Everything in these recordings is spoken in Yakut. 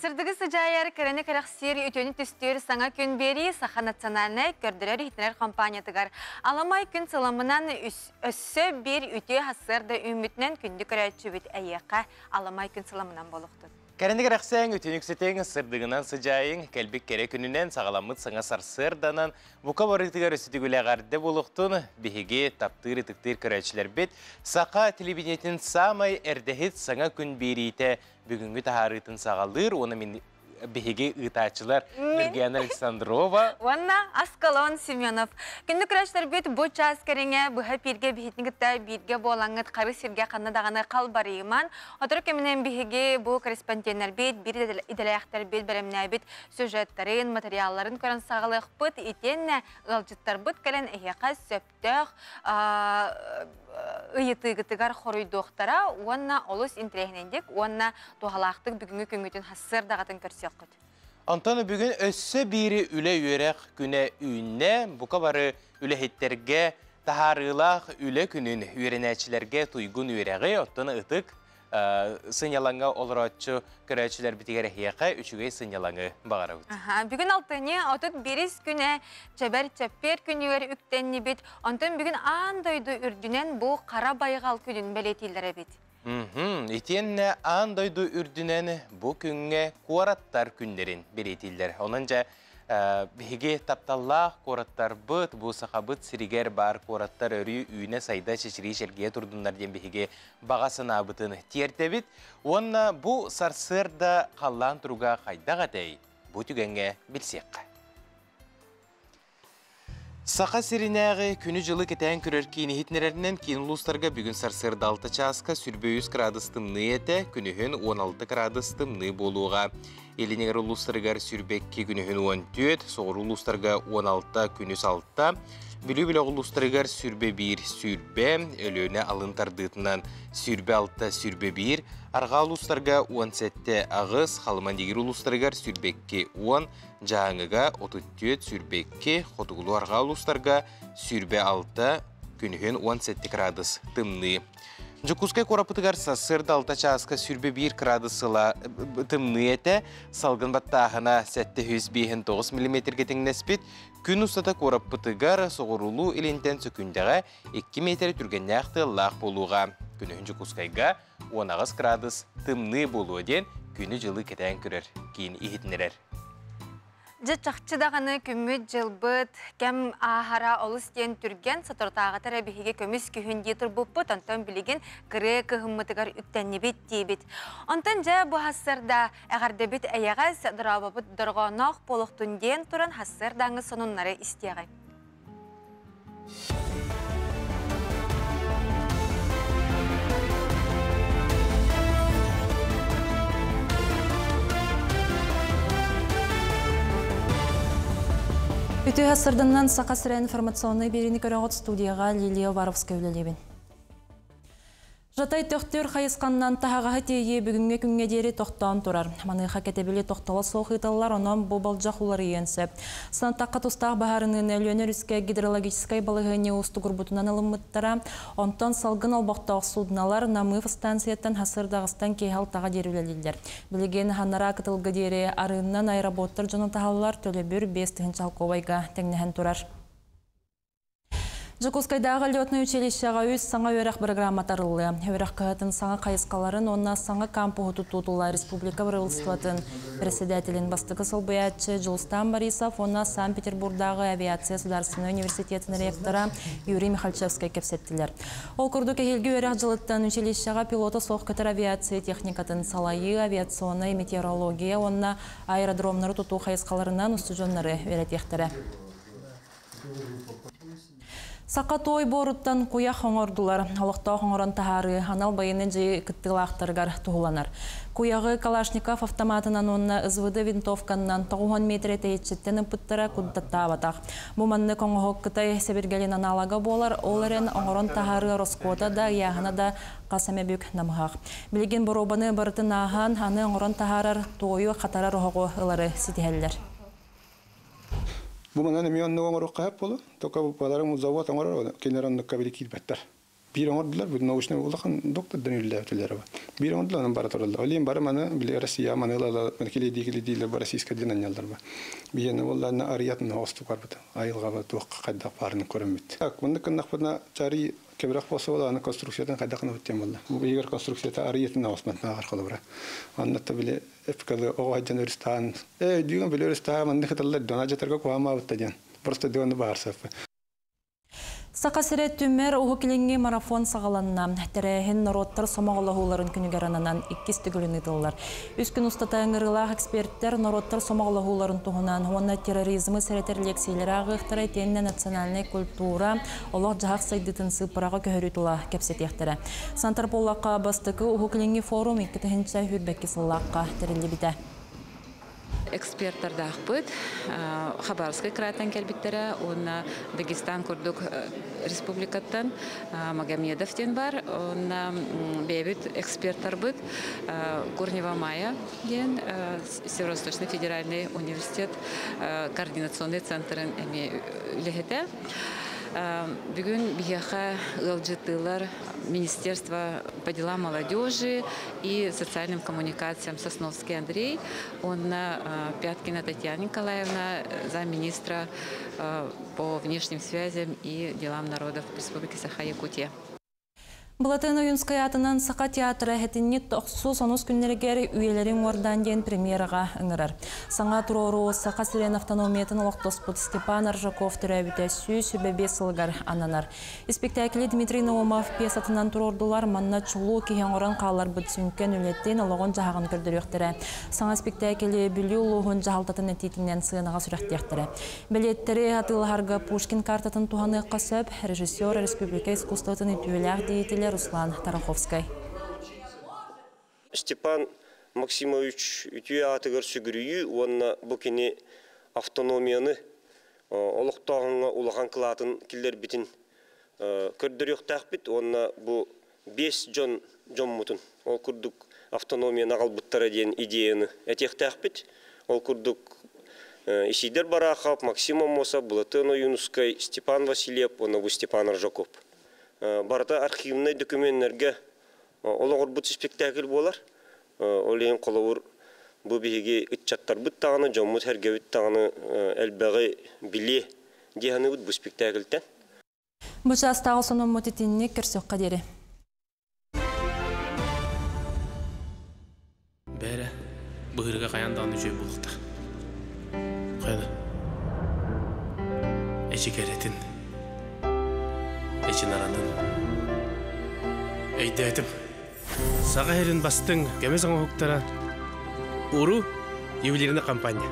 Сырдыгы сыдьаайар, кэрэни кэрэхсиир, үтүөнү түстүүр саҥа күн биэрии Саха национальнай көрдөрөр-иһитинэр компаниятыгар Аламай күн сыламынан өссө биир үтүө сарсыарда үүммүтүнэн күндү көрөөччүбүт эйиэхэ Аламай күн сыламынан буолуохтун. Кэрэни кэрэхсээҥ, үтүнүксүтүҥ, сырдыгынан сыдьаайыҥ, кэлбит кэрэ күнүнэн саҕаламмыт саҥа сарсыарданан, бука барыытыгар өссүтүгүлэҕэрдэ буолуохтун, биһиги таптыыр-ытыктыыр көрөөччүлэрбит Саха телевидениетин саамай эрдэһит саҥа күн биэриитэ бүгүҥҥү таһаарыытын саҕалыыр уонна мин биһиги ыытааччылар Нургияна Александрова уонна Аскалон Семенов. Күндү көрөөччүлэрбит бу чаас кэриҥэ быһа бииргэ биһитини кытта бииргэ буолаҥҥыт хары сиргэ ханна даҕаны халбарыйыман. Сотору кэминэн биһиги бу корреспонденнарбит, биир идэлээхтэрбит бэлэмнээбит сюжеттарын, материалларын көрөн саҕалыахпыт. Итиэннэ ыалдьыттарбыт кэлэн эһиэхэ сөптөөх ыйытыыгытыгар хоруйдуохтара уонна олус интэриэһинэйдик уонна туһалаахтык бүгүҥҥү күҥҥүтүн сарсыардаҕытын көрсүөххүт. Онтон бүгүн өссө биири үлэ-үөрэх күнэ үүннэ. Бука бары үлэһиттэргэ таһаарыылаах үлэ күнүн, үөрэнээччилэргэ туйгун үөрэҕи, оттон ытык сынньалаҥҥа олорооччу көрөөччүлэрбитигэр эһиэхэ үчүгэй сынньалаҥы баҕарабыт. Бүгүн алтынньы 31 күнэ чэбэр чэппиэр күнүгэр үктэннибит. Онтон бүгүн аан дойду үрдүнэн бу хара байҕал күнүн бэлиэтииллэр эбит. Итиэннэ аан дойду үрдүнэн бу күҥҥэ куораттар күннэрин бэлиэтииллэр. Онон дьэ биһиги тапталлаах куораттарбыт, бу Сахабыт сиригэр баар куораттар өрүү үүнэ-сайда, чэчирии-чэлгийэ турдуннар диэн биһиги баҕа санаабытын тиэрдэбит. Уонна бу сарсыарда халлаан туруга хайдах этэй? Бу түгэҥҥэ билсиэххэ. Саха сиринээҕи күнү-дьылы кэтээн көрөр киин иһитиннэрэринэн киин улуустарга бүгүн сарсыарда 6 чааска 23 градус тымныы этэ, күнүһүн 16 градус тымныы буолуоҕа. Илин улуустарыгар 22 күнүһүн 14, соҕуруу улуустарга 16 күнүс 6, Бүлүү бөлөх улуустарыгар 21 сүүрбэ, Өлүөнэ алын тардыытынан 26 21, арҕаа улуустарга 17 8, Халыма-Нигир улуустарыгар 22 10, Дьааҥыга 34 22, хотугулуу-арҕаа улуустарга 26, күнүһүн 17 градус тымныы. Дьокуускай куораппытыгар сарсыарда 6 чааска 21 градус сыла тымныы этэ, салгын баттааһына 759 миллиметргэ тэҥнэспит. Күн устата куораппытыгар соҕуруулуу илинтэн сөкүндэҕэ 2 метр түргэннээх тыаллаах буолуоҕа. Күнүһүн Дьокуускайга 18 градус тымныы буолуо диэн күнү-дьылы кэтээн көрөр киин иһитиннэрэр. Дьэ чахчы даҕаны күммүт-дьылбыт кэм ааһара олус диэн түргэн, соторутааҕыта эрэ биһиги көмүс күһүн дии турбуппут, онтон билигин кырыы кыһыммытыгар үктэннибит диибит. Онтон дьэ бу сарсыарда эҕэрдэбит эйэҕэс, дорообобут дорҕоонноох буолуохтун диэн туран сарсыардааҥҥы сонуннары истиэҕиҥ. Үтүө сырдыннан Саха сирэ информационнай биэриини көрөҕүт студияға Лилия Уваровская үлэлиибин. Жатай Төхтүр хайысханнан таһаҕаһы тиэйии бүгүҥҥү күҥҥэ диэри тохтоон турар. Маныаха кэтэбили тохтоло суох ыыталлар, онон бу болдьох уларыйыан сөп. Санатахха тустаах баһаарыныыны Өлүөнэ өрүскэ гидрологическай балаһыанньа уустугурбутунан ылыммыттара. Онтон салгын олбохтоох судналар Намыев станцияттан сарсыардаҕыстан киэһэ алтаҕа диэри үлэлииллэр. Билигин ханараа кытылга диэри арыыннан аэроботтар дьону таһаллар, төлөбүр 5 тыһыынча тэҥнэһэн турар. Дьокуускайдааҕы летнай училищеҕа үс саҥа үөрэх бырагыраамата арыллыа. Үөрэх кыһатын саҥа хайысхаларын уонна саҥа кампуһу тутуутула республика правительствотын председателин бастакы солбуйааччы Дьулустаан Борисов уонна Санкт-Петербурдааҕы авиация государственнай университетын ректора Юрий Михальчевскай кэпсэттилэр. Ол курдук эһиилги үөрэх дьылыттан училищеҕа пилота суох көтөр авиация техникатын салайыы, авиационнай метеорология уонна аэродромнары тутуу хайысхаларынан устудьуоннары үөрэтиэхтэрэ. Саха той боруттан куйах оҥордулар. Олохтоох оҥорон таһаарыы анал байыаннай дьайыы кыттыылаахтарыгар туһуланар. Куйаҕы Калашников автоматынан уонна СВД винтовканнан 90 метр тэйиччиттэн ыппыттара куттаттаабатах. Бу маннык оҥоһук Кытай сэбиргэлин аналога буолар, ол эрэн оҥорон таһаарыы ороскуота да, ыйааһына да хас эмэ бүк намыһах. Билигин боруобаны барытын ааһан, аны оҥорон таһаарар туойу хатарар оһоҕу ылары ситиһэллэр. Бу манан эмиэ оннук оҥоруохха сөп буолуо. Только баларым завод оҥорор, кинилэр оннукка били киирбэттэр. Биир оҥордулар, бу научнай улахан доктордан үлэлээбитилэр. Биир оҥордулар, онон бара тураллар. Ол иһин бары маны били Россия маны ыла килиэдии килиэдиилэр бу российскай диэн анньаллар ба. Биһиэнэ буоллаана арыйатын оҕостук барбыт. Айылҕаба туохха хайдах баарынан көрөммүт. Так, маннык гыннахпытына чарый кэбирэх буолса буолла, аны конструкциятын хайдах гынабыт диэн буолла. Бу иһигэр конструкцията арыйатын оҕосматнааҕар холобура. Онно та били эпкалы оҕо сылдьан өрүстаан, ээ өйдүүгүн били өрүстаан маннык хыталлар дона дьатарга куһаамаабытта диэн. Просто дионы баар саппы. Саха сирэ түмэр Уһук Илиҥҥи марафон саҕаланна. Тэрээһин норуоттар сомоҕолоһууларын күнүгэр ананан иккис төгүлүн ыытыллар. Үс күн устата ыҥырыылаах эксперттэр норуоттар сомоҕолоһууларын туһунан уонна терроризмы сэрэтэр лиэксийэлэри ааҕыахтара итиэннэ национальнай культура, олох-дьаһах сайдыытын сыыппараҕа көһөрүү тула кэпсэтиэхтэрэ. Сантар-Поллакка бастакы Уһук Илиҥҥи форум 2022 сыллаахха тэриллибитэ. Эксперттардаахпыт Хабаровскай кыраайтан кэлбиттэрэ уонна Дагестан курдук республикаттан Магомедов диэн бар уонна бэйэбит эксперттарбыт Курнева Майя диэн Северо-Восточный федеральный университет координационный центрын эмиэ үлэһитэ. Бүгүн биһиэхэ ыалдьыттыылар Министерство по делам молодежи и социальным коммуникациям Сосновский Андрей уонна Пяткина Татьяна Николаевна, замминистра по внешним связям и делам народов Республики Саха-Якутия. Былатын Ойуунскай аатынан Саха театра сэтинньи тохсус онус күннэригэр Үйэлэрин уордаан диэн премьераҕа ыҥырар. Саҥа туруоруу Саха сирин автономиятын олохтоспут Степан Аржаков төрөөбүтэ 125 сылыгар ананар. Испиктээкили Дмитрий Наумов пьесатынан туруордулар, манна чулуу киһи оҥорон хаалларбыт сүҥкэн үлэтин, олоҕун-дьаһаҕын көрдөрүөхтэрэ. Саҥа испиктээкили Бүлүү улууһун дьаһалтатын этиитинэн сыанаҕа сүрэхтиэхтэрэ. Билиэттэри атыылаһарга Пушкин картатын туһаныахха сөп, режиссер республика искусствотын үтүөлээх деятелэ Руслан Тараховскай. Степан Максимович үтүө аатыгар сүгүрүйүү уонна бу кини автономияны олохтооһуҥҥа улахан кылаатын киллэрбитин көрдөрүөхтээхпит уонна бу биэс дьон дьоммутун ол курдук автономияны аҕалбыттара диэн идеяны этиэхтээхпит. Ол курдук Исидор Барахов, Максим Аммосов, Былатыан Ойуунускай, Степан Васильев уонна бу Степан Аржаков. Барыта архивнай документнэргэ олоҕурбут спектакль буолар. Ол иһин холобур бу биһиги ыччаттарбыт даҕаны, дьоммут-сэргэбит даҕаны элбэҕи билиэ дии саныыбыт бу спектакльтэн. Бу чаастааҕы сонуммут итинник көрсүөххэ диэри. Бээрэ, быһыырга хайаан даҕаны үчүгэй буолуохтаах. Хайа Эчи кэрэтин, эчи наранын. Өйдөөтүм. Саха сирин бастыҥ көмүс оҥоһуктара Уру ювелирный компания.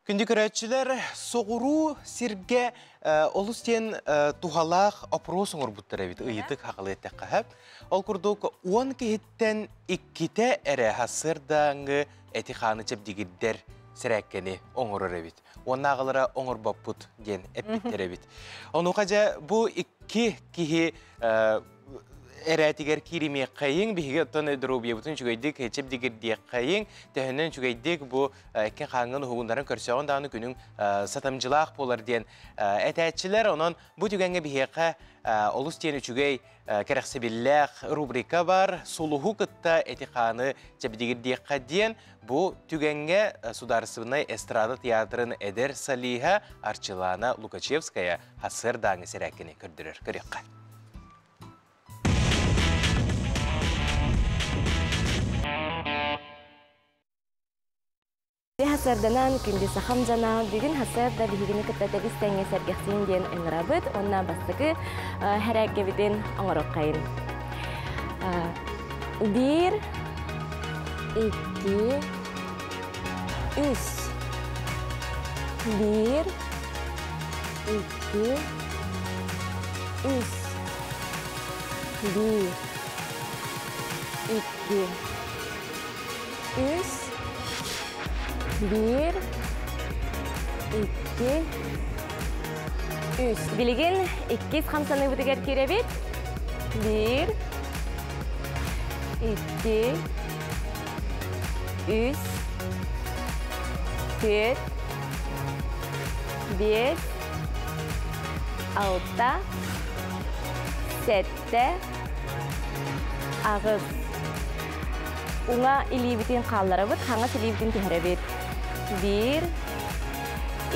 Күндү көрөөччүлэр, соҕуруу сиргэ олус диэн туһалаах опрос оҥорбуттар эбит, ыйытык хахалы эттэххэ. Ол курдук, 10 киһиттэн иккитэ эрэ сарсыардааҥҥы эти-хааны чэбдигирдэр сэрээккэни оҥорор эбит. Уоннааҕылара оҥорбоппут диэн эппиттэр эбит. Онуоха дьэ бу икки киһи эрээтигэр кииримиэххэйиҥ, биһиги оттон доруобуйабытын үчүгэйдик чэбдигирдиэххэйиҥ, төһөнөн үчүгэйдик бу эккин хааҥҥын уһугуннаран көрсөҕүн даҕаны күнүҥ сатамдьылаах буолар диэн этээччилэр. Онон бу түгэҥҥэ биһиэхэ олус диэн үчүгэй кэрэхсэбиллээх рубрика бар сулуһу кытта эти-хааны чэбдигирдиэххэ диэн бу түгэҥҥэ Судаарыстыбаннай эстрада театрын эдэр солиһа Арчылаана Лукачевская сарсыардааҥы сэрээккэни көрдөрөр. Көрүөххэ. Хасарданан күндү сахам дьоно бүгүн хасарда биһигини кытта тэбис тэҥҥэ сэргэхсийин диэн ыҥырабыт уонна бастакы хэрээккэбитин оҥороххайын. Биир, икки, үс. Биир, икки, үс. Биир, икки, үс, биир, икки, үс. Билигин иккис хамсаныыбытыгар киирэбит. Биир, икки, үс, түөрт, биэс, алта, Сәтті, ағыз. Уңа илибитин қалларыбыт, хаңа илибитин түһәрәбит. 1,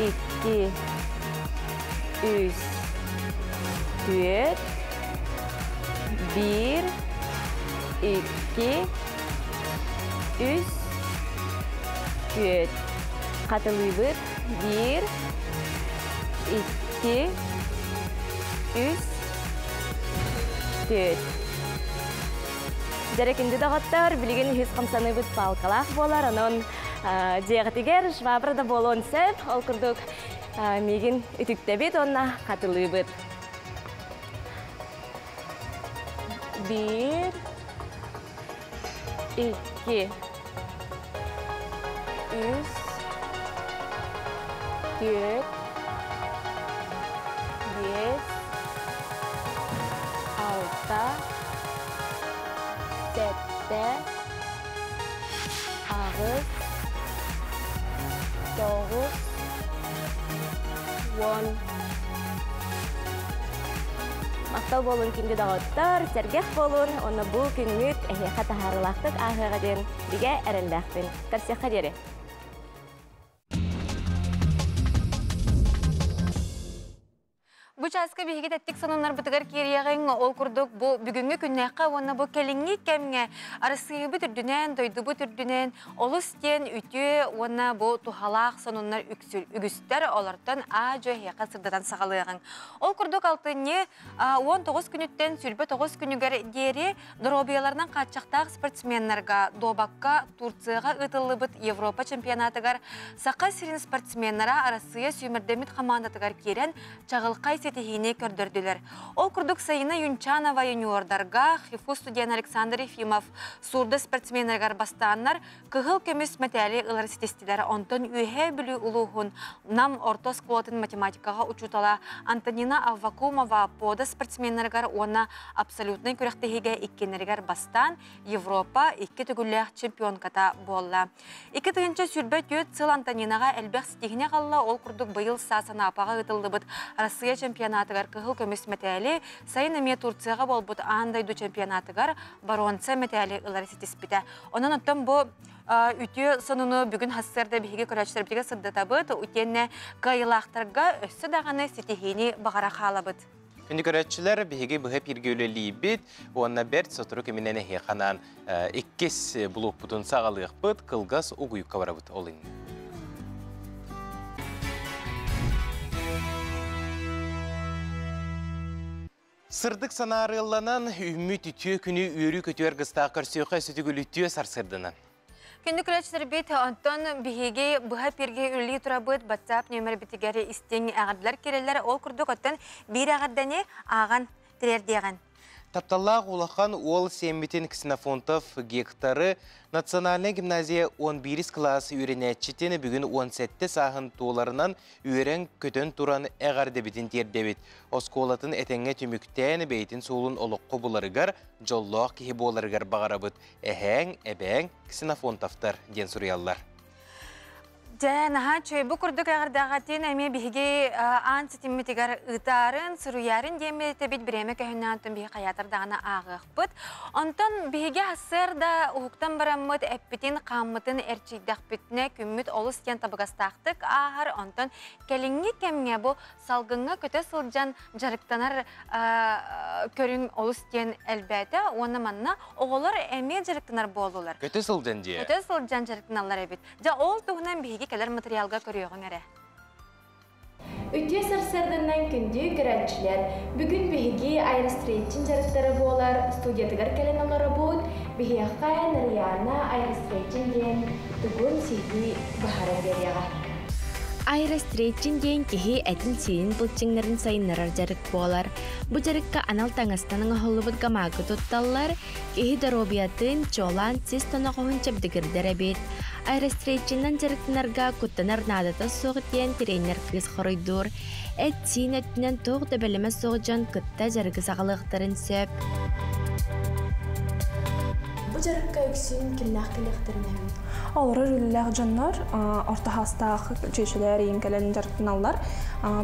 2, 3, 4, 1, 2, 3, 4. Қатылыбыт. 1, 2, 3, 4. Дәрекінді дағаттар, білген үхіз қамсаныбыт палкалақ болар, онон жеғытигер швабрада болон сәп, ол күрдік мегін үтіктәбет, онна қатылыбыт. 1, 2, 3, 4, 5, 6, 7, 8, 9, 10. Мақтау болун күнді дағыттар, сәргех болун, оны бұл күнгіт әхеқа тахарылақтық ағыға ден биге әрелләқпін. Көрсеққа дере. Бу часка биһиги тэттик сонуннар бытыгар кириягын ол курдук бу бүгүнгү күннәккә уонна бу келиңни кемге Арасыйбы түрдүнен, дойдубу түрдүнен, олус тен үтүө уонна бу тухалаах сонуннар үгүстер олартан а жо хеqa сырдатан сагалыгын. Ол курдук алтынны 19 күнүттен сүрбө 9 күнүгер диэри доробияларынан кааччактаах спортсменнарга Добакка Турцияга ытыллыбыт Европа чемпионатыгар Сака сирин спортсменнара Арасыя сүймердемит командатыгар кирен чагылкай сетихини көрдөрдүлөр. Ол курдук Сайына Юнчанова юниордарга ХИФУ студент Александр Ефимов сурда спортсменнергар бастааннар кыгыл көмүс мәтәли ылар ситестилер. Онтон үйе бүлүү улуухун нам орто сколотын математикага учутала Антонина Аввакумова пода спортсменнергар она абсолютный күрәхтеһиге иккеннергар бастан Европа икки түгүллээх чемпионката болла. Икки тыгынча сүрбэ төт сыл Антонинага элбэх ситихине қалла ол курдук быйыл саасана апага ытылдыбыт Россия чемпионатыгар кыһыл көмүс мәтәли сайын эме Турцияга болбут аандайду чемпионатыгар баронца мәтәли ылар ситиспите. Онон оттон бу үтүө сонуну бүгүн хассырда биһиги көрөчтөр битиге сырдатабыт, үтенне кайылаахтарга өссө даганы ситихини багара хаалабыт. Күндү көрөччүлөр биһиги быһа пиргөлөлийбит, уонна берт сотору кеминен ханан иккис блокпутун сагалыыкпыт, кылгас угуюкка барабыт олын. Сырдык санаарылланан үммүт үтүө күнү үөрүү көтүөр гыстаах көрсүөхэ сүтүгүл үтүө сарсырдынан. Күндү көрөчтөр бит онтон биһиги быһа пирге үлли турабыт WhatsApp нөмер битигери истең агадылар керелер ол курдук оттон бир агаддани аган тирердияган. Тапталлаах улахан уол семмитин Ксенофонтов гектары Национальная гимназия 11 классы үйренәтчитini бүгін 17 сағын туоларынан үйрен көтөн туран әғардебитин тердебит. Осколатын этеңге түмүктән бейтин суолун олоққо буларыгар, жоллоқ кихи боларыгар бағарабыт. Әһәң, әбәң Ксенофонтовтар ден сурияллар. Жә, наха чөй бу курдук агардагатын эме биһиги аан ситиммитигер ытарын, суруярын диэми тебит биреме көһүннән антон биһи каятар дагана агыхпыт. Онтон биһиги хассыр да ухуктан бараммыт эппитин каммытын эрчийдахпитне күммүт олус тен табыгастаахтык ахар онтон келиңги кемге бу салгынга көтө сылжан жарыктанар көрүң олус тен элбәте, оны манна оголор эме жарыктанар болулар. Көтө сылжан дие. Көтө сылжан жарыктаналар эбит. Жа ол туһунан биһиги келер материалга көрүөгүң эре. Үтүө сарсырданнан күндүү көрәтчилер. Бүгүн биһиги аэрострейтчин жарыктары болар, студиятыгар келен олоробут, биһиэхэ Нарияна аэрострейтчин диэн тугун сиһи баһара бериэҕэ. Аэрострейтчин диэн киһи этин сиин былчыңнарын сайыннарар жарык болар. Бу жарыкка анал таңастаның оһоллубут гамаагы тутталлар, киһи доробиятын чолан сис тонохоһун чэбдигирдер эбит. Аэрострейтчиннан жарыктанарга куттанар наадата суох диэн тренер кыыс хоруйдуур. Эт сиин өттүнэн туох да бэлэмэ суох дьон кытта жарыгы саҕалыахтарын сөп. Бу жарыкка үксүн кимнээх кэлиэхтэрин эһин. Олорор үлэлээх дьоннор орто хаастаах чүөчэлэр иин кэлэн дьарыктаналлар,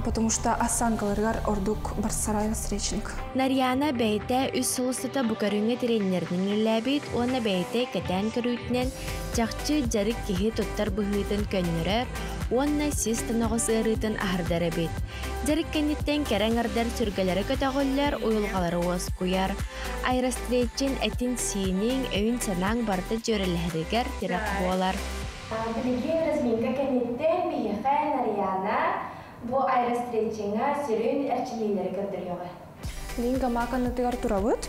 потому что осанкаларыгар ордук барсар аэростретчинг. Нарьяна бэйэтэ үс сыл устата бу көрүҥҥэ тренеринэн үлэлээбит уонна бэйэтэ кэтээн көрүүтүнэн чахчы дьарык киһи туттар быһыытын көннөрөр уонна сис тоноҕос ыарыытын аһардар эбит. Дьарык кэнниттэн кэрэ аҥардар сүргэлэрэ көтөҕүллэр, уйулҕалара уоскуйар. Аэростретчин этин-сииниҥ, өйүн-санааҥ барыта дьүөрэлэһэригэр тирэх буолар. Билигин разминка кэнниттэн биһиэхэ Нарьяна бу аэростретчиҥҥа сүрүн эрчиллиилэри көрдөрүөҕэ. Билигин гамак аннытыгар турабыт.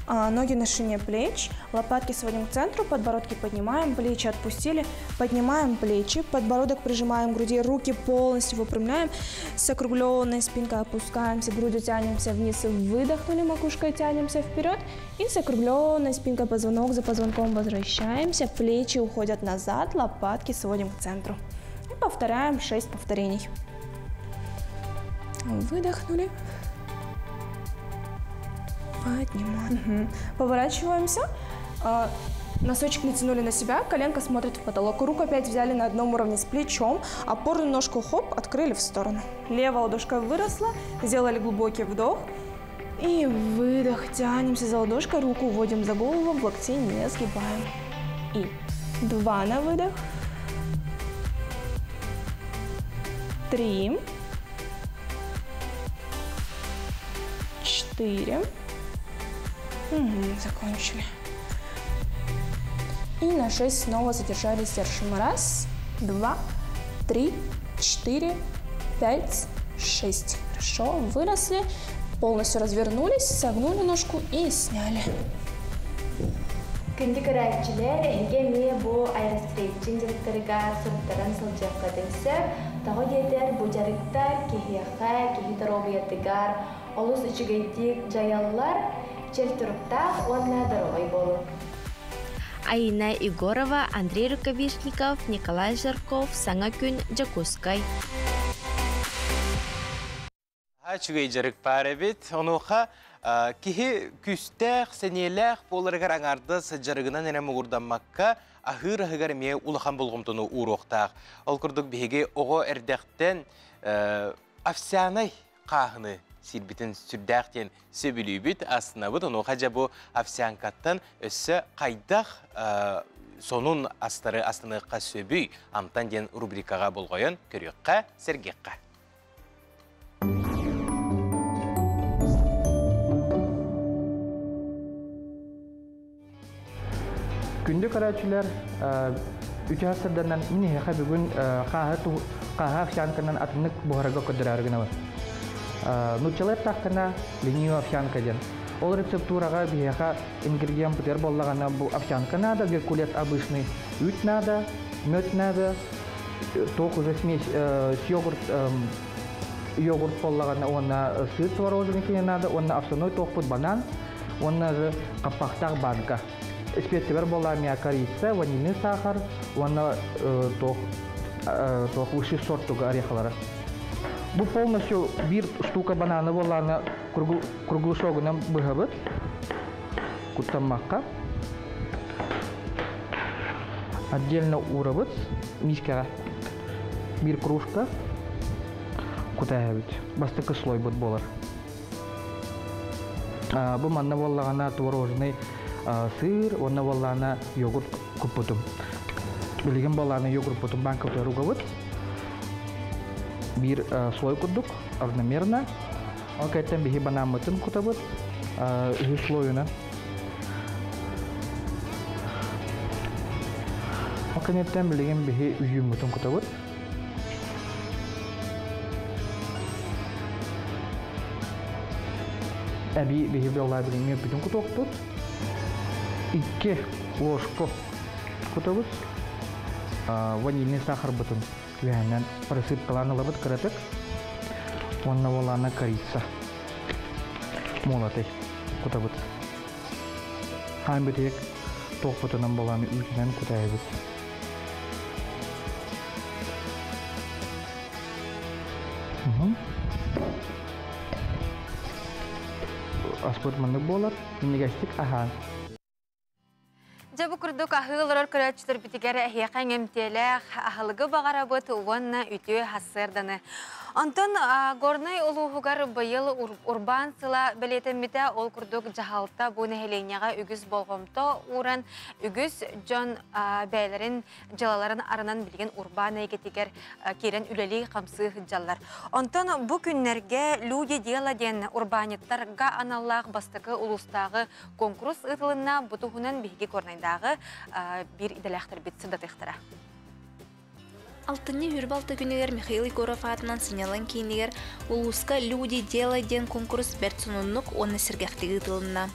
Ноги на ширине плеч, лопатки сводим к центру, подбородки поднимаем, плечи отпустили, поднимаем плечи, подбородок прижимаем к груди, руки полностью выпрямляем, с округленной спинкой опускаемся, грудью тянемся вниз, выдохнули, макушкой тянемся вперед, и с округленной спинкой позвонок за позвонком возвращаемся, плечи уходят назад, лопатки сводим к центру. И повторяем 6 повторений. Выдохнули. Поднимаем. Угу. Поворачиваемся. Носочек натянули на себя, коленка смотрит в потолок. Руку опять взяли на одном уровне с плечом. Опорную ножку хоп, открыли в сторону. Левая ладошка выросла, сделали глубокий вдох. И выдох, тянемся за ладошкой, руку уводим за голову, в локте не сгибаем. И 2 на выдох. 3. 4. Угу, закончили. И на 6 снова задержались, держим. 1, 2, 3, 4, 5, 6. Хорошо, выросли, полностью развернулись, согнули ножку и сняли. Күндү көрөөччүлэр, эһиги эмиэ бу аэростретчин дьарыктарыгар суруттаран сылдьыаххытын сөп. Тоҕо диэтэр бу дьарыктар киһиэхэ, киһи доруобуйатыгар олус үчүгэйдик дьайаллар, чөл туруктаах уонна доруобай буолуҥ. Айина Егорова, Андрей Рукавишников, Николай Жарков, Саҥа күн, Дьокуускай. Үчүгэй дьарык баар эбит. Онуоха киһи күүстээх, сэниэлээх буоларыгар аҥаардас дьарыгынан эрэ муҥурдаммакка, аһыыр аһыгар эмиэ улахан болҕомтону ууруохтаах. Ол курдук биһиги оҕо эрдэхтэн овсянай хааһыны сиирбитин сүрдээх диэн сөбүлүүбүт, астынабыт. Онуоха дьэ бу овсянкаттан өссө хайдах сонун астары астыныахха сөбүй амтан диэн рубрикаҕа болҕойон көрүөххэ, сэргиэххэ. Күндү көрөөччүлэр, үтүө сырданан мин эһиэхэ бүгүн хааһы овсянканан атыннык буһарарга көрдөрөөрү гынабын. Нууччалыы эттэххинэ, ленивая овсянка диэн. Ол рецептураҕа биһиэхэ ингредиент бытыар буоллаҕына, бу овсянка надо, геркулес обычный, үүт надо, мед надо, туох уже смесь с йогурт йогурт буоллаҕына уонна сыр творожный киһи надо, уонна овсяной туохпут банан, уонна же хаппахтаах банка. Специяр буолла корица, ванильный сахар, уонна туох высший сорт орехалара. Бу полностью биир штука бананы буоллаана круглышогунан быһабыт. Куттаммакка. Отдельно уурабыт мискаҕа биир кружка кутаһабыт. Бастакы слойбут буолар. Бу манна буоллаҕына творожный сыр, уонна буоллаҕына йогурт куппутум. Билигин буоллаҕына йогуртпутун банкабытыгар угабыт. Биир слой курдук, равномерно. Ол кэнниттэн биһи банааммытын кутабыт үһүс слойунан. Ол кэнниттэн билигин биһи үйүүммүтүн кутабыт. Эби биһи буоллаа билиҥҥи бүтүн кутуохпут. 2 ложку кутабыт. Ванильный сахарбытын үөһэнэн просыпкалаан ылабыт кыратык. Уонна буолаана корица молотый кутабыт. Хаан бүтүек туохпутунан буолааны үүтүнэн кутаайбыт. Аспыт маннык буолар, минньигэстик аһаан. Дьэ бу курдук аһыы олорор көрөөччүлэрбитигэр эһиэхэ иҥэмтиэлээх аһылыгы баҕарабыт уонна үтүө сарсыарданы. Онтон Горнай улууһугар быйыл урбаан сыла бэлиэтэммитэ, ол курдук дьаһалта бу нэһилиэнньэҕэ үгүс болҕомто ууран, үгүс дьон бэйэлэрин дьыалаларын арынан билигин урбаан эйгэтигэр киирэн үлэлии-хамсыы сылдьаллар. Онтон бу күннэргэ «Люди дела» диэн урбаанньыттарга аналлаах бастакы улуустааҕы куонкурус ыытылынна. Бу туһунан биһиги Горнайдааҕы биир идэлээхтэрбит сырдатыахтара. Алтынньы 26 күнүгэр Михаил Егоров аатынан сынньалаҥ киинигэр улууска «Люди дела» диэн куонкурус бэрт сонуннук уонна сэргэхтик ыытылынна.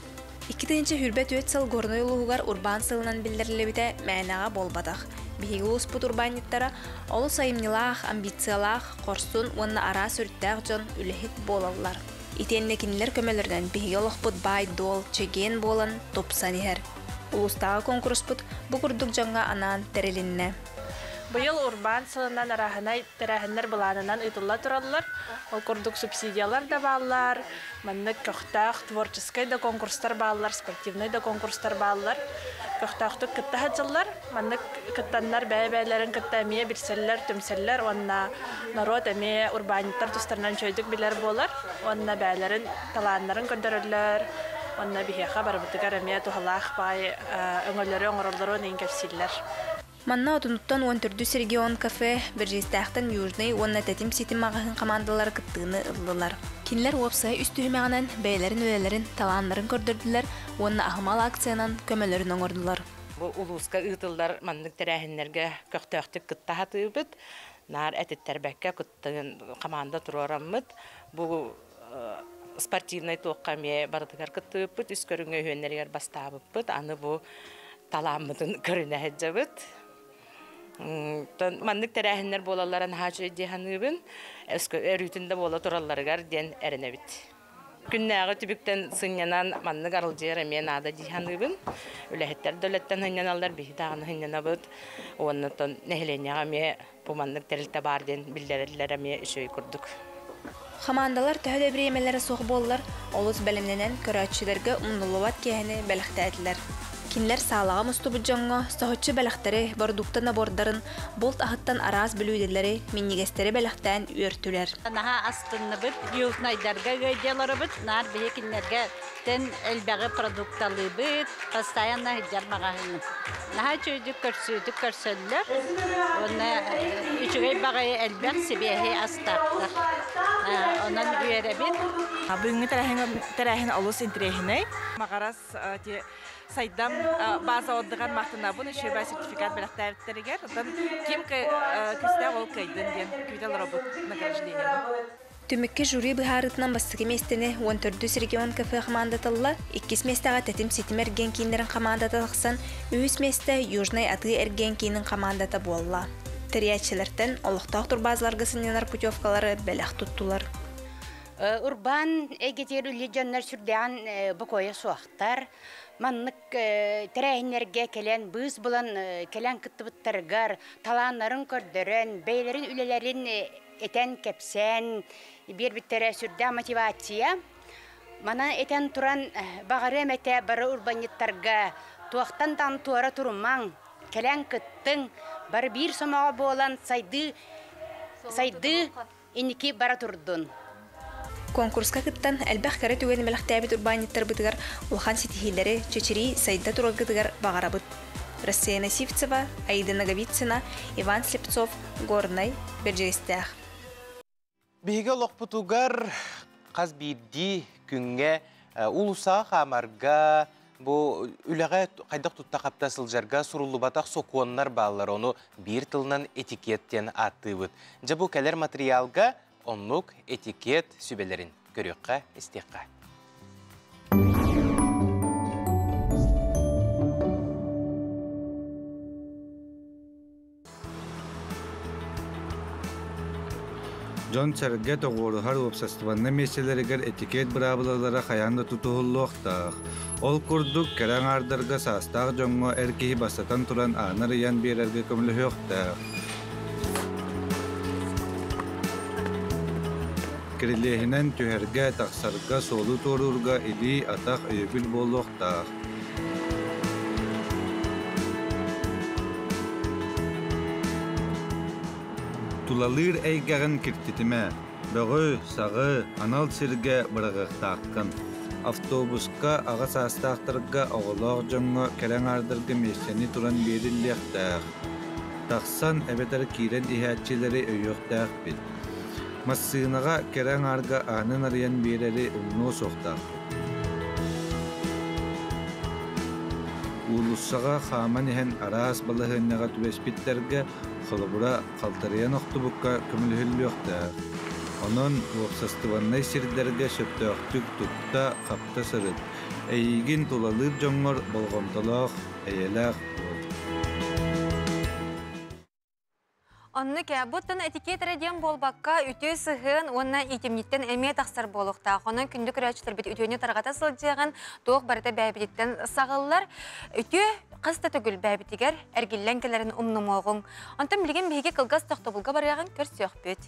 2024 сыл Горнай улууһугар урбаан сылынан биллэриллибитэ мээнэҕэ буолбатах. Биһиги улууспут урбаанньыттара олус айымньылаах, амбициялаах, хорсун уонна араас өрүттээх дьон үлэһит буолаллар. Итиэннэ кинилэр көмөлөрүнэн биһиги олохпут баай-дуол, чэгиэн буолан, тупсан иһэр. Улуустааҕы куонкуруспут бу курдук дьоҥҥо анаан тэрилиннэ. Быйыл урбаан сылынан арааһынай тэрээһиннэр былаанынан ыытылла тураллар. Ол курдук субсидиялар да бааллар, маннык көхтөөх творческай да конкурстар бааллар, спортивнай да конкурстар бааллар. Көхтөөхтүк кытта сылдьаллар. Маннык кыттаннар бэйэ-бэйэлэрин кытта эмиэ билсэллэр, түмсэллэр уонна норуот эмиэ урбаанньыттар тустарынан үчүгэйдик билэр буолар уонна бэйэлэрин талааннарын көрдөрөллөр уонна биһиэхэ барыбытыгар эмиэ туһалаах баай өҥөлөрү оҥороллорун иһин кэпсииллэр. Манна отунуттан уон төрдүс регион кафе, Бэрдьигэстээхтэн Южный уонна Тэтим ситим маҕаһыын хамаандалара кыттыыны ыллылар. Кинилэр уопсай үс түһүмэҕинэн бэйэлэрин үлэлэрин, талааннарын көрдөрдүлэр уонна аһымал акциянан көмөлөрүн оҥордулар. Бу улууска ыытыллар маннык тэрээһиннэргэ көхтөөхтүк кытта сатыыбыт. Наар этиттэрбэккэ кыттыгын команда туруораммыт. Бу спортивнай туохха эмиэ барытыгар кыттыбыппыт, үс көрүҥҥэ үһүөннэригэр бастаабыппыт. Аны бу талааммытын көрүнэ сылдьабыт. Маннык тэрээһиннэр буолаллара наһаа үчүгэй дии саныыбын. Өрүүтүн да буола туралларыгар диэн эрэнэбит. Күннээҕи түбүктэн сынньанан маннык арылдьыйар эмиэ наада дии саныыбын. Үлэһиттэр да үлэттэн сынньаналлар, биһи даҕаны сынньанабыт. Уонна нэһилиэнньэҕэ эмиэ бу маннык тэрилтэ баар диэн биллэрэллэр эмиэ үчүгэй курдук. Хамаандалар төһө да бириэмэлэрэ суох буоллар, олус бэлэмнэнэн көрөөччүлэргэ умнуллубат киэһэни бэлэхтээтилэр. Кинилэр саалаҕа мустубут дьоҥҥо соһуччу бэлэхтэри, бородуукта набордарын, булт аһыттан араас бүлүүдэлэри, минньигэстэри бэлэхтээн үөртүлэр. Наһаа астынныбыт, южнайдарга ыйдыаларыбыт, наар биһи кинилэргэ тэн элбэҕи продукталыыбыт, постоянно сылдьар маҕаһыыным. Наһаа үчүгэйдик көрсүүтүк көрсөллөр. Уонна үчүгэй баҕайы элбэх сибиэһэй астаахтар. Онон үөрэбин. Бүгүҥҥү тэрээһин олус интэриэһинэй. Маҕарас сайдам база отдыгар махтанабын үчүгэй сертификат бэлэхтээбиттэригэр. Оттон ким күүстээх ол кыайдын диэн күүтэ олоробут награждениены. Түмүккэ жюри быһаарыытынан бастакы миэстэни уон төрдүс регион кафе хамаандата ылла, иккис миэстэҕэ Тэтим ситим эргиэн кииннэрин хамаандата тахсан, үһүс миэстэ Южнай атыы эргиэн киинин хамаандата буолла. Тэрийээччилэртэн олохтоох турбаазаларга сынньанар путевкалары бэлэх туттулар. Урбаан эйгэтигэр үлэлиир дьоннор сүрдээҕин бокуойа суохтар. Маннык тэрээһиннэргэ кэлэн, быыс булан кэлэн кыттыбыттарыгар, талааннарын көрдөрөн, бэйэлэрин үлэлэрин этэн, кэпсээн биэрбиттэрэ сүрдээх мотивация. Манан этэн туран, баҕарыам этэ бары урбанньыттарга туохтан даҕаны туора турумаҥ, кэлэн кыттыҥ, бары биир сомоҕо буолан сайдыы, сайдыы инники бара турдун. Конкурска кыттан элбэх кэрэ түгэни бэлэхтээбит урбаанньыттарбытыгар улахан ситиһиилэри, чэчирии сайда тураргытыгар баҕарабыт. Рассеяна Сивцева, Аида Ноговицына, Иван Слепцов, Горнай, Бэрдьигэстээх. Биһиги олохпутугар хас биирдии күҥҥэ уулуссаҕа хаамарга, бу үлэҕэ хайдах тутта-хапта сылдьарга суруллубатах сокуоннар бааллар, ону биир тылынан этикет диэн ааттыыбыт. Дьэ бу кэлэр материалга оннук этикет сүбэлэрин көрүөххэ, истиэххэ. Дьон-сэргэ тоҕуоруһар уопсастыбаннай миэстэлэригэр этикет быраабылалара хайаан да тутуһуллуохтаах. Ол курдук, кэрэ аҥаардарга саастаах дьоҥҥо эр киһи бастатан туран ааны арыйан биэрэргэ көмөлөһүөхтээх. Кирилиэһинэн түһэргэ, тахсарга, суолу туоруурга илии, атах өйөбүл буолуохтаах. Тулалыыр эйгэҕин киртитимэ, бөҕү, саҕы анал сиргэ быраҕыахтааххын. Автобуска аҕа саастаахтарга оҕолоох дьоҥҥо кэрэ аҥаардарга миэстэни туран биэриллиэхтээх. Тахсан эбэтэр киирэн иһээччилэри өйүөхтээхпит. Массыынаҕа кэрэ аҥаарга аанын арыйан биэрэри умнуо суохтаахпыт. Уулуссаҕа хааман иһэн араас балаһыанньаҕа түбэспиттэргэ, холобура, халтарыйан охтубукка көмөлөһүллүөхтээх. Онон уопсастыбаннай сирдэргэ сөптөөхтүк тутта-хапта сырыт, эйиигин тулалыыр дьоҥҥор болҕомтолоох, эйэлээх буол. Оннук ээ, буттан этикет эрэ диэн буолбакка, үтүө сыһыан уонна иитимньиттэн эмиэ тахсар буолуохтаах. Онон күндү көрөөччүлэрбит үтүөнү тарҕата сылдьыаҕын, туох барыта бэйэбититтэн саҕыллар. Үтүө хас да төгүл бэйэбитигэр эргиллэн кэлэрин умнумуоҕуҥ. Онтон билигин биһиги кылгас тохтобулга барыаҕын көрсүөхпүт.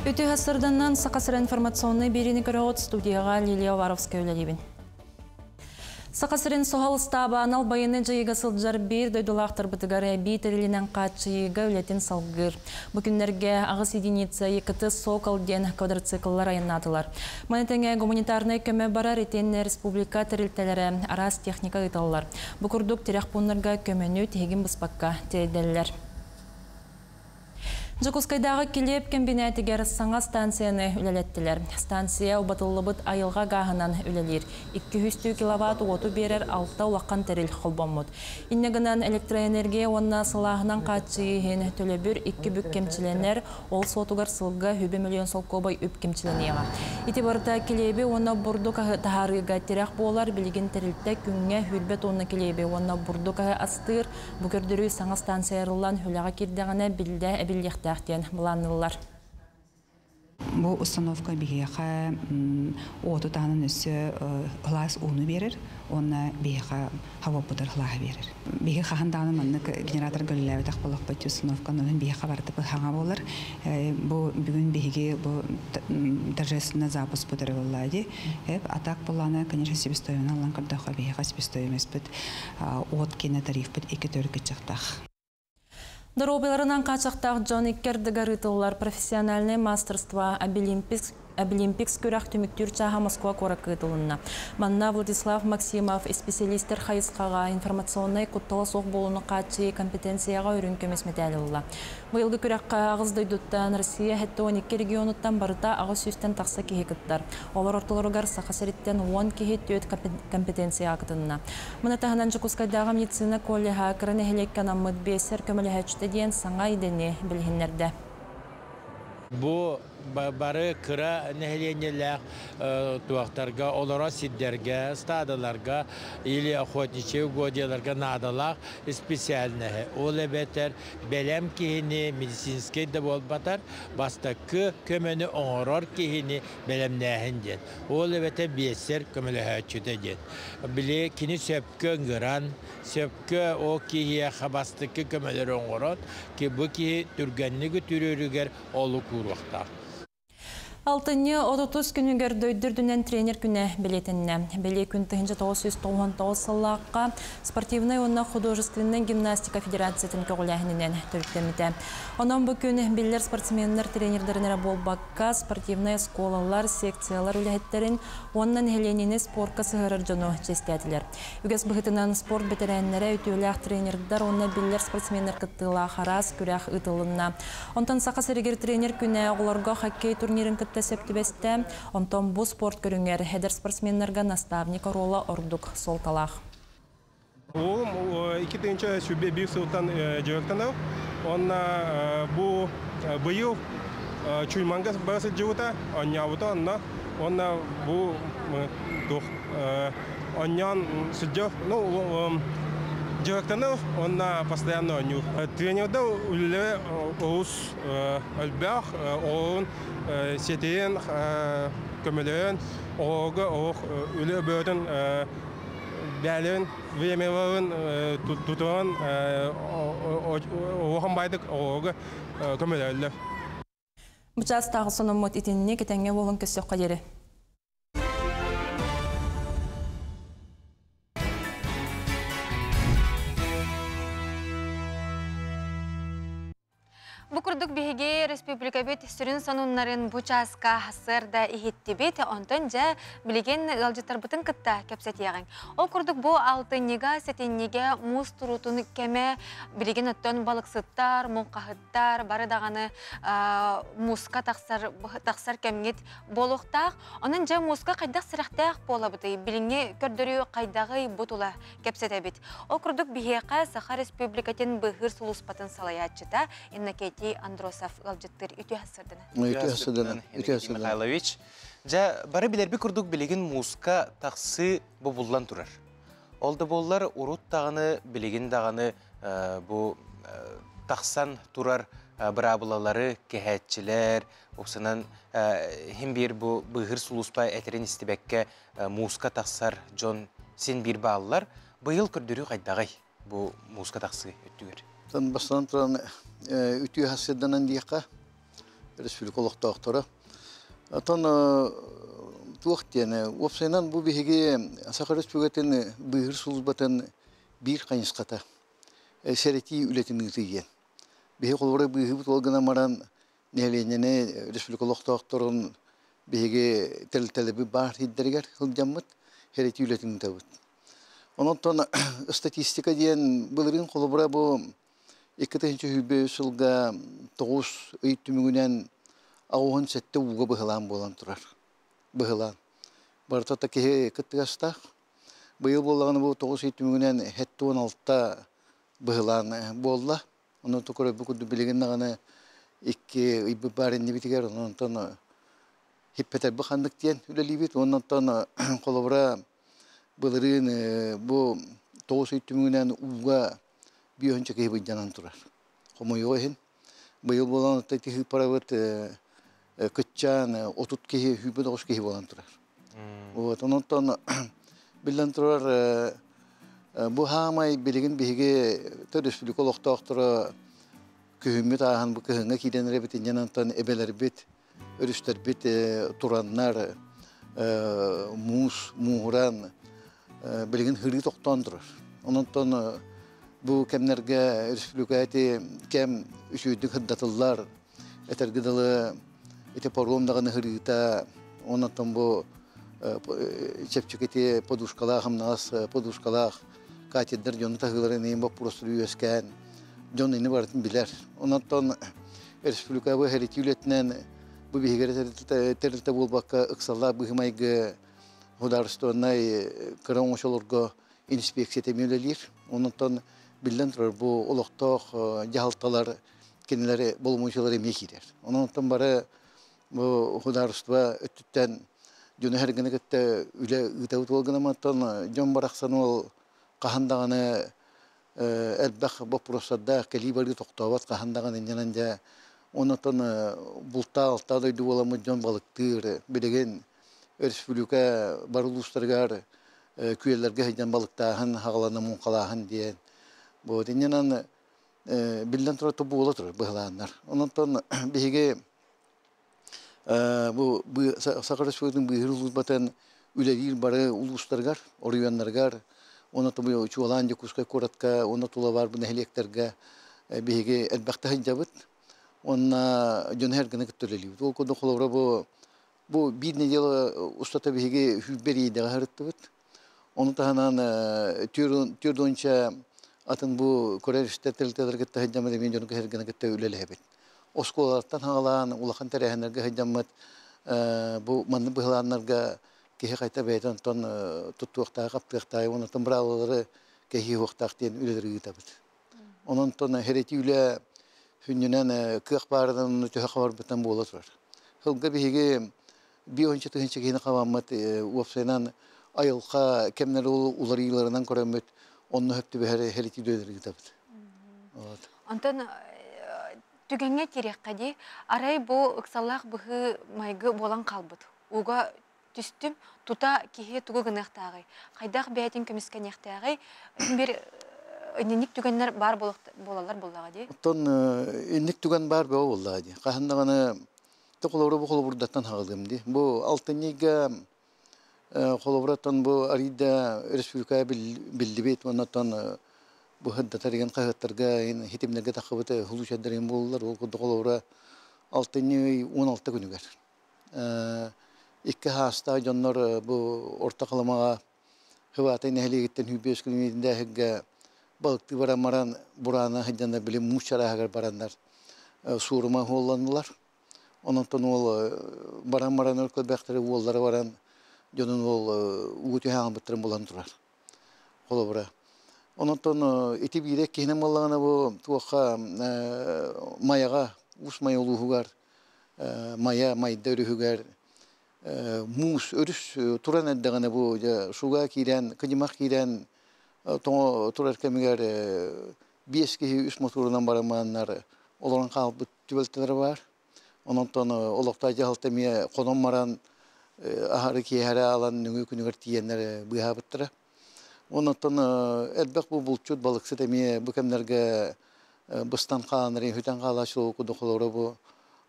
Үтүө сырданнан Саха сирэ информационнай биэриини көрөҕүт студияҕа Лилия Уваровская үлэлиибин. Саха сирин суһал ыстааба анал байыаннай дьайыыга сылдьар биир дойдулаахтарбытыгар эбии тэрилинэн хааччыйыыга үлэтин салгыыр. Бу күннэргэ аҕыс единица ЕКТ «Сокол» диэн квадроцикллар айаннаатылар. Маны тэҥэ гуманитарнай көмө барар итиэннэ республика тэрилтэлэрэ араас техника ыыталлар. Бу курдук тирэх пууннарга көмөнү тиһигин быспакка тиэрдэллэр. Дьокуускайдааҕы килиэп кэмбинээтигэр саҥа станцияны үлэлэттилэр. Станция убатыллыбыт айылҕа гааһынан үлэлиир. 200 киловатт уоту биэрэр алта улахан тэрил холбоммут. Инньэ гынан электроэнергия уонна сылааһынан хааччыйыы иһин төлөбүр икки бүк кэмчилэнэр, ол суотугар сылга үбэ миллион солкуобай үп кэмчилэниэҕэ. Ити барыта килиэби уонна бурдук аһы таһаарыыга тирэх буолар. Билигин тэрилтэ күҥҥэ 20 тонна килиэби уонна бурдук аһы астыыр. Бу көрдөрүү саҥа станция арыллан үлэҕэ киирдэҕинэ биллэ эбиллиэхтээх диэн былаанныыллар. Бу установка биһиэхэ уоту таһынан өссө ылаас ууну биэрэр уонна биһиэхэ хавоппутар ылааһы биэрэр. Биһи хаһан даҕаны маннык генератор үлэлээбэтэх буоллахпыт установка онон биһиэхэ барыта хаҥа буолар. Бу бүгүн биһиги бу торжественно запуск эрэ буолла дии. А так буоллаҕына, конечно, себестоимость аллан көрдөххө биһиэхэ себестоимость от киэнэ тарифпыт икки төрүт кыччахтаах. Доруобуйаларынан хааччахтаах дьон икки ардыгар ыытыллар профессиональное мастерство Абилимпикс Абилимпикс күрэх түмүктүүр чааһа Москва куоракка ыытылынна. Манна Владислав Максимов исписэлиистэр хайысхаҕа информационнай куттала суох буолууну хааччыйыы компетенцияҕа үрүҥ көмүс мэтээл ылла. Быйылгы күрэххэ аҕыс дойдуттан Россия 72 регионуттан барыта 800-тэн тахса киһи кыттар. Олор ортолоругар Саха сириттэн 10 киһи түөрт компетенцияҕа кытынна. Маны таһынан Дьокуускайдааҕы медицина коллеһа кыра нэһилиэккэ анаммыт биэсэр көмөлөһөөччүтэ диэн саҥа идэни билиһиннэрдэ. Бу бары кыра нэһилиэнньэлээх туохтарга, олорор сирдэргэ, стадаларга или охотничьи угодьяларга наадалаах специальноһы. Ол эбэтэр бэлэм киһини медицинскэй да буолбатар, бастакы көмөнү оҥорор киһини бэлэмнээһин диэн. Ол эбэтэр биэссэр көмөлөһөөччүтэ диэн. Били кини сөпкө ыҥыран, сөпкө ол киһиэхэ бастакы көмөлөрү оҥорон, бу киһи түргэнник үтүрүөрүгэр олук ууруохтаах. Алтынньы 30 күнүгэр дойду үрдүнэн тренер күнэ бэлиэтэннэ. Бэлиэ күн 1999 сыллаахха спортивнай уонна художественнай гимнастика федерациятын көҕүлээһининэн төрүттэммитэ. Онон бу күн биллэр спортсменнар тренердэрин эрэ буолбакка, спортивнай оскуолалар, секциялар үлэһиттэрин уонна нэһилиэнньэни спорка сыһыарар дьону чиэстээтилэр. Үгэс быһыытынан спорт бэтэрээннэрэ, үтүөлээх тренердэр уонна биллэр спортсменнар кыттыылаах араас күрэх ыытылынна. Онтон Саха сиригэр тренер күнэ оҕолорго хоккей турнирын кытта сөп түбэстэ. Онтон бу спорт көрүҥэр эдэр спортсменнарга наставник оруола ордук суолталаах. Уолум 2021 сылтан дьарыктанар. Онно бу быйыл Чуйманга бара сылдьыбыта, оонньообута онно. Уонна бу туох оонньоон сылдьар, ну, дьарыктанар уонна постоянно оонньуур. Тренердэр үлэлэрэ олус элбэх, оҕолорун сиэтийэн, көмөлөөн, оҕолорго олох үлэ бөҕөтүн бээлэрин времяларын тутуһан улахан баайдык оҕолорго көмөлөһөллөр. Бу чаастааҕы сонуммут итинник этэҥҥэ буолун көрсүөххэ диэри. Бу курдук биһиги республикабыт сүрүн сонуннарын бу чааска сарсыарда иһиттибит. Онтон дьэ билигин ыалдьыттарбытын кытта кэпсэтиэҕиҥ. Ол курдук бу алтынньыга, сэтинньигэ муус туруутун кэмэ билигин оттон балыксыттар, муҥхаһыттар бары даҕаны мууска тахсар, тахсар кэмҥит буолуохтаах. Онон дьэ мууска хайдах сэрэхтээх буолабытый? Билиҥҥи көрдөрүү хайдаҕый бу тула кэпсэтэбит. Ол курдук биһиэхэ Саха Республикатын быыһыыр сулууспатын салайааччыта Иннокентий Андросов ыалдьыттыыр үтүө сырдана. Үтүө сырдана. Үтүө Михайлович, дьэ бары билэрби курдук билигин мууска тахсыы бобуллан турар. Ол да буоллар урут даҕаны билигин даҕаны бу тахсан турар быраабылалары кэһээччилэр, уксанан хим биир бу быыһыр сулууспа этэрин истибэккэ мууска тахсар дьон син биир бааллар. Быйыл көрдөрүү хайдаҕый бу мууска тахсыы өттүгэр? Тан бастан туран үтүө хасырданан диэххэ республика олохтоохторо. Отон туох диэн уопсайынан бу биһиги Саха Республикатын быыһыр сулууспатын биир хайысхата сэрэтии үлэтин ыытыы диэн. Биһи холобура быыһыбыт ол гынан баран нэһилиэнньэни республика олохтоохторун биһиги тэрилтэлэрбит баар сирдэригэр сылдьаммыт сэрэтии үлэтин ыытабыт. Онон статистика диэн былырыын холобура бу 2023 сылга 9 ый түмүгүнэн 87 ууга быһылаан буолан турар. Быһылаан. Барыта да киһи кыттыгастаах. Быйыл буоллаҕына бу 9 ый түмүгүнэн 76 быһылаан буолла. Онон көрөрбүт курдук билигин даҕаны икки ыйбыт баар иннибитигэр, онон хиппэтэрбит ханнык диэн үлэлиибит. Онон холобура былырыын бу 9 ый түмүгүнэн ууга биэһүнчэ киһи быдьанан турар. Хомойуох иһин. Быйыл буолан тиһыыппарабыт кытчаан 30 киһи, 109 киһи буолан турар. Вот, онон биллэн турар бу хаамай билигин биһиги республика олохтоохторо күһүммүт ааһан бу кыһыҥҥа киирэн эрэбит инньэн антон эбэлэрбит, өрүстэрбит тураннар муус мууһуран билигин хырыы тохтоон турар. Онон бу кэмнэргэ республика эти кэм үчүгүйдүк хырдатыллар, этэрги дылы ити паром даҕаны хырыыта, онон бу чэпчэкити подушкалаах, хамнаас подушкалаах катердер дьону таһыыларын иин боппуруостары үөскээн дьон ини барытын билэр. Онон республика бу хәрити үлэтинэн бу биһигэр тэрилтэ буолбакка ыксаллаах быһымайгы государственнай кыра оҥочолорго инспекция үлэлиир. Онон биллэн турар бу олохтоох дьаһалталар кинилэри боломуочуялары эмиэ киирэр. Онон бары бу государство өттүттэн дьону хергини кытта үлэ ыытабыт буолгунаматтан дьон барахсан ол хаһан даҕаны элбэх боппуруостардаах кэлии барыы тохтообот хаһан даҕаны инньэнэн дьэ онотон бултаа алтаа дойду буоламмыт дьон балыктыыр билигин республика бары улуустарыгар күөллэргэ сылдьан балыктааһын хаҕалана муҥхалааһын диэн вот инньэнэн биллэн турар буола турар быһылааннар. Онон биһиги бу Саха Республикатын быыһыр улуусбатын үлэлиир бары улуустарыгар, оройуоннарыгар, онон чуолаан Дьокуускай куоратка, онно тула бар бу нэһилиэктэргэ биһиги элбэхтэ сылдьабыт. Онно дьон эргини кытта үлэлиибит. Ол курдук холобура бу биир неделя устата биһиги хүүбэр иидэҕэ сырыттыбыт. Ону таһынан түөрт атын бу көрөр истэр тэрилтэлэр кытта сылдьаммыт эмиэ дьону эргини кытта үлэлэһэбит. Оскуолалартан хаҕалаан улахан тэрээһиннэргэ сылдьаммыт бу маннык быһылааннарга киһи хайта бэйэтин онтон туттуохтаах, аптыахтаах, онтон быраабылалары кэһии диэн үлэлэри ыытабыт. Онон херети үлэ хүннүнэн кыах баарынан төһө хабарбытынан буола турар. Хылга биһиги биэһүнчэ тыһыынча киһини хабаммыт уопсайынан айылха кэмнэр уларыыларынан көрөммүт онно хөптүбэһэр херети үлэлэри ыытабыт. Онтон түгэҥҥэ кириэххэ дии, арай бу ыксаллаах быһыы майгы буолан хаалбыт. Уга түстүм, тута киһи тугу гыныахтааҕый, хайдах бэйэтин көмүскэниэхтээҕий, бир инник түгэннэр бар буолалар буоллаҕа дии. Оттон инник түгэн бар буоллаҕа дии. Хаһан даҕаны Холобура бу холобурдаттан хаҕылым ди. Бу алтынньыга холобураттан бу арыйда республика биллибит, оннотон бу хыддатар хаһыаттарга хитимнерге тахыбыт хулучаддарын боллар. Ол курдук холобура алтынньы 16 күнүгэр. Икки хааста дьоннор бу орта каламаға хыбатай нэһилиэгиттен хүббес күнүндээһиггэ балыкты баран маран бурана хыдьаннар били муус чарааһыгар бараннар суурума хуолланнылар. Ононтон ол баран маран өркөлбэхтэри уоллары баран дьонун ол уу түһээҕин булан турар. Холобура. Ононтон ити биирэ киһинэн буоллаҕына бу туохха маяга уус мая улууһугар мая майда өрүһүгэр муус өрүс туран эрдэҕинэ бу шуга киирэн кыдьымах киирэн тоҥо турар кэмигэр биэс киһи үс моторунан барамааннар олорон хаалбыт түбэлтэлэр бар. Ононтон олохтой дьаһалта эмиэ хонон маран аһары киэһэрэ алан нүҥү күнүгэр тиийэннэр быыһаабыттара. Ононтон элбэх бу булчут балыксыт эмиэ бу кэмнэргэ быстан хааланар хүтэн хаалааччы кудухолоро бу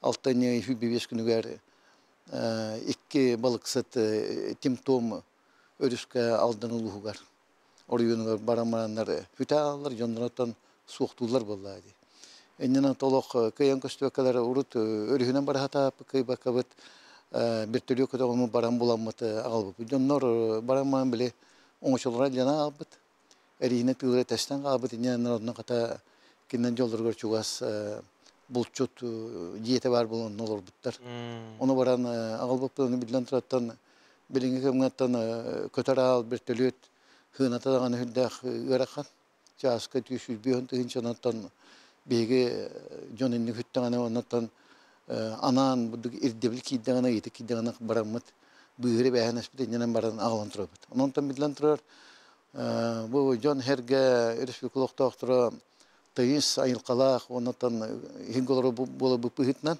алтынньы хүббибиэс күнүгэр икки балыксыт тимтом өрүскэ алдан улууһугар оройуонугар баран-мараннар хүтэ ааллар дьонноротон суохтууллар буоллаа ди. Иннинэн толох кыйан көстүбэккэлэр урут өрүһүнэн барахата кыйбаккабыт биртөлүө көтөҕүмү баран буламмыт аҕалбыт. Дьоннор баран-маран били оҥочолора дьана аалбыт. Эриинэ тыылары тэстэн хаалбыт иннинэн онно хата кининэн дьоллоругар чугас булчут дьиэтэ бар буолан олорбуттар. Ону баран аҕалбыппыт ону биллэн тураттан билиҥҥи кэмҥэттэн көтөр аал биртөлүөт хыыната даҕаны үрдээх ыарахан. Чааска түүс үрбүөн тыһынчанаттан биһиги дьон инник хүттэҕинэ оннуттан анаан бурдук ирдэбил киирдэҕинэ ыйыты киирдэҕинэ бараммыт быыһыры бээһэн эспит иннинэн баран аҕалан турабыт. Ононтон биллэн турар бу дьон herге республика олохтоохторо тыйыс айылқалаах оннуттан иһин буола быһытынан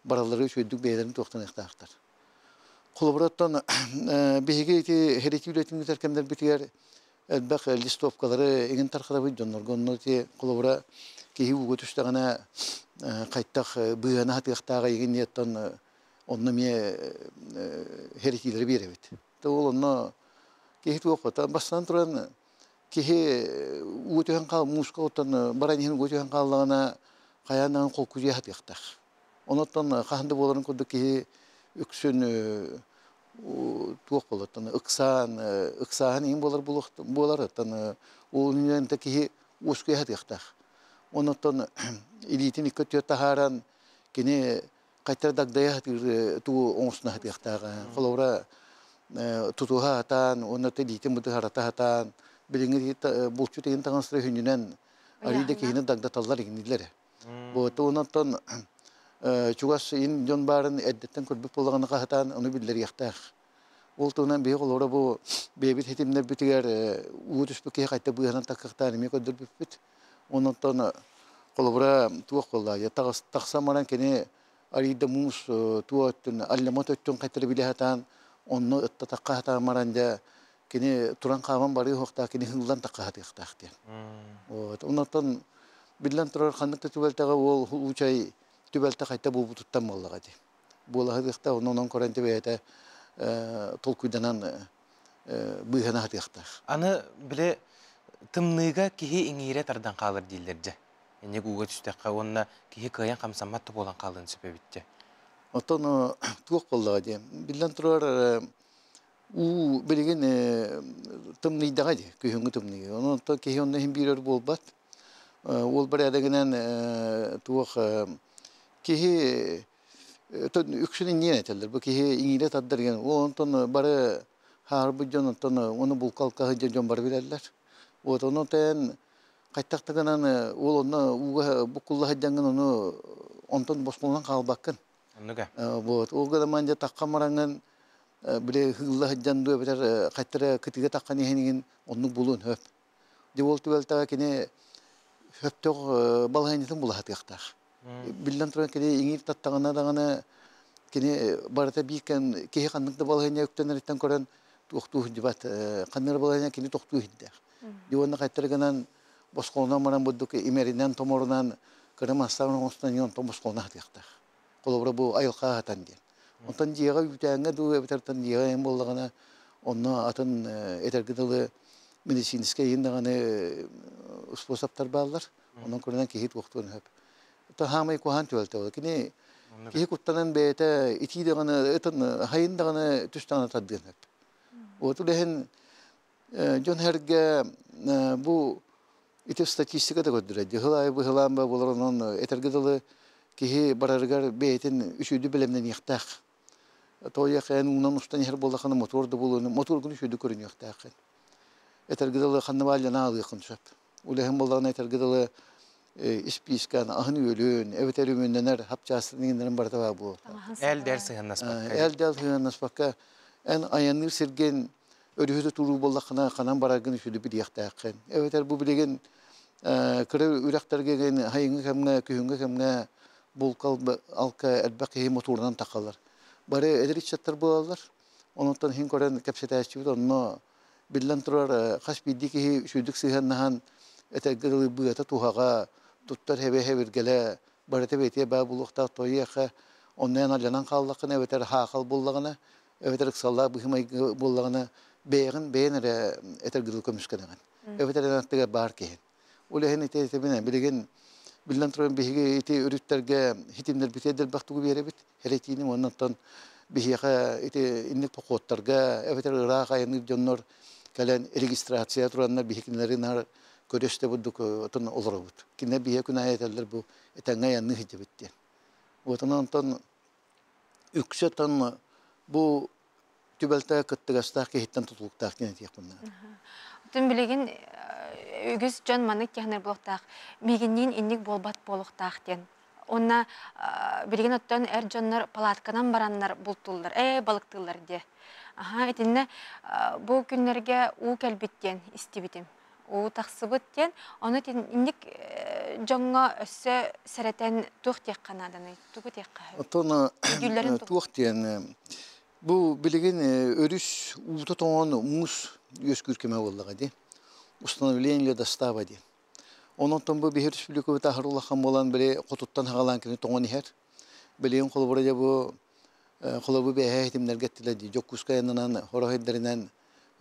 бараллары үчүгүйдүк бэйэлэрин туохтаныахтаахтар. Холобураттан биһиги ити херити үлэтин кэмдер битигэр элбэх листовкалары игин тархарабыт дьоннорго онно ти холобура киһи ууга түстэҕинэ хайтах быыһана хатыахтааҕа игин ниэттэн онно эмиэ херитилери биэрэбит. Ол онно киһи туохпата бастан туран киһи уу түһэн хаал мууска оттон баран иһин уу түһэн хааллаҕына хайааннаан холкудьуйа хатыахтаах. Оноттон хаһан да буоларын курдук киһи үксүн туох болоттон ыксаан ыксааһын иин болар буолар оттон ол та киһи уускуйа хатыахтаах. Оноттон илиитин икки өттүгэр таһааран кини кайтар дагдая хатыыр туу оҥостуна хатыахтаах. Холобура тутуһа хатаан, онно илиитин быты харата хатаан, билиҥҥи булчут иһин таҥастары хүнүнэн арыйда киһини дагдаталлар игиннилэр. Бу оннотон чугас ин дьон баарын эрдэттэн көрбүт буоллаҕына хаһытаан ону биллэриэхтээх. Ол туһунан биһи олоро бу бэйэбит хитимнэрбитигэр уу түспүт киһи хайта быыһанан таккахтаан эмиэ көрдөрбүппүт. Оннотон холобура туох буолла тахсан баран кини арыйда муус туо өттүн аллямот өттүн хайтары биле хатаан онно ытта такка хатаан баран дьэ кини туран хааман барыы хуохтаах кини хыыллан такка хатыахтаах диэн. Вот оннотон биллэн турар ханнык да түбэлтэҕэ ол уучай түбэлтэ хайта буолбутуттан буоллаҕа дии. Буолаһыахта онон көрөн түбэйэтэ толкуйданан быыһана хатыахтаах. Аны биле тымныыга киһи иҥиирэ тардан хаалар дииллэр дьэ. Инник ууга түстэххэ уонна киһи кыайан хамсаммат да буолан хаалыан сөп эбит. Оттон туох буоллаҕа дии. Биллэн турар уу билигин тымныйдаҕа дии, күһүҥҥү тымныйы. Онон киһи онно иһин биирэр буолбат. Ол бэрээдэгинэн туох киһи үксүн иҥиэн этэллэр. Бу киһи иҥиирэ тардар деген. Ол онтон бары хаарбыт дьон онтон оны булкалка дьон бары билэллэр. Вот онон тэн кайтактыгынан ол онно ууга буккулла сылдьаҥҥын ону онтон босхолонон хаалбаккын. Оннуга. Вот ол гынан дьэ такка мараҥын биле хыылла сылдьан дуо эбэтэр кайтара кытыга таккан иһинигин оннук булуон хөп. Дьэ ол түбэлтэҕэ кини хөптөөх балаһыанньатын булаһатыахтаах. Биллэн туран кини иҥиир таттаҕына даҕаны кини барыта биир киһи ханнык да балаһыанньа үктэнэриттэн көрөн туохтуу сылдьыбат. Ханнык балаһыанньа кини тохтуу иһирдээх. Дьэ уонна кайтара гынан босхолонон баран бурдук имэринэн томорунан кыра мастаан оҥостон онтон босхолоно хатыахтаах. Холобура бу айылҕа аһатан диэн. Онтон дьиэҕэ үүтээҥҥэ дуу эбэтэр дьиэҕэ эм буоллаҕына онно атын этэргэ дылы медицинскэй иһин даҕаны способтар бааллар. Онон көрүнэн киһи туохтуон сөп. Таһаамай куһаан түбэлтэ буолар. Кини киһи куттанан бэйэтэ итии даҕаны ытын хайын даҕаны түс даҕаны тардыан сөп. Вот үлэһин дьон эргэ бу ити статистика да көрдөрөр. Дьыһыл айы быһылаан ба болар онон этэргэ дылы киһи барарыгар бэйэтин үчүйдү бэлэмнэниэхтээх. Тойа хэн уунан устан иһэр буоллахына мотуор да буолуону мотуоргун үчүйдү көрүнүөхтээххин. Этэргэ дылы ханныбааллана алыахын сөп. Үлэһин буоллаҕына этэргэ дылы испиискэн аһын үөлүн, эбэтэр үмүннэнэр хапчаастын барыта баа буол. Эл-дэл сыһыннаспакка. Эл-дэл сыһыннаспакка эн айанныыр сирген өрүһүтэ туруу буоллаххына ханан бараргын үчүдү билиэхтээххин. Эбэтэр бу билигин кыра үрэхтэргэ хайыҥҥы кэмҥэ, күһүҥҥү кэмҥэ булкал алка элбэх киһи мотуорунан тахалар. Бары эдэр иччаттар буолаллар. Онуттан хин көрөн кэпсэтээччибит онно биллэн турар хас биирдии киһи үчүдүк сыһыаннаһан этэргэ дылы быата туһаҕа туттар хэбэ хэбиргэлэ барыта бэтиэ баа булуохтаах тойуохха оннуйан алланан хааллаххына эбэтэр хаахал буллаҕына эбэтэр ыксаллаах быһымайгы буллаҕына бэйэҕин бэйэн эрэ этэргэ дылы көмүскэнэҕин эбэтэр аттыгар баар киһин улэһин ити этебинэ билигин биллэн туран биһиги ити өрүттэргэ хитимнэрбитэ дэлбэх тугу биэрэбит херетиини оннуттан биһиэхэ ити инник походтарга эбэтэр ыраах айаныыр дьоннор кэлэн регистрация тураннар биһикинлэрин көрөстө бурдук отон олоробут. Кине биһе күн аятеллер бу этеңге аянны хиджибит диэн. Отон онтон үксө тон бу түбэлтэ кыттыгастаах киһиттэн тутулуктаах диэн этиэх bunна. Отон билигин үгүс дьон маннык киһинер буолуохтаах. Мигинниин инник буолбат буолуохтаах диэн. Онна билигин оттон эр дьоннор палатканан бараннар бултуллар, балыктыыллар диэ. Аха, итиннэ бу күннэргэ уу кэлбит диэн истибитим. Уу тахсыбыт диэн, ону инник дьоҥҥо өссө сэрэтэн туох диэххэ нааданы, тугу диэххэ? Оттон туох диэн, бу билигин өрүс уута тоҥон муус үөскүүр кэмэ буоллаҕа дии. Установление ледостава диэн. Онон бу биһир республикабыт аһар улахан буолан били хотуттан хагалаан кини тоҥон иһэр. Билигин холобура дьэ бу холобу бэһэ хитимнэргэ эттилэр дии. Дьокуускай аннынан хорохойдарынан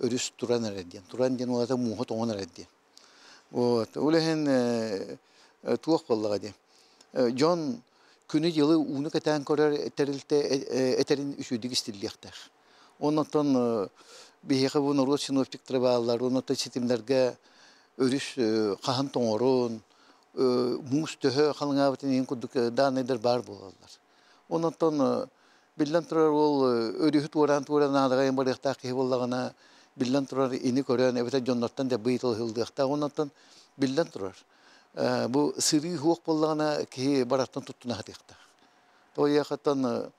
өрүс туран эрэр диэн. Туран диэн улата мууһа тоҥон эрэр диэн. Вот. Улэһин туох буоллаҕа дии. Дьон күнү дьылы ууну кэтээн көрөр тэрилтэ этерин үчүйдүк истиллиэхтээх. Оннуттан биһиэхэ бу норуот синоптиктары бааллар, оннуттан ситимнэргэ өрүс хаһан тоҥорун, муус төһө халыҥаабытын иһин курдук даанайдар баар буолаллар. Оннуттан биллэн турар ол өрүһү туораан-туораан наадагайын барыахтаах киһи буоллаҕына биллэн турар ини көрөн эбэтэр дьоннортон да быйытыл ыһыллыахтаах. Оннуттан биллэн турар бу сырыы хуох буоллаҕына киһи бараттан туттуна хатыахтаах. Тойяхаттан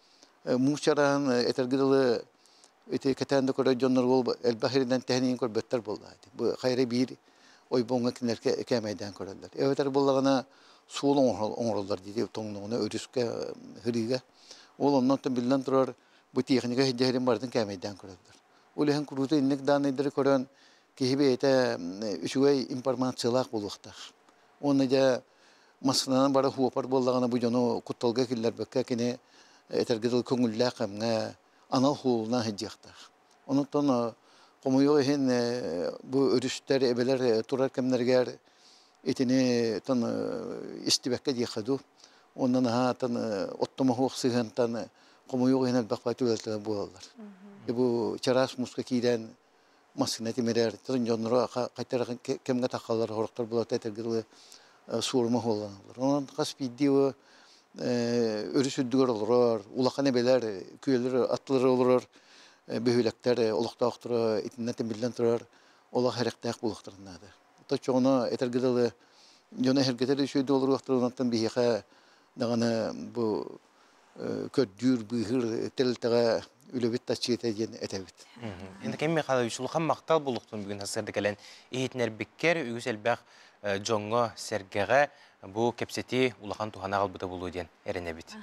муус чараан этэргэ дылы ити кэтээн да көрөр дьоннор ол элбэх иринэн тэһэн көрбөттөр буолла. Бу хайра биир ойбоҥҥа кинилэргэ кээмэйдээн көрөллөр. Эбэтэр буоллаҕына суол оҥороллор диди тоҥнугуна өрүскэ хырыыга. Ол оннуттан биллэн турар бу техника хиддэһэрин бардын кээмэйдээн көрөллөр. Ол иһин куруута инник даанайдары көрөн киһи бэйэтэ үчүгэй информациялаах буолуохтаах. Онно дьэ массыынанан бара хуопар буоллаҕына бу дьону кутталга киллэрбэккэ кини этэргэ дылы көҥүллээх кэмҥэ анал хуолуна сылдьыахтаах. Онуттан хомойуох иһин бу өрүстэр эбэлэр турар кэмнэригэр итини тон истибэккэ диэххэ дуу. Онон аһаатан оттомоһуох сыһыантан хомойуох иһин элбэх бай түбэлтэлэр буолаллар. Бу чараас муска киирэн массыына тимирэр, тон дьонноро хайтар кэмҥэ тахаллар, хорохтор буолата этэргэ дылы суорума хуолланаллар. Онон хас биирдии өрүс үрдүгэр олорор, улахан эбэлэр, күөлэр аттылары олорор бөһүөлэктэр олохтоохторо итиннэ тимиллэн турар олох эрэхтээх буолуохтарын наада. Точоҕуна этэргэ дылы дьоно эһэргэтэр үчүгэй олоруохтар онтон биһиэхэ даҕаны бу көрдүүр быыһыр тэрилтэҕэ үлэбит таччыыта диэн этэбит. Иннокентий Михайлович, улахан махтал булуктун бүгүн хасырды кэлэн иһитинэрбиккер үгүс элбэх дьоҥҥо сэргэҕэ Бу кэпсэтии улахан туһаны аҕалбыта буолуо диэн эрэнэбит.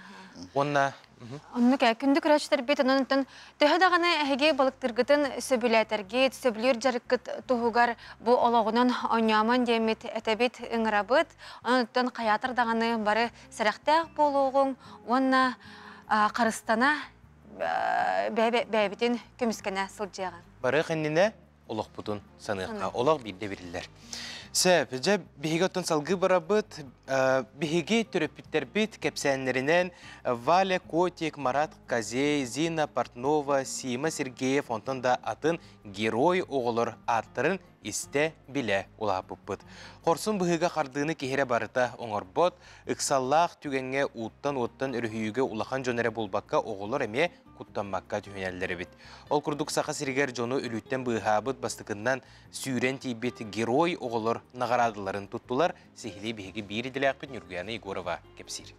Уонна Оннук ээ, күндү көрөөччүлэрбит, онон онтон төһө даҕаны эһиги балыктыыргытын сөбүлээтэргит, сөбүлүүр дьарыккыт туһугар бу олоҕунан оонньоомон диэммит этэбит, ыҥырабыт. Онон оттон хайаатар даҕаны бары сэрэхтээх буолуоҕуҥ уонна харыстана бэйэбитин көмүскэнэ сылдьыаҕыҥ. Барыах иннинэ олохпутун саныахха. Олох биирдэ бириллэр. Сөп, дьэ биһиги оттон салгыы барабыт. Биһиги төрөппүттэрбит кэпсээннэринэн Валя Котик, Марат Казей, Зина Портнова, Сима Сергеев, онтон да атын герой оҕолор ааттарын истэ билэ улааппыппыт. Хорсун быһыыга хардыыны киһирэ барыта оҥорбот, ыксаллаах түгэҥҥэ ууттан-уоттан өрүһүйүүгэ улахан дьон эрэ буолбакка оҕолор эмиэ куттаммакка түһүнэллэр эбит. Ол курдук Саха сиригэр дьону өлүүттэн быыһаабыт бастакыннан сүүрэн тиийбит герой оҕолор наҕараадаларын туттулар. Сиһилии биһиги биир идэлээхпит Ньургуяна Егорова кэпсиир.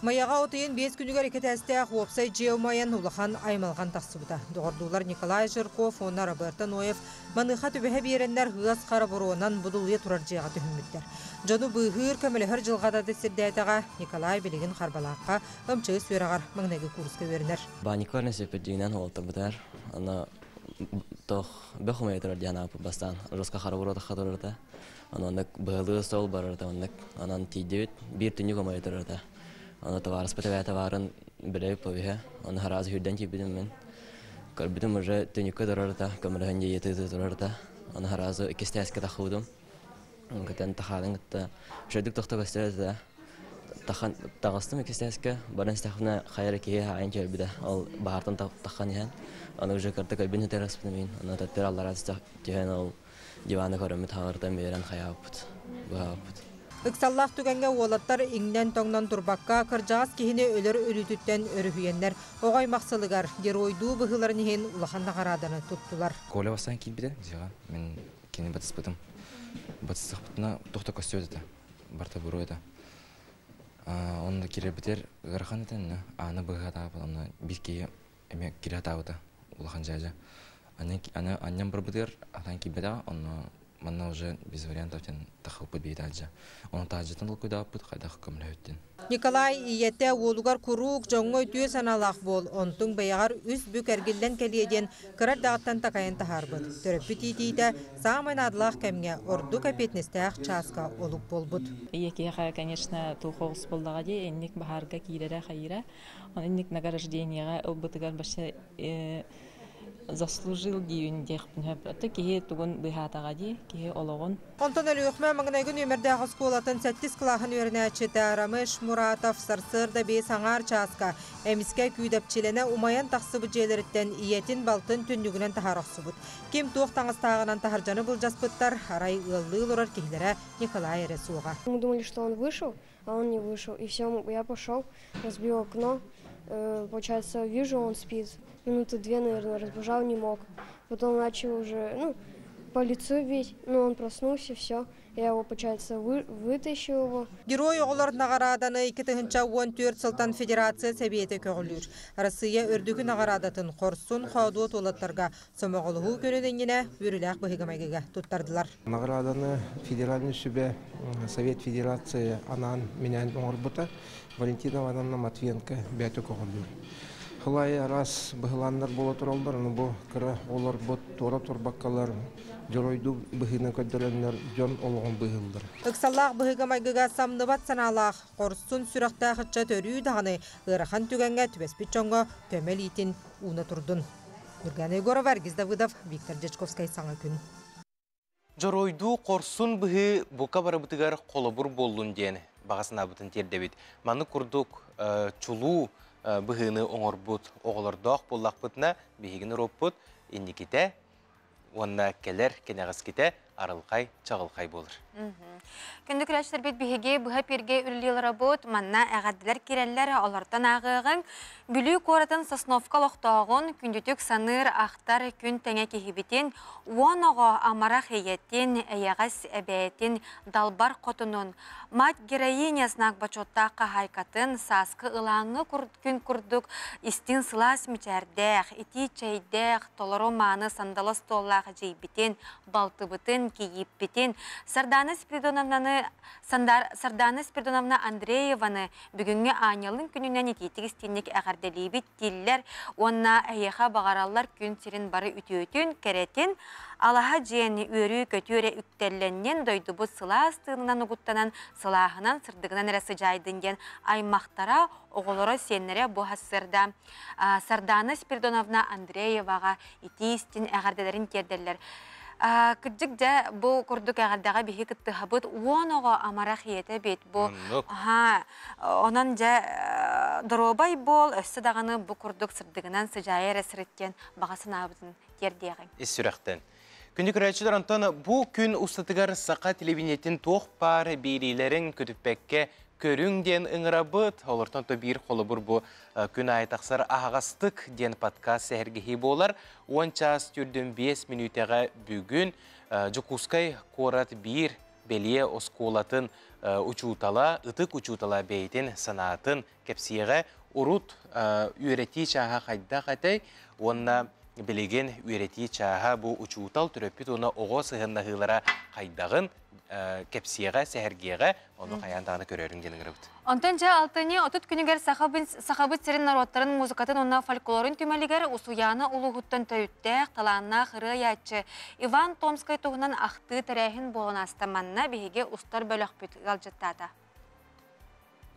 Майаҕа от ыйын биэс күнүгэр икки этээстээх уопсай дьиэ умайан улахан аймалҕан тахсыбыта. Доҕордуулар Николай Жирков уонна Роберто Ноев маныаха түбэһэ биэрэннэр ыас хара буруонан будулуйа турар дьиэҕэ түһүммүттэр. Дьону быыһыыр, көмөлөһөр дьылҕата да сирдээтэҕэ Николай билигин Харбалаахха МЧС үөрэҕэр маҥнайгы курска үөрэнэр. Баанньыкпар нэсиппит уолтарбытар. Аны тох бөх умайа турар диэн ааппыт бастаан. Руска хара буруотахха турарта. Аны оннук быһалыы сол барарта оннук. Анан тиийдибит. Биир түннүк умайа турарта. Аны товарыспыт эбээтэ баарын билэбит повиһэ. Аны хараас үрдэн киирбитим мен. Көрбүтүм уже түннүккэ турарта, көмөлөһөн дьиэ турарта. Аны харазы иккис тахыбытым. Көтөн тахаадын кытта үчүгэйдик тохто көстөр этэ. Тахан таҕыстым иккистээскэ, баран истэхпинэ хайа эрэ киһи хаайан кэлбитэ. Ол баһаартан таххан иһэн, аны уже кырта көлбүн этэр аспытым иһин, аны төттөр аллараа түһэн ол диваны көрөммүт хаҥыртан биэрэн хайаабыппыт, быһаабыппыт. Ыксаллаах түгэҥҥэ уолаттар иҥнэн-тоҥнон турбакка, кырдьаҕас киһини өлөр өлүүтүттэн өрүһүйэннэр, оҕо аймах сылыгар геройдуу быһыыларын иһин улахан наҕарааданы туттулар. Коля бастаан киирбитэ, дьиэҕэ мин кини батыспытым. Батыстахпытына туох да көстүбэт этэ. Барыта буруо этэ. Онно киирэрбитигэр ыарахан этэ иннэ. Ааны быыһа атаабыт, онно биир киһи эмиэ киирэ атаабыта улахан дьээдьэ. Аны анньан барбытыгар атаан киирбэтэҕэ, онно манна уже без вариантов диэн таххыппыт биһи таһырдьа. Ону таһырдьаттан толкуйдаабыппыт хайдах көмөлөһүттүн. Николай ийэтэ уолугар куруук дьоҥҥо үтүө санаалаах буол, онтуҥ бэйэҕэр үс бүк эргиллэн кэлиэ диэн кыра эрдэҕиттэн такайан таһаарбыт. Төрөппүт иитиитэ саамай наадалаах кэмҥэ ордук эппиэтинэстээх чааска олук буолбут. Ийэ киһиэхэ, конечно, туох оҕус буоллаҕа дии, инник баһаарга киирэрэ хайыыра. Ону инник награждениеҕа ылбытыгар вообще заслужил диибин диэхпин сөп. Ото киһи тугун быыһаатаҕа дии, киһи олоҕун. Онтон Өлүөхүмэ маҥнайгы нүөмэрдээх оскуолатын сэттис кылааһын үөрэнээччитэ Рамеш Муратов сарсыарда биэс аҥаар чааска эмискэ күүдэпчилэнэ умайан тахсыбыт дьиэлэриттэн ийэтин балтын түннүгүнэн таһаара охсубут. Ким туох таҥастааҕынан таһырдьаны былдьаспыттар, арай ыаллыы олорор киһилэрэ Николай эрэ суоҕа. Мы думали, что он вышел, а он не вышел. И все, я пошел, разбил окно. Получается, вижу, он спит. Минуты две, наверное, разбужал, не мог. Потом начал уже, ну, по лицу бить, но он проснулся, все. Я его, получается, вы, вытащил его. Герой оҕолор наҕарааданы 2014 сылтан Федерация Сэбиэтэ көҕүлүүр. Россия үрдүкү наҕараадатын хорсун хоодуот уолаттарга сомоҕолоһуу күнүн иннинэ үөрүүлээх быһыыга-майгыга туттардылар. Наҕарааданы Федеральный сүбэ Совет Федерация анаан минээн оҥорбута Валентина Ивановна Матвиенко бэйэтэ көҕүлүүр. Хылай араас быһылааннар буола тураллар, ону бу кыра оҕолорбут туора турбаккалар дьоруойдуу быһыынан көрдөрөннөр дьон олоҕун быыһыыллар. Ыксаллаах быһыыга-майгыга самныбат санаалаах, хорсун сүрэхтээх ыччат өрүү даҕаны ыарахан түгэҥҥэ түбэспит дьоҥҥо көмө илиитин ууна турдун. Нургана Егорова, Аргиз Давыдов, Виктор Дьячковскай Саҥа күн. Дьоруойдуу хорсун быһыы бука барыбытыгар холобур буоллун диэн баҕа санаабытын тиэрдэбит. Маны курдук чулуу быһыыны оҥорбут оҕолордоох буоллахпытына, биһиги норуоппут инникитэ уонна кэлэр кэнэҕэскитэ арылхай, чаҕылхай буолар. Күндү күрээччилэрбит биһиги быһа пиргэ үлэлиилэрабыт манна эҕэрдэлэр киирэллэр олортон ааҕыаҕыҥ Бүлүү куоратын Сосновка олохтооҕун күндүтүк саныыр ахтар күн тэҥэ киһибитин уон оҕо амарах ийэтин, эйэҕэс эбээтин, далбар хотунун, мать героиня знак бочуоттаах хаһаайкатын сааскы ылааҥҥы күн курдук истиҥ сылаас мичээрдээх, итии чэйдээх, толору мааны сандала остуоллаах эдьиийбитин, балтыбытын, кийииппитин Сардана Спиридоновнаны Сардана Спиридоновна Андрееваны бүгүҥҥү аанньалын күнүнэн итиитик истинник эҕэрдэлиибит дииллэр уонна эһиэхэ баҕараллар күн сирин бары үтүөтүн, кэрэтин, алаһа дьиэни үөрүү-көтүү эрэ үктэллэннин, дойдубут сылаас тыынынан угуттанан, сылааһынан, сырдыгынан эрэ сыдьаайдын диэн аймахтара, оҕолоро, сиэннэрэ бу сарсыарда Сардана Спиридоновна Андрееваҕа итии-истин эҕэрдэлэрин тиэрдэллэр. Кырдьык дьэ бу курдук эҕэрдэҕэ биһи кыттыһабыт уон оҕо амарах ийэтэ эбит бу онон дьэ доруобай буол өссө даҕаны бу курдук сырдыгынан сыдьаайа эрэ сырыт диэн баҕа санаабытын тиэрдиэҕиҥ. Ис сүрэхтэн. Күндү көрөөччүлэр, онтон бу күн устатыгар саха телевидениетин туох баар биэриилэрин көтүппэккэ көрүҥ диэн ыҥырабыт. Олортон то биир холобур бу күн аайы тахсар аһаҕастык диэн подкаст сэһэргэһии буолар. 10 чаас түрдүн 5 мүнүүтэҕэ бүгүн Дьокуускай куорат биир бэлиэ оскуолатын учуутала, ытык учуутала бэйэтин санаатын кэпсиэҕэ. Урут үөрэтии чааһа хайдах этэй уонна билигин үөрэтии чааһа бу учуутал, төрөппүт уонна оҕо сыһыаннаһыылара хайдаҕын кэпсиэҕэ, сэһэргиэҕэ, ону хайаан даҕаны көрөөрүҥ диэн ыҥырабыт. Онтон дьэ алтынньы 30 күнүгэр Сахабыт сирин норуоттарын музыкатын уонна фольклорун түмэлигэр Усуйаана улууһуттан төрүттээх, талааннаах ырыа айааччы Иван Томскай туһунан ахтыы тэрээһин буолан ааста. Манна биһиги устар бөлөхпүт ыалдьыттаата.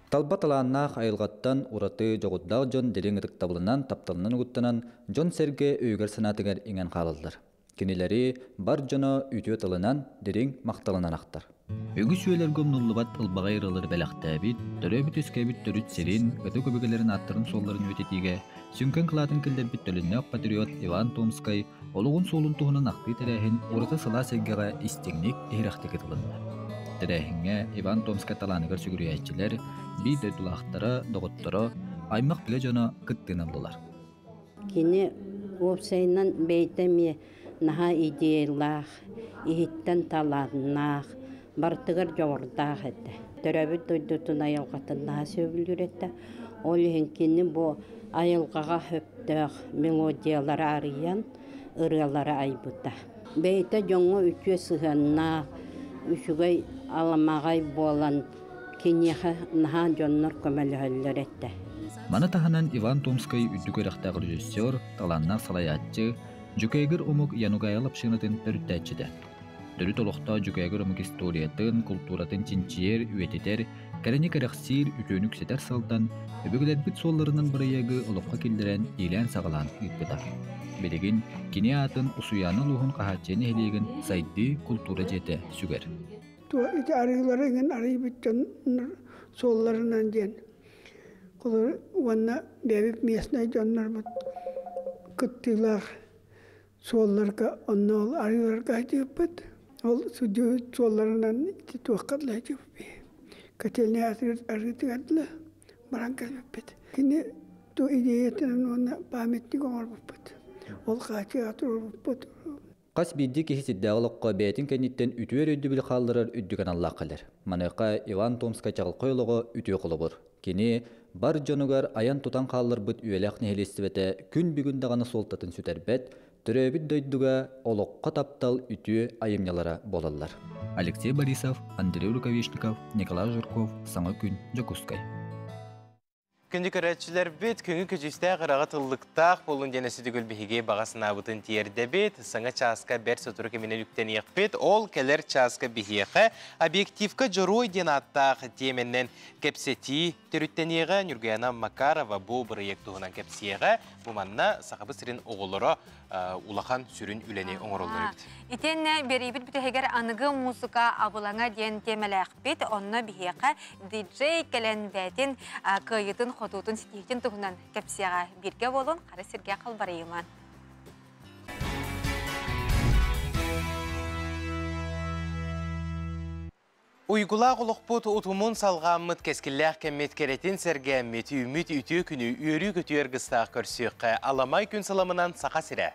Талба талааннаах айылҕаттан ураты дьоҕурдаах дьон дириҥ ытыктабылынан, тапталынан угуттанан, дьон-сэргэ өйүгэр-санаатыгар иҥэн хаалаллар. Кинилэри бар дьоно үтүө тылынан, дириҥ махталынан ахтар. Үгүс үйэлэргэ умнуллубат ылбаҕай ырыалары бэлэхтээбит, төрөөбүт-үөскээбит төрүт сирин, ытык өбүгэлэрин ааттарын-суолларын үйэтитиигэ сүҥкэн кылаатын киллэрбит төлөннөөх патриот Иван Томскай олоҕун суолун туһунан ахтыы тэрээһин ураты сылаас эйгэҕэ истиҥник, иһирэхтик ытылынна. Тэрээһиҥҥэ Иван Томскай талааныгар сүгүрүйээччилэр, биир дойдулаахтара, доҕотторо, аймах-билэ дьоно кыттыыны ыллылар. Кини уопсайынан бэйэтэ эмиэ наһаа идеялаах, иһиттэн талааннаах, барытыгар дьоҕурдаах этэ. Төрөөбүт дойдутун айылҕатын наһаа сөбүлүүр этэ. Ол иһин кини бу айылҕаҕа сөптөөх мелодиялары арыйан, ырыалары айбыта. Бэйэтэ дьоҥҥо үтүө сыһыаннаах, үчүгэй аламаҕай буолан, киниэхэ наһаа дьоннор көмөлөһөллөр этэ. Маны таһынан Иван Томскай үрдүк үөрэхтээх режиссер, талааннаах салайааччы, Дьүкээгир омук Янугая лапшинатын төрүттээччитэ. Төрүт олохтоох дьүкээгир омук историятын, култууратын чинчийэр, үйэтитэр, кэрэни кэрэхсиир, үтүөнү үксэтэр сылтан өбүгэлэрбит суолларынан бырайыагы олоххо киллэрэн иилээн-саҕалаан ыыппыта. Билигин кини аатын Усуйаана улууһун Хаһааччыйа нэһилиэгин Сайдыы култуура дьиэтэ сүгэр. Ити арыылары иҥин арыйбыт дьоннор суолларынан диэн уонна бэйэбит местнай дьоннорбут кыттыылаах суолларга онно ол арыыларга сылдьыбыппыт. Ол сылдьыбыт суолларынан ити туохха дылы сылдьыбыппыт. Котельнай арыытыгар дылы баран кэлбиппит. Кини ту идеятынан уонна памятник оҥорбуппут. Ол хаачыйаҕа туруорбуппут. Хас биирдии киһи сирдээҕи олоххо бэйэтин кэнниттэн үтүө өйдөбүлү хаалларар үрдүк аналлаах кэлэр. Маныаха Иван Томскай чаҕылхай олоҕо үтүө холобур. Кини бар дьонугар айан-тутан хаалларбыт үйэлээх нэһилиэстибэтэ күн бүгүн даҕаны суолтатын сүтэрбэт, төрөөбүт дойдуга олоххо таптал үтүө айымньылара буолаллар. Алексей Борисов, Андрей Рукавишников, Николай Жирков, Саҥа күн, Дьокуускай. Күндү көрөөччүлэрбит, күҥү көдьүүстээх ыраҕа тыллыктаах буолун диэн өссө биһиги баҕа санаабытын тиэрдэбит. Саҥа чааска бэрт сотору кэминэн үктэниэхпит. Ол кэлэр чааска биһиэхэ объективка дьоруой диэн ааттаах тиэмэннэн кэпсэтии төрүттэниэҕэ. Ньургуяна Макарова бу бырайыак туһунан кэпсиэҕэ. Бу манна Сахабыт сирин оҕолоро улахан сүрүн үлэни оҥороллор эбит. Итиэннэ биэриибит бүтэһигэр аныгы музыка абылаҥа диэн тиэмэлээхпит. Онно биһиэхэ диджей кэлэн бээтин кыайыытын, хотуутун, ситиһиитин туһунан кэпсиэҕэ. Бииргэ буолун, хара сиргэ халбарыйыман. Уйгулаах олохпут утумун салҕааммыт кэскиллээх кэммит кэрэтин сэргээммит үүммүт үтүө күнү үөрүү-көтүү аргыстаах көрсүөххэ аламай күн сыламынан Саха сирэ.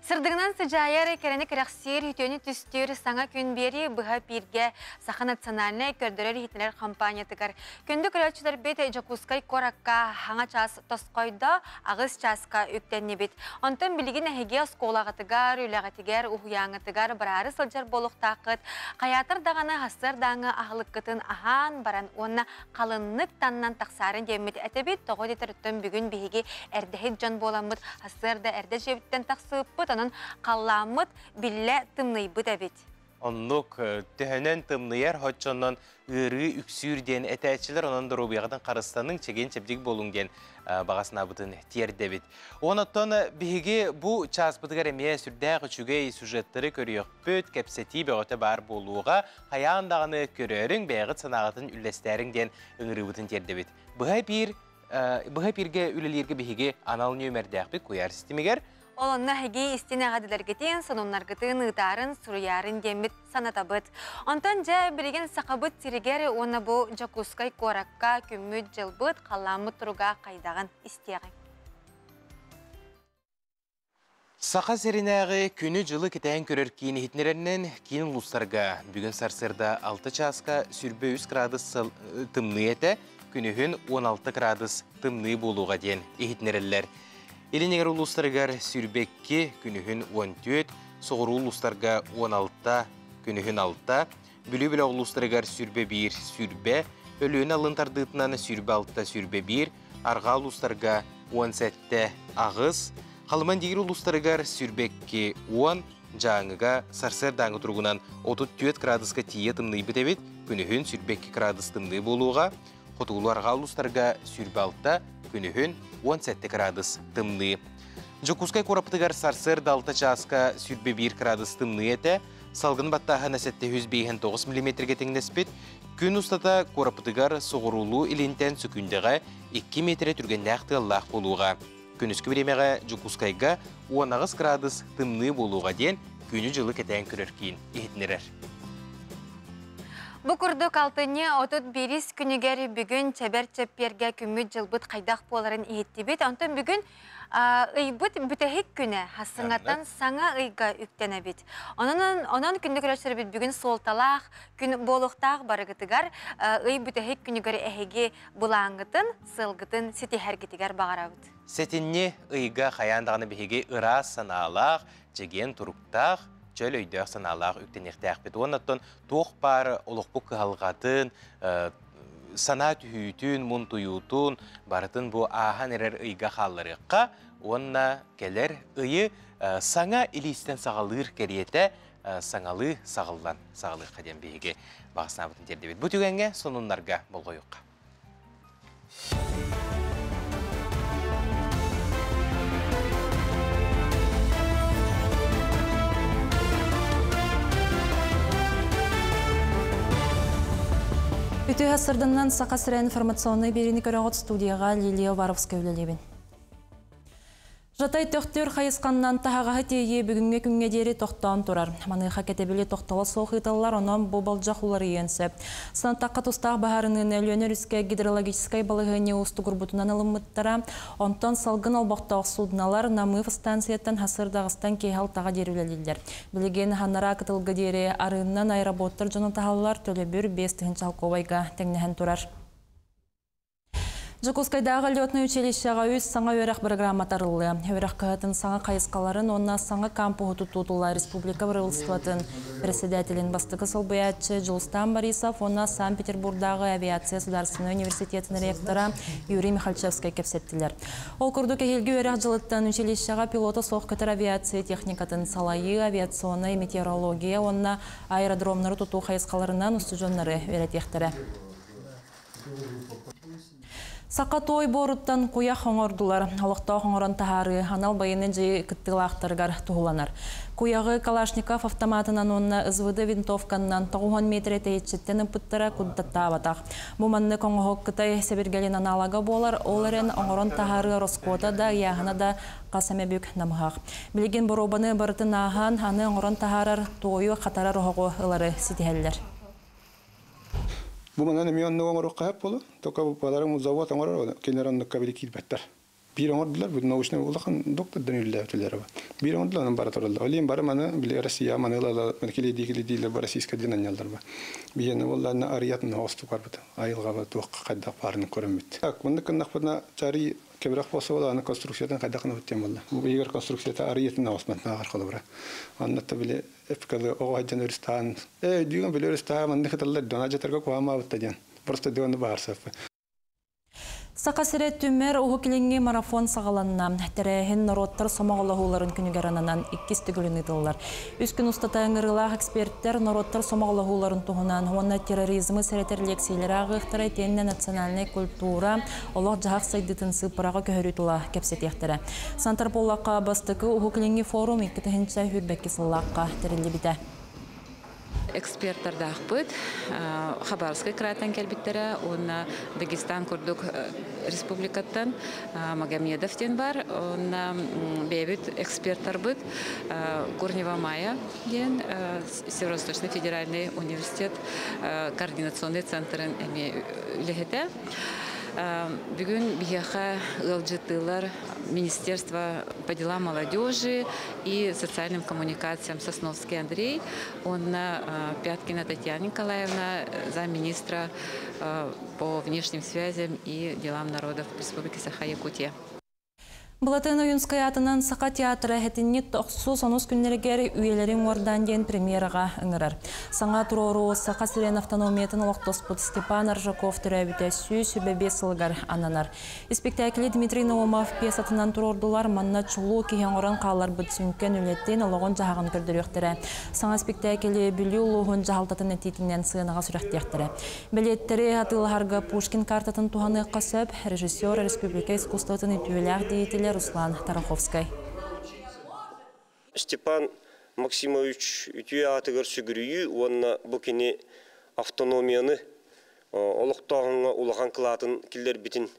Сырдыгынан сыдьаайар, кэрэни кэрэхсиир, үтүөнү түстүүр саҥа күн биэрии быһа эпииргэ Саха национальнай көрдөрөр-иһитиннэрэр компаниятыгар күндү көрөөччүлэрбит Дьокуускай куоракка хаҥа чаас тосхойдо, аҕыс чааска үктэннибит. Онтон билигин эһиги оскуолаҕытыгар, үлэҕитигэр, уһуйааҥҥытыгар бараары сылдьар буолуохтааххыт. Хайаатар даҕаны сарсыардааҥҥы аһылыккытын аһаан баран уонна халыннык таннан тахсаарын диэммит этэбит. Тоҕо диэтэр бүгүн биһиги эрдэһит дьон буоламмыт сарсыарда эрдэ дьиэбиттэн тахсыыппыт, онон халлааммыт биллэ тымныйбыт эбит. Оннук төһөнөн тымныйар, хоччоннон ыарыы үксүүр диэн этээччилэр, онон доруобуйаҕытын харыстаныҥ, чэгиэн-чэбдик буолуҥ диэн баҕа санаабытын тиэрдэбит. Онон биһиги бу чааспытыгар эмиэ сүрдээх үчүгэй сюжеттары көрүөхпүт, кэпсэтии бөҕөтө баар буолуоҕа. Хайаан даҕаны көрөөрүҥ, бэйэҕит санааҕытын үллэстээриҥ диэн ыҥырыыбытын тиэрдэбит. Быһа эпиир быһа эпииргэ үлэлииргэ биһиги анал нүөмэрдээхпит куйаар систимигэр. Ол онно эһиги истин эҕэрдэлэргитин, сонуннаргытын ыытаарын, суруйаарын диэммит санатабыт. Онтон дьэ билигин Сахабыт сиригэр уонна бу Дьокуускай куоракка күммүт-дьылбыт, халлааммыт туруга хайдаҕын истиэҕиҥ. Саха сиринээҕи күнү-дьылы кэтээн көрөр киин иһитиннэрэринэн, киин улуустарга бүгүн сарсыарда 6 чааска 23 градус тымныы этэ, күнүһүн 16 градус тымныы буолуоҕа диэн иһитиннэрэллэр. Илин эҥэр улуустарыгар 22, күнүһүн 14, соҕуруу улуустарга 16, күнүһүн 6, Бүлүү бөлөх улуустарыгар 21, 20, Өлүөнэ алын тардыытынан 26, 21, арҕаа улуустарга 17, 8, Халыма Индигир улуустарыгар 22, 10, Дьааҥыга сарсыардааҥы туругунан 34 градуска тиийэ тымныйбыт эбит, күнүһүн 22 градус тымныы буолуоҕа, хотугулуу арҕаа улуустарга 26, күнүһүн 17 градус тымныы. Дьокуускай куораппытыгар сарсыарда 6 чааска 21 градус тымныы этэ, салгын баттааһына 759 миллиметргэ тэҥнэспит, күн устата куораппытыгар соҕуруулуу илинтэн сөкүүндэҕэ 2 миэтэрэ түргэннээх тыаллаах буолуоҕа. Күнүскү бириэмэҕэ Дьокуускайга 18 градус тымныы буолуоҕа диэн күнү-дьылы кэтээн көрөр киин иһитиннэрэр. Бу курдук алтынньы 31 күнүгэр бүгүн чэбэр чэппиэргэ күммүт-дьылбыт хайдах буоларын иһиттибит. Онтон бүгүн ыйбыт бүтэһик күнэ хассыҥаттан саҥа ыйга үктэнэбит. Онон, онон күндү көрөөччүлэрбит бүгүн суолталаах күн буолуохтаах барыгытыгар ый бүтэһик күнүгэр эһиги былааҥҥытын, сылгытын ситиһэргитигэр баҕарабыт. Сэтинньи ыйга хайаан даҕаны биһиги ыраас санаалаах, чэгиэн туруктаах, чөл өйдөөх санаалаах үктэниэхтээхпит. Уонна оттон туох баар олохпут кыһалҕатын, санаа түһүүтүн, мунтуйуутун барытын бу ааһан эрэр ыйга хаалларыахха уонна кэлэр ыйы саҥа илиистэн саҕалыыр кэриэтэ саҥалыы саҕыллан саҕалыахха диэн биһиги баҕа санаабытын тиэрдэбит. Бу түгэҥҥэ сонуннарга болҕойуохха. Үтүө сырдыннан Саха сирэ информационнай биэриини көрөҕүт, студияҕа Лилия Уваровская үлэлиибин. Жатай Төхтүр хайысханнан таһаҕаһы тиэйии бүгүҥҥү күҥҥэ диэри тохтоон турар. Маныаха кэтэбили тохтоло суох ыыталлар, онон бу болдьох уларыйыан сөп. Санаттахха тустаах баһаарыныыны Өлүөнэ өрүскэ гидрологическай балаһыанньа уустугурбутунан ылыммыттара. Онтон салгын олбохтоох судналар Намыев станцияттан хасырдаҕыстан киэһэ алтаҕа диэри үлэлииллэр. Билигин ханараа кытылга диэри арыыннан аэроботтар дьону таһаллар, төлөбүр 5 тыһыынча солкуобайга тэҥнэһэн турар. Дьокуускайдааҕы летнай училищеҕа үс саҥа үөрэх бырагыраамата арыллыа. Үөрэх кыһатын саҥа хайысхаларын уонна саҥа кампуһу тутуутула республика правительствотын председателин бастакы солбуйааччы Дьулустаан Борисов уонна Санкт-Петербурдааҕы авиация государственнай университетын ректора Юрий Михальчевскай кэпсэттилэр. Ол курдук эһиилги үөрэх дьылыттан училищеҕа пилота суох көтөр авиация техникатын салайыы, авиационнай метеорология уонна аэродромнары тутуу хайысхаларынан устудьуоннары үөрэтиэхтэрэ. Саха туой буоруттан куйах оҥордулар. Олохтоох оҥорон таһаарыы анал байыаннай дьайыы кыттыылаахтарыгар туһуланар. Куйаҕы Калашников автоматынан уонна СВД винтовканнан 90 метр тэйиччиттэн ыппыттара куттаттаабатах. Бу маннык оҥоһук Кытай сэбиргэлин аналога буолар, ол эрэн оҥорон таһаарыы ороскуота да, ыйааһына да хас эмэ бүк намыһах. Билигин боруобаны барытын ааһан, аны оҥорон таһаарар туойу хатарар оһоҕу ылары ситиһэллэр. Бу манан эмиэ оннук оҥоруохха сөп буолуо. Только баларың завод оҥорор, кинилэр оннукка били киирбэттэр. Биир оҥордулар, бу научный улахан доктордан үллээбитилэр ба. Биир оҥордулар, онон бара тураллар. Ол иһин бары маны били Россия маны ыла килийдии-килийдиилэр бу российскай диэн анньаллар ба. Биһиэнэ буоллаҕына арыйатын оҕустук барбыт. Айылҕаба туохха хайдах баарынан көрөммүт. Так, маннык гыннахпытына чарый кэбирэх буолса буолла, конструкциятын хайдах гынабыт диэн буолла. Бу игэр конструкцията арыйатын оҕусматнааҕар холобура. Онно били эпкалы оҕо сылдьан өрүстаан, ээ өйдүүгүн били өрүстаан маннык ыталлар дона дьатарга куһаамаабытта диэн. Просто дионы баарсаппы. Саха сирэ түмэр Уһук Илиҥҥи марафон саҕаланна. Тэрээһин норуоттар сомоҕолоһууларын күнүгэр ананан иккис төгүлүн ыытыллар. Үс күн устата ыҥырыылаах эксперттэр норуоттар сомоҕолоһууларын туһунан уонна терроризмы сэрэтэр лиэксийэлэри ааҕыахтара итиэннэ национальнай культура, олох-дьаһах сайдыытын сыыппараҕа көһөрүү тула кэпсэтиэхтэрэ. Сантар буоллахха, бастакы Уһук Илиҥҥи форум 2022 сыллаахха тэриллибитэ. Экспертардаахпыт Хабаровскай кыраайтан кэлбиттэрэ уонна Дагестан курдук республикаттан Магомедов диэн бар уонна бэйэбит эксперттарбыт Корнева Майя диэн Северо-Восточный федеральный университет координационный центрын эмиэ үлэһитэ. Бүгүн биһиэхэ ыалдьыттыылар Министерство по делам молодежи и социальным коммуникациям Сосновский Андрей уонна Пяткина Татьяна Николаевна, замминистра по внешним связям и делам народов Республики Саха-Якутия. Былатын Ойуунскай аатынан Саха театра сэтинньи тохсус онус күннэригэр Үйэлэрин уордаан диэн премьераҕа ыҥырар. Саҥа туруоруу Саха сирин автономиятын олохтоспут Степан Аржаков төрөөбүтэ 125 сылыгар ананар. Испиктээкили Дмитрий Наумов пьесатынан туруордулар, манна чулуу киһи оҥорон хаалларбыт сүҥкэн үлэтин, олоҕун-дьаһаҕын көрдөрүөхтэрэ. Саҥа испиктээкили Бүлүү улууһун дьаһалтатын этиитинэн сыанаҕа сүрэхтиэхтэрэ. Билиэттэри атыылаһарга Пушкин картатын туһаныахха сөп, режиссер республика искусствотын үтүөлээх деятелэ Руслан Тараховскай. Степан Максимович үтүө аатыгар сүгүрүйүү уонна бу кини автономияны олохтооһуҥҥа улахан кылаатын киллэрбитин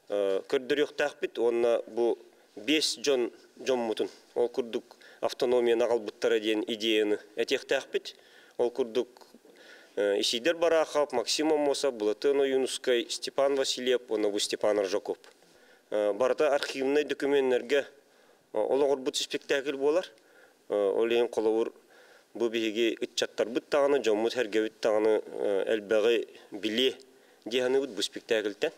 көрдөрүөхтээхпит уонна бу биэс дьон дьоммутун ол курдук автономияны аҕалбыттара диэн идеяны этиэхтээхпит. Ол курдук Исидор Барахов, Максим Аммосов, Былатыан Ойуунускай, Степан Васильев уонна бу Степан Ржаков. Барыта архивнай документнэргэ олоҕурбут спектакль буолар. Ол иһин холобур бу биһиги ыччаттарбыт даҕаны, дьоммут-сэргэбит даҕаны элбэҕи билиэ дии саныыбыт бу спектакльтэн.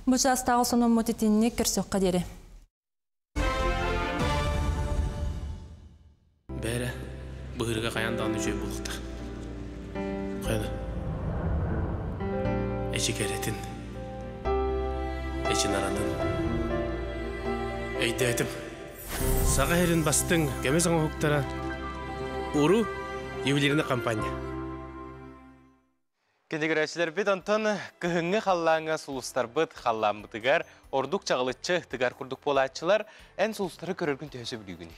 Бу чаастааҕы сонуммут итинник көрсүөххэ диэри. Бээрэ, быһыырга хайаан даҕаны үчүгэй буолуохтаах. Хайана? Эчи кэрэтин, эчи наратын. Өйдөөтүм. Саха сирин бастыҥ көмүс оҥоһуктара Уру ювелирный компания. Кинигирээччилэрбит онтон кыһыҥҥы халлааҥҥа сулустарбыт халлааммытыгар ордук чаҕылыччы тыгар курдук буолааччылар. Эн сулустары көрөргүн төһө сөбүлүүгүнүй?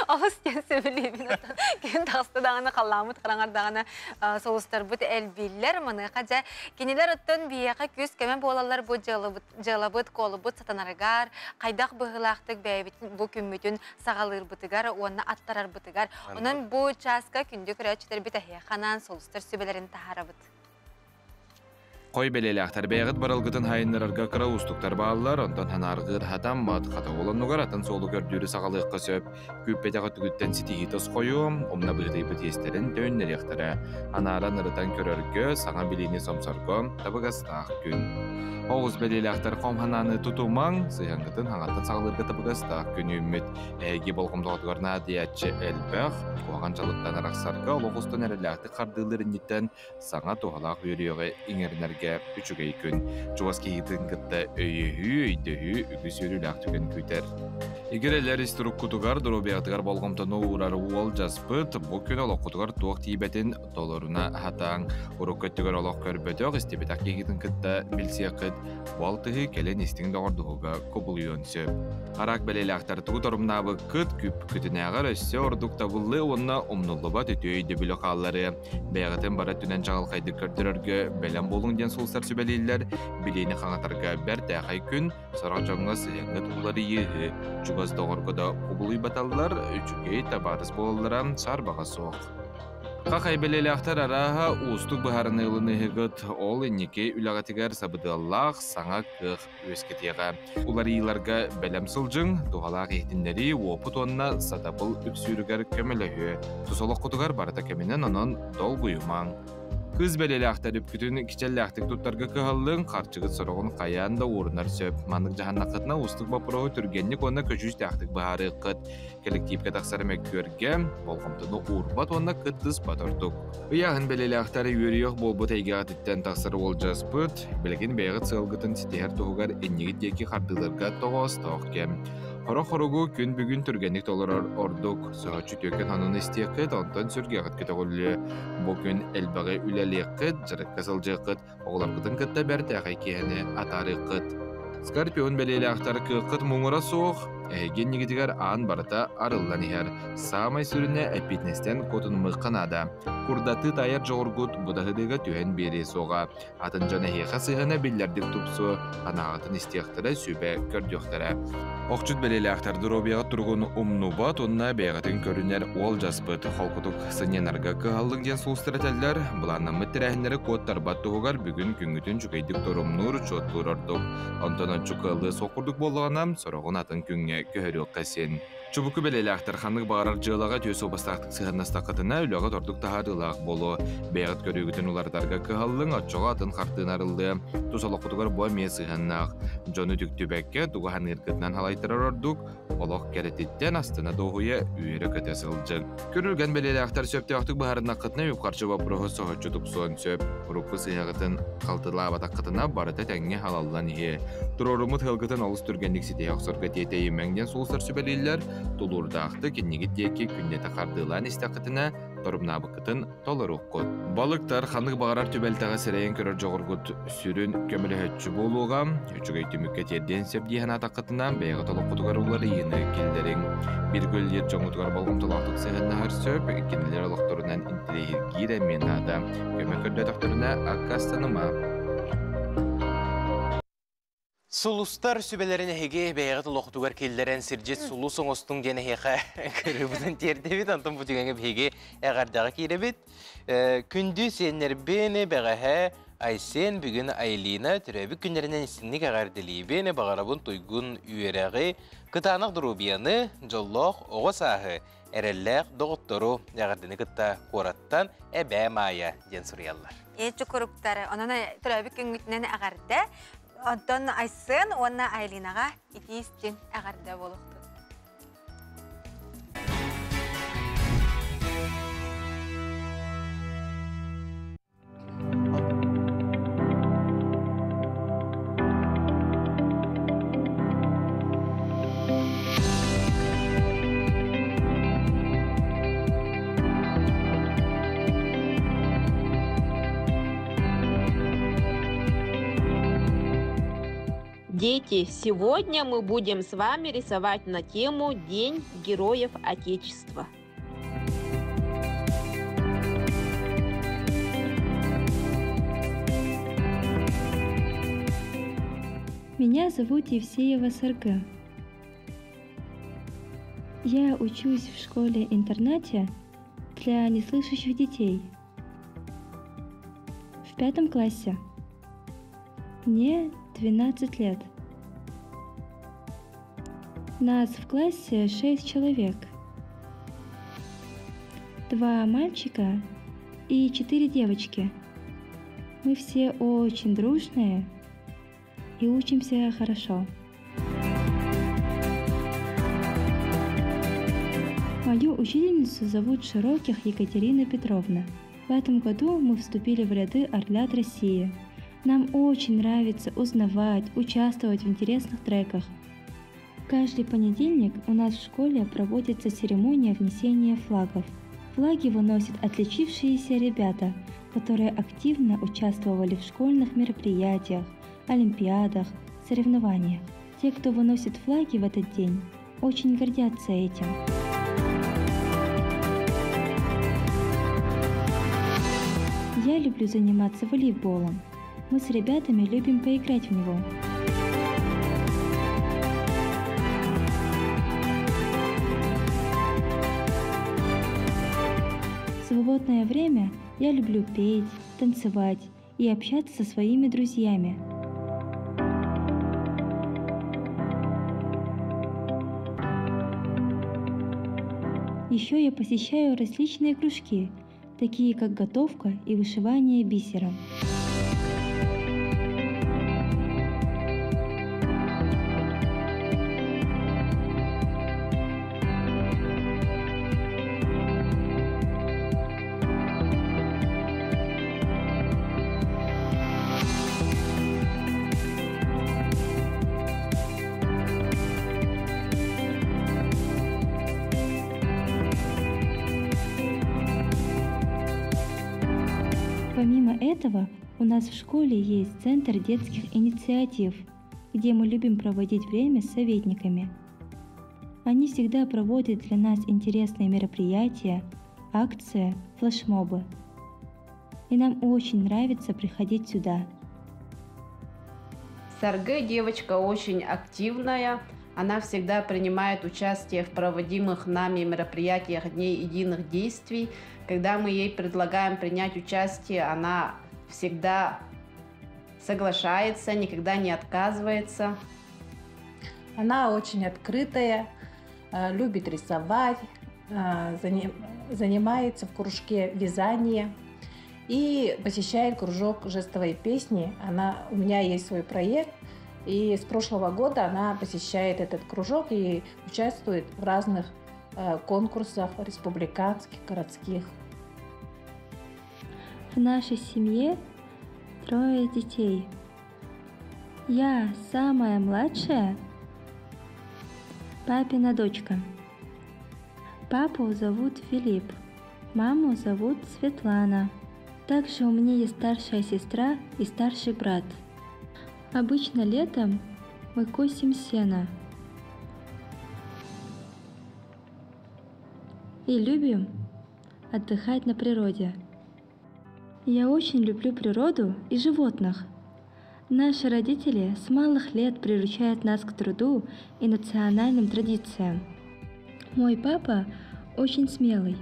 Олус диэн сөбүлүүбүн. Күн таҕыста даҕаны халлааммыт хараҥар даҕаны сулустарбыт элбииллэр. Маныаха дьэ кинилэр оттон биһиэхэ күүс-көмө буолаллар бу дьыалабыт дьыалабыт, куолубут сатанарыгар, хайдах быһыылаахтык бэйэбит бу күммүтүн саҕалыырбытыгар уонна аттарарбытыгар. Онон бу чааска күндү көрөөччүлэрбит эһиэхэ анаан сулустар сүбэлэрин таһаарабыт. Хой бэлиэлээхтэр бэйэҕит барылгытын хайыннарарга кыра уустуктар бааллар, онтон ханааргыыр хатаммат, хата олоннугар атын суолу көрдүүрү саҕалыахха сөп. Күүппэтэх өттүгүттэн ситиһии тосхойуо, умна быһыытыйбыт иэстэрин төннөриэхтэрэ. Анааран ырытан көрөргө, саҥа билиини сомсорго табыгастаах күн. Оҕус бэлиэлээхтэр хом ханааны тутумаҥ, сыһыаҥҥытын хаҥаттан саҕалыырга табыгастаах күн үүммүт. Эһиги болҕомтоҕутугар наадыйааччы элбэх, куһаҕан дьалыктан арахсарга олох устун эрэллээхтик хардыылыыр инниттэн саҥа туһалаах үөрүйэҕи иҥэринэргэ үчүгэй күн. Чугас киһитин кытта өйөһүү, өйдөһүү үгүс үөрүүлээх түгэн күүтэр. Игирэлэр ис туруккутугар, доруобуйаҕытыгар болҕомтону уурар уолдьаспыт, бу күн олоххутугар туох тиийбэтин толоруна сатааҥ. Урукку өттүгэр олох көрбөтөх, истибэтэх киһигитин кытта билсиэххит, бу алтыһыы кэлин истиҥ доҕордоһууга кубулуйуон сөп. Араак бэлиэлээхтэр тугу торумнаабыккыт, күппүккүтүнээҕэр өссө ордук табыллыы уонна умнуллубат үтүө өйдөбүлү хаалларыа. Бэйэҕитин бары өттүнэн чаҕылхайдык көрдөрөргө бэлэм буолуҥ диэн сулустар сүбэлииллэр. Билиини хаҥатарга бэртээхэй күн, сорох дьоҥҥо сыһыаҥҥыт уларыйыыһы, чугас доҕорго да кубулуйбаталлар, үчүгэй табаарыс буолаллара саарбаҕа суох. Хахай бэлиэлээхтэр арааһа уустук быһаарыныы ылыныыһыгыт, ол инники үлэҕитигэр сабыдыаллаах саҥа кыах үөскэтиэҕэ. Уларыйыыларга бэлэм сылдьыҥ, туһалаах иһитиннэрии, уопут уонна сатабыл үксүүрүгэр көмөлөһүө. Тус олоххутугар барыта кэминэн онон долгуйумаҥ. Кыыс бэлиэлээхтэр үпкүтүн кичэллээхтик туттарга кыһаллыҥ, харчыгыт сороҕун хайаан да уурунар сөп. Маннык дьаһаннаххытына уустук боппуруоһу түргэнник уонна көдьүүстээхтик быһаарыаххыт. Кэлэктиипкэ тахсар мөккүөргэ болҕомтону уурбат уонна кыттыспат ордук. Ыйааһын бэлиэлээхтэр үөрүйэх буолбут эйгэҕититтэн тахсар уолдьаспыт, билигин бэйэҕит сыалгытын ситиһэр туһугар иннигит диэки хардыыларга тоҕоостоох кэм. Хоро-хоругу күн бүгүн түргэнник толорор ордук. Соһуччу түөкүн сонуну истиэххит, онтон сүргэҕит көтөҕүллүө. Бу күн элбэҕи үлэлиэххит, дьарыкка сылдьыаххыт, Оҕолоргутун кытта бэртээхэй киэһэни атаарыаххыт. Скорпион бэлиэлээхтэр кыаххыт муҥура суох, эһиги иннигитигэр аан барыта арыллан иһэр. Саамай сүрүнэ эппиэтинэстэн куотунумуохха наада. Курдатыы таайар дьоҕургут быдаһыдыыга түһэн биэриэ суоҕа. Атын дьон эһиэхэ сыһыана биллэрдик тупсуо, санааҕытын истиэхтэрэ, сүбэ көрдүөхтэрэ. Охчут бэлиэлээхтэр доруобуйаҕыт туругун умнубат уонна бэйэҕитин көрүнэр уолдьаспыт. Холкутук сынньанарга кыһаллыҥ диэн сулустар этэллэр. Былааннаммыт тэрээһиннэри куоттарбат туһугар бүгүн күҥҥүтүн үчүгэйдик торумнуур, учуоттуур ордук. Онтон ончу кыаллыа суох курдук буоллаҕына, сороҕун атын күҥҥэ көһөрүөххэ син. Чубуку бэлиэлээхтэр ханнык баҕарар дьыалаҕа үтүө суобастаахтык сыһыаннастаххытына, үлэҕит ордук таһаарыылаах буолуо. Бэйэҕит көрүүгүтүн уларытарга кыһаллыҥ, оччоҕо атын хартыына арыллыа. Тус олоххутугар бу эмиэ сыһыаннаах. Дьону үтүктүбэккэ, тугу саныыргытынан салайтарар ордук, олох кэрэтиттэн астына дуоһуйа үөрэ-көтө сылдьыҥ. Күрүлгэн бэлиэлээхтэр сөптөөхтүк быһаарыннаххытына үп-харчы боппуруоһу соһуччу тупсуон сөп. Урукку сыһыаҕытын халтылаабатаххытына барыта тэҥҥэ халаллан иһиэ. Туруоруммут ыалгытын олус түргэнник ситиһэ охсорго тиэтэйимэҥ диэн сулустар сүбэлииллэр. Тулуурдаахтык иннигит диэки күннэтэ хардыылаан истэххитинэ торумнаабыккытын толоруоххут. Балыктар ханнык баҕарар түбэлтэҕэ сэрэйэн көрөр дьоҕургут сүрүн көмөлөһөччү буолуоҕа. Үчүгэй түмүккэ тиэрдиэн сөп дии санаатаххытына, бэйэҕит олоххутугар уларыйыыны киллэриҥ. Биир көлүллэр дьоҥҥутугар болҕомтолоохтук сыһыаннаһар сөп, кинилэр олохторунан интэриэһиргиир эмиэ наада. Көмө көрдөөтөхтөрүнэ аккаастаныма. Сулустар сүбэлэрин эһиги бэйэҕит олохтугар киллэрэн сирдьит сулус оҥостуҥ диэн эһиэхэ кырыыбытын тиэрдэбит. Онтон бу түгэҥҥэ биһиги эҕэрдэҕэ киирэбит. Күндү сиэннэрбин бэҕэһээ Айсен, бүгүн Айлина төрөөбүт күннэринэн истинник эҕэрдэлиибин, баҕарабын туйгун үөрэҕи, кытаанах доруобуйаны, дьоллоох оҕо сааһы, эрэллээх доҕоттору эҕэрдэни кытта куораттан Эбээ Маайа диэн суруйаллар. Ээ чукуруктар, онон төрөөбүт күҥҥүтүнэн эҕэрдэ. Онтон Айсен уонна Айлинаҕа итии истин эҕэрдэ буолуохтун. Дети, сегодня мы будем с вами рисовать на тему День Героев Отечества. Меня зовут Евсеева Сарга. Я учусь в школе-интернате для неслышащих детей в пятом классе. Мне 12 лет. Нас в классе 6 человек. Два мальчика и четыре девочки. Мы все очень дружные и учимся хорошо. Мою учительницу зовут Широких Екатерина Петровна. В этом году мы вступили в ряды «Орлят России». Нам очень нравится узнавать, участвовать в интересных треках. Каждый понедельник у нас в школе проводится церемония внесения флагов. Флаги выносят отличившиеся ребята, которые активно участвовали в школьных мероприятиях, олимпиадах, соревнованиях. Те, кто выносит флаги в этот день, очень гордятся этим. Я люблю заниматься волейболом. Мы с ребятами любим поиграть в него. Свободное время я люблю петь, танцевать и общаться со своими друзьями. Еще я посещаю различные кружки, такие как готовка и вышивание бисером. Помимо этого, у нас в школе есть Центр детских инициатив, где мы любим проводить время с советниками. Они всегда проводят для нас интересные мероприятия, акции, флешмобы. И нам очень нравится приходить сюда. Саргы девочка очень активная. Она всегда принимает участие в проводимых нами мероприятиях Дней единых действий. Когда мы ей предлагаем принять участие, она всегда соглашается, никогда не отказывается. Она очень открытая, любит рисовать, занимается в кружке вязания и посещает кружок жестовой песни. У меня есть свой проект, и с прошлого года она посещает этот кружок и участвует в разных конкурсах республиканских, городских. В нашей семье 3 детей. Я самая младшая, папина дочка. Папу зовут Филипп, маму зовут Светлана. Также у меня есть старшая сестра и старший брат. Обычно летом мы косим сено и любим отдыхать на природе. Я очень люблю природу и животных. Наши родители с малых лет приручают нас к труду и национальным традициям. Мой папа очень смелый,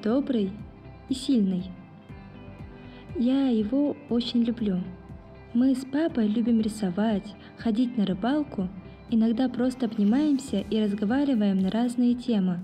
добрый и сильный. Я его очень люблю. Мы с папой любим рисовать, ходить на рыбалку, иногда просто обнимаемся и разговариваем на разные темы.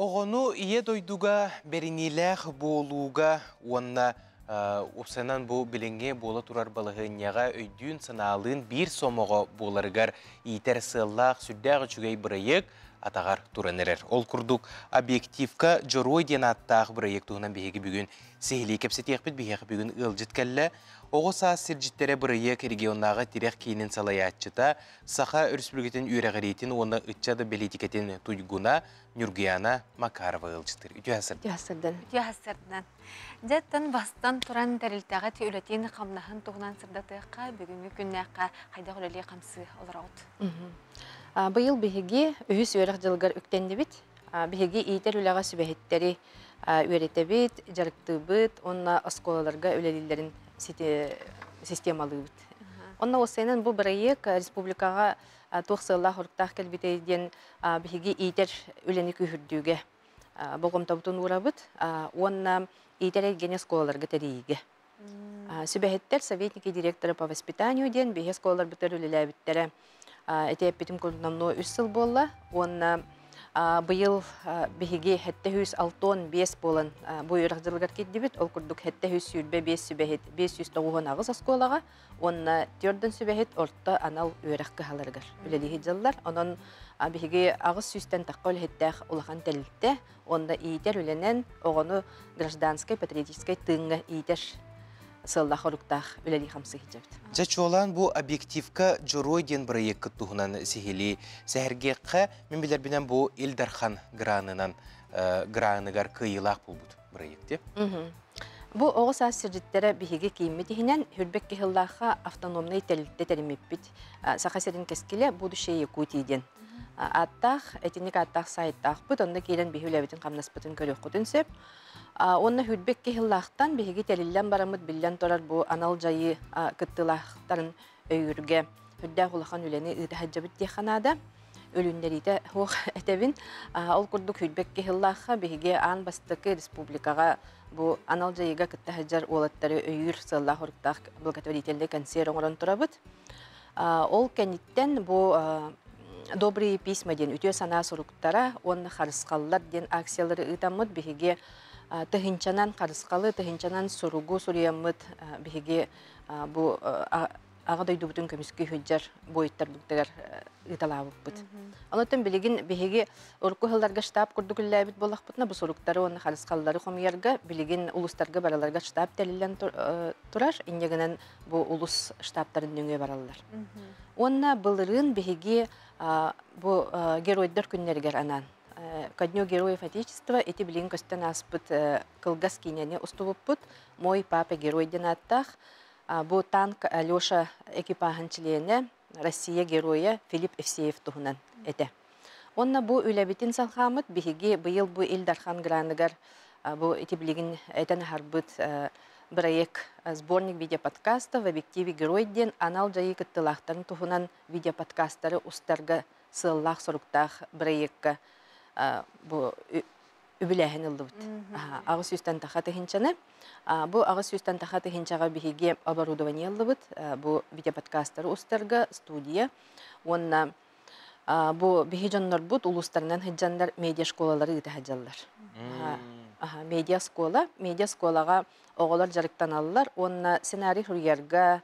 Оҕону ийэ дойдуга бэриниилээх буолууга уонна упсанан бу билиҥҥи буола турар балаһыанньаҕа өйдүүн санаалыын биир сомоҕо буоларыгар иитэр сыаллаах сүрдээх үчүгэй бырайыак атаҕар туран эрэр. Ол курдук объективка Дьоруой диэн ааттаах бырайыак туһунан биһиги бүгүн сиһилии кэпсэтиэхпит. Биһиэхэ бүгүн ыалдьыт кэллэ. Оҕо саас сирдьиттэрэ бырайыак регионнааҕы тирэх киинин салайааччыта, Саха Өрөспүүбүлүкэтин үөрэҕириитин уонна ыччат бэлиитикэтин туйгуна Ньургуяна Макарова ыалдьыттыр. Үтүө хасырдан. Үтүө хасырдан. Үтүө хасырдан. Дьэттэн бастан туран тэрилтэҕит үлэтин хамнаһын туһунан сырдатыахха, бүгүҥҥү күннээххэ хайдах үлэлии хамсыы олороҕут? Быйыл биһиги үһүс үөрэх дьылыгар үктэннибит. Биһиги иитэр үлэҕэ сүбэһиттэри үөрэтэбит, дьарыктыыбыт уонна оскуолаларга үлэлииллэрин системалыыбыт. Онно уопсайынан бу бырайыак республикаҕа туох сыаллаах-соруктаах кэлбитэй диэн биһиги иитэр үлэни күүһүрдүүгэ болҕомтобутун уурабыт уонна иитэр эйгэни оскуолаларга тэрийиигэ. Сүбэһиттэр советники директора по воспитанию диэн биһи оскуолаларбытыгар үлэлээбиттэрэ. Ити эппитим курдук номнуо үс сыл буолла уонна быйыл биһиги 765 буолан бу үөрэх дьылыгар киирдибит. Ол курдук 725 сүбэһит 598 оскуолаҕа уонна төрдөн сүбэһит орто анал үөрэх кыһаларыгар үлэлии дьыллар. Онон биһиги аҕыс сүүстэн тахха үлэһиттээх улахан тэрилтэ уонна иитэр үлэнэн оҕону гражданскай патриотическай тыыҥҥа иитэр сыаллаах оруктаах үлэлии хамсыы сылдьабыт. Дьэ чуолаан бу объективка Дьоруой диэн бырайыаккыт туһунан сиһилии сэһэргиэххэ мин билэрбинэн бу Ил Дархан гранынан граныгар кыайыылаах буолбут бырайыак дии. Бу оҕо саас сирдьиттэрэ биһиги кииммит иһинэн Хүрбэк Киһиллаахха автономнай тэрилтэ тэриммиппит. Саха сирин кэскилэ Будущее Якутии диэн ааттаах, этинник ааттаах сайтаахпыт. Онно киирэн биһи үлэбитин хамнаспытын көрүөххүтүн сөп. Уонна Хүрбэк Киһиллаахтан биһиги тэриллэн бараммыт биллэн турар бу анал дьайыы кыттыылаахтарын өйүүргэ үрдээх улахан үлэни ыыта сылдьабыт диэххэ наада. Өлүннэриитэ суох этэбин. Ол курдук Хүрбэк Киһиллаахха биһиги аан бастакы республикаҕа бу анал дьайыыга кытта сылдьар уолаттары өйүүр сыаллаах-соруктаах благотворительный концерт оҥорон турабыт. Ол кэнниттэн бу «Добрые письма» диэн үтүө санаа суруктара уонна харысхаллар диэн акциялары ыытаммыт биһиги тыһыынчанан харысхалы, тыһыынчанан суругу суруйаммыт биһиги бу Аҕа дойдубутун көмүскүү сылдьар буойуттарбытыгар ыыталаабыппыт. Онон билигин биһиги урукку сылларга штаб курдук үлэлээбит буоллахпытына, бу суруктары уонна харысхаллары хомуйарга билигин улуустарга бараларга штаб тэриллэн турар. Инньэ гынан бу улус штабтарын нөҥүө бараллар. Уонна былырыын биһиги бу геройдар күннэригэр анаан Ко дню героев Отечества ити билигин көстөн ааспыт кылгас киинэни устубуппут. Мой папа герой диэн ааттаах. Бу танк Алеша экипаһын чилиэнэ, Россия геройа Филипп Евсеев туһунан этэ. Уонна бу үлэбитин салҕааммыт биһиги быйыл бу Ил Дархан граныгар бу ити билигин этэн аһарбыт проект «Сборник видеоподкастов в объективе герой» диэн анал дьайыы кыттыылаахтарын туһунан видеоподкастары устарга сыаллаах-соруктаах проекка бу үбүлээһин ыллыбыт. 800-тэн таха тыһыынчаны. Бу 800-тэн таха тыһыынчаҕа биһиги оборудование ыллыбыт. Бу видеоподкастары устарга студия уонна бу биһи дьоннорбут улуустарынан сылдьаннар медиа-школалары ыыта сылдьаллар. Медиа-школа. Медиа-школаҕа оҕолор дьарыктаналлар уонна сценарий суруйарга,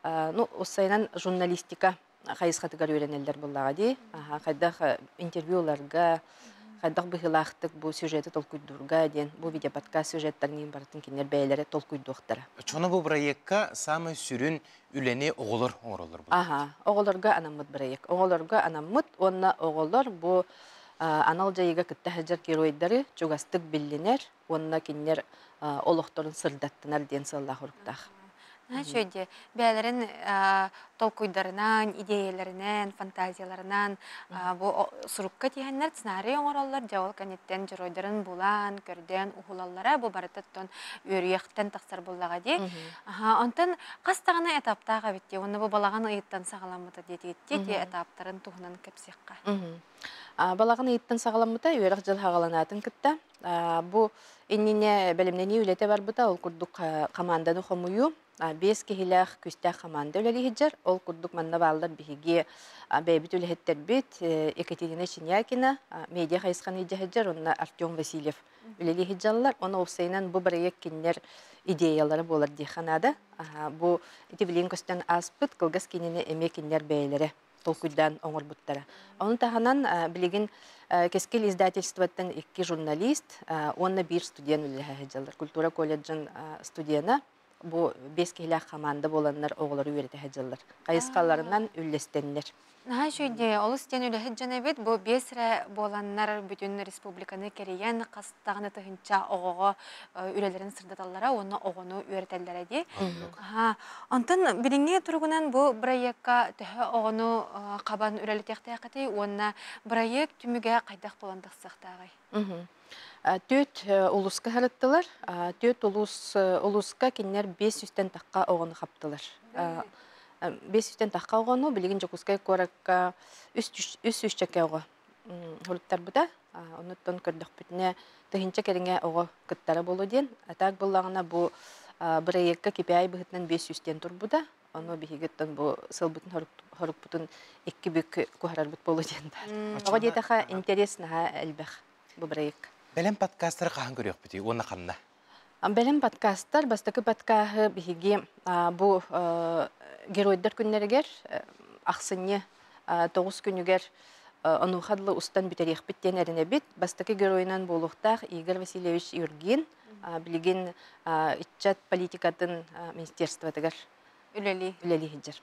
ну, уссайынан журналистика хайысхатыгар үөрэнэллэр буоллаҕа дии. Хайдах интервьюларга, хайдах быһыылаахтык бу сюжеты толкуйдуурга диэн бу видеоподкаст сюжеттарын барытын кинилэр бэйэлэрэ толкуйдуохтара. Чоно бу проекка самый сүрүн үлэни оҕолор оҥороллор буолар. Аха, оҕолорго анаммыт проект. Оҕолорго анаммыт уонна оҕолор бу анал дьайыыга кытта сылдьар геройдары чугастык биллинэр уонна кинилэр олохторун сырдаттынар диэн сыаллаах уруктаах. Наһаа үчүгэй бэйэлэрин толкуйдарынан, идиэйэлэринэн, фантазияларынан бу сурукка тиһэннэр сценарий оҥороллор, дьэ ол кэнниттэн дьоруойдарын булан, көрдөөн уһулаллара бу барытыттан үөрүйэхтэн тахсар буоллаҕа дии. Онтон хас даҕаны этаптаах эбит дии, уонна бу балаҕан ыйыттан саҕаламмыта диэтигит дии, этаптарын туһунан кэпсиэххэ. Балаҕан ыйыттан саҕаламмыта, үөрэх дьыл саҕаланаатын кытта. Бу иннинэ бэлэмнэнии үлэтэ барбыта, ол курдук хамаанданы хомуйуу, биэс киһилээх күүстээх хамаанда үлэлии сылдьар. Ол курдук манна бааллар биһиги бэйэбит үлэһиттэрбит Екатерина Чинякина, медиа хайысханы илдьэ сылдьар, уонна Артем Васильев үлэлии сылдьаллар. Оны уопсайынан бу бырайыак кинилэр идеялара буолар диэххэ наада. Бу ити билигин көстөн ааспыт кылгас киинэни эмиэ кинилэр бэйэлэрэ толкуйдаан оҥорбуттара. Ону таһынан билигин Кэскил издательствоттан икки журналист уонна биир студент үлэлэһэ сылдьаллар. Культура колледжын студена бу биэс киһилээх хамаанда буоланнар оҕолору үөрэтэ сылдьаллар. Хайысхаларынан үллэстэннэр. Наһаа үчүгэй олус диэн үлэһит дьон эбит. Бу биэс эрэ буоланнар бүтүн республиканы кэрийэн хас даҕаны тыһыынча оҕоҕо үлэлэрин сырдаталлара уонна оҕону үөрэтэллэрэ дии. Онтон билиҥҥи туругунан бу бырайыакка төһө оҕону хабан үлэлэтиэхтээххитий уонна бырайыак түмүгэ хайдах буолан тахсыахтааҕый? Түөрт улууска сырыттылар. Түөрт улуус улууска кинилэр 500-тэн тахха оҕону хаптылар. 500-тэн тахха оҕону билигин Дьокуускай куоракка үс сүүсчэкэ оҕо суруттарбыта. Онуттан көрдөхпүтүнэ тыһыынча кэриҥэ оҕо кыттара буолуо диэн. А так буоллаҕына бу бырайыакка KPI быһыытынан 500 диэн турбута. Ону биһигиттэн бу сылбытын хорукпутун икки бүк куһарарбыт буолуо диэн баар. Оҕо диэтэхэ интерес наһаа элбэх бу бырайыак. Бэлэм подкастары хаһан көрүөхпүтүй уонна ханна? Бэлэм подкастар бастакы подкаһы биһиги бу геройдар күннэригэр ахсынньы тоҕус күнүгэр онуоха дылы устан бүтэриэхпит диэн эрэнэбит. Бастакы геройунан буолуохтаах Игорь Васильевич Юргин билигин ыччат политикатын министерствотыгар Үлэлии. Үлэлии сылдьар.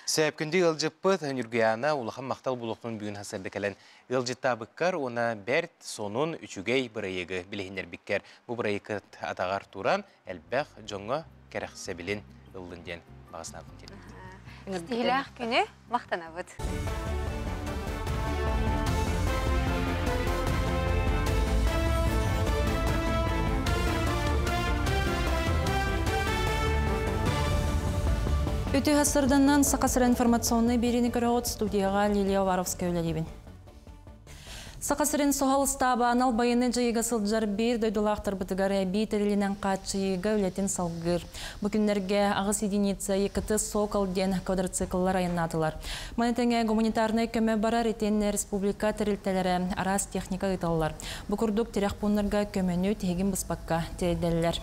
Сөп, күндү ыалдьыппыт Ньургуйаана улахан махтал буолуохтун бүгүн хасырда кэлэн ыалдьыттаабыккар уонна бэрт сонун үчүгэй бырайыагы билиһиннэрбиккэр бу бырайыаккыт атаҕар туран элбэх дьоҥҥо кэрэхсэбилин ыллын диэн баҕа санаабын тиэрдэбин. Тиһилээх күнү махтанабыт. Үтүө сарсыарданнан Саха сирэ информационнай биэриини көрөҕүт студияҕа Лилия Уваровская үлэлиибин. Саха сирин суһал ыстааба анал байыаннай дьайыыга сылдьар биир дойдулаахтарбытыгар эбии тэрилинэн хааччыйыыга үлэтин салгыыр. Бу күннэргэ аҕыс единица ЕКТ «Сокол» диэн квадроцикллар айаннаатылар. Маны тэҥэ гуманитарнай көмө барар итиэннэ республика тэрилтэлэрэ араас техника ыыталлар. Бу курдук тирэх пууннарга көмөнү тиһигин быспакка тиэрдэллэр.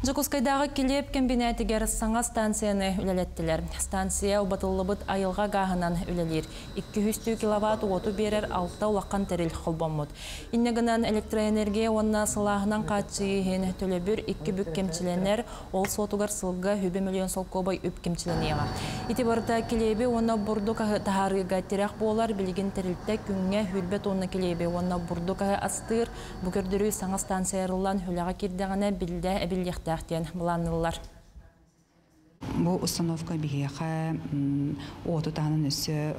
Дьокуускайдааҕы килиэп кэмбинээтигэр саҥа станцияны үлэлэттилэр. Станция убатыллыбыт айылҕа гааһынан үлэлиир. 200 киловатт уоту биэрэр алта улахан тэрил холбоммут. Инньэ гынан электроэнергия уонна сылааһынан хааччыйыы иһин төлөбүр икки бүк кэмчилэнэр, ол суотугар сылга үбэ миллион солкуобай үп кэмчилэниэҕэ. Ити барыта килиэби уонна бурдук аһы таһаарыыга тирэх буолар. Билигин тэрилтэ күҥҥэ сүүрбэ тонна килиэби уонна бурдук аһы астыыр. Бу көрдөрүү саҥа станция арыллан үлэҕэ киирдэҕинэ биллэ эбиллиэхтээх диэн былаанныыллар. Бу установка биһиэхэ уоту таһынан өссө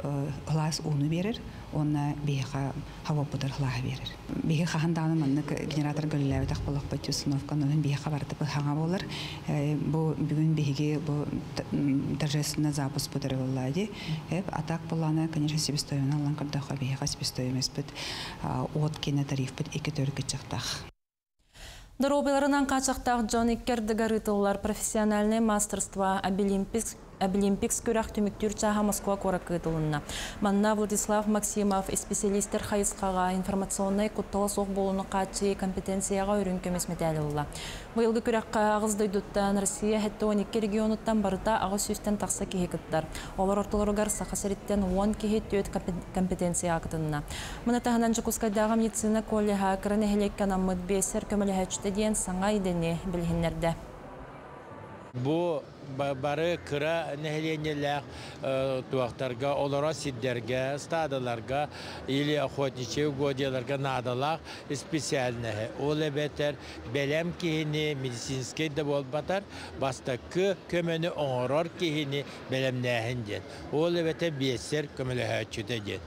ылаас ууну биэрэр уонна биһиэхэ хабаппытар ылааһы биэрэр. Биһи хаһан даҕаны маннык генератор үлэлээбэтэх буоллахпыт установканы онон биһиэхэ барыта хаҥа буолар. Бу бүгүн биһиги бу торжественно запуск бутары буолла дии. А так буоллаҕына, конечно, себестоимость аллан көрдөххө биһиэхэ себестоимостьпыт от киэнэ тарифпыт икки төрүт кыччахтаах. Доруобуйаларынан хааччахтаах дьон икки ардыгар ыытыллар профессиональное мастерство Абилимпикс Абилимпикс күрэх түмүктүүр чааһа Москва куоракка ыытылынна. Манна Владислав Максимов исписэлиистэр хайысхаҕа информационнай куттала суох буолууну хааччыйыы компетенцияҕа үрүҥ көмүс мэтээл ылла. Быйылгы күрэххэ аҕыс дойдуттан Россия 72 регионуттан барыта 800-тэн тахса киһи кыттар. Олор ортолоругар Саха сириттэн 10 киһи түөрт компетенцияҕа кытынна. Маны таһынан Дьокуускайдааҕы медицина коллеһа кыра нэһилиэккэ анаммыт биэсэр көмөлөһөөччүтэ диэн саҥа идэни билиһиннэрдэ. Бу бары кыра нэһилиэнньэлээх туохтарга, олорор сирдэргэ, стадаларга или охотничьи угодьяларга наадалаах специальноһы. Ол эбэтэр бэлэм киһини медицинскэй да буолбатар, бастакы көмөнү оҥорор киһини бэлэмнээһин диэн. Ол эбэтэр биэссэр көмөлөһөөччүтэ диэн.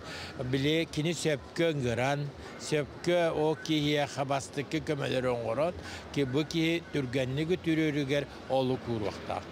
Били кини сөпкө ыҥыран, сөпкө ол киһиэхэ бастакы көмөлөрү оҥорон, бу киһи түргэнник үтүрүөрүгэр олук ууруохтаах.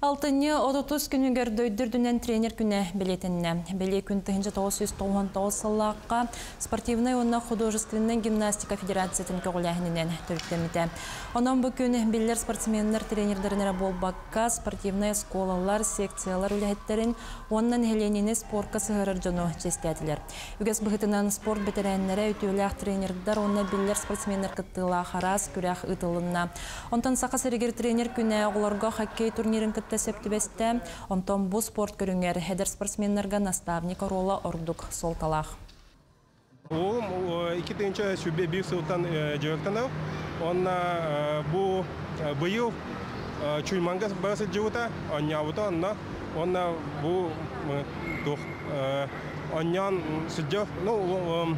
Алтынньы 30 күнүгэр дойду үрдүнэн тренер күнэ бэлиэтэннэ. Бэлиэ күн 1999 сыллаахха спортивнай уонна художественнай гимнастика федерациятын көҕүлээһининэн төрүттэммитэ. Онон бу күн биллэр спортсменнар тренердэрин эрэ буолбакка, спортивнай оскуолалар, секциялар үлэһиттэрин уонна нэһилиэнньэни спорка сыһыарар дьону чиэстээтилэр. Үгэс быһыытынан спорт бэтэрээннэрэ, үтүөлээх тренердэр уонна биллэр спортсменнар кыттыылаах араас күрэх ыытылынна. Онтон Саха сиригэр тренер күнэ оҕолорго хоккей турнирын кытта сөп түбэстэ. Онтон бу спорт көрүҥэр эдэр спортсменнарга наставник оруола ордук суолталаах. Уолум 2021 сылтан дьарыктанар. Онно бу быйыл Чуйманга бара сылдьыбыта, оонньообута онно. Уонна бу туох оонньоон сылдьар, ну,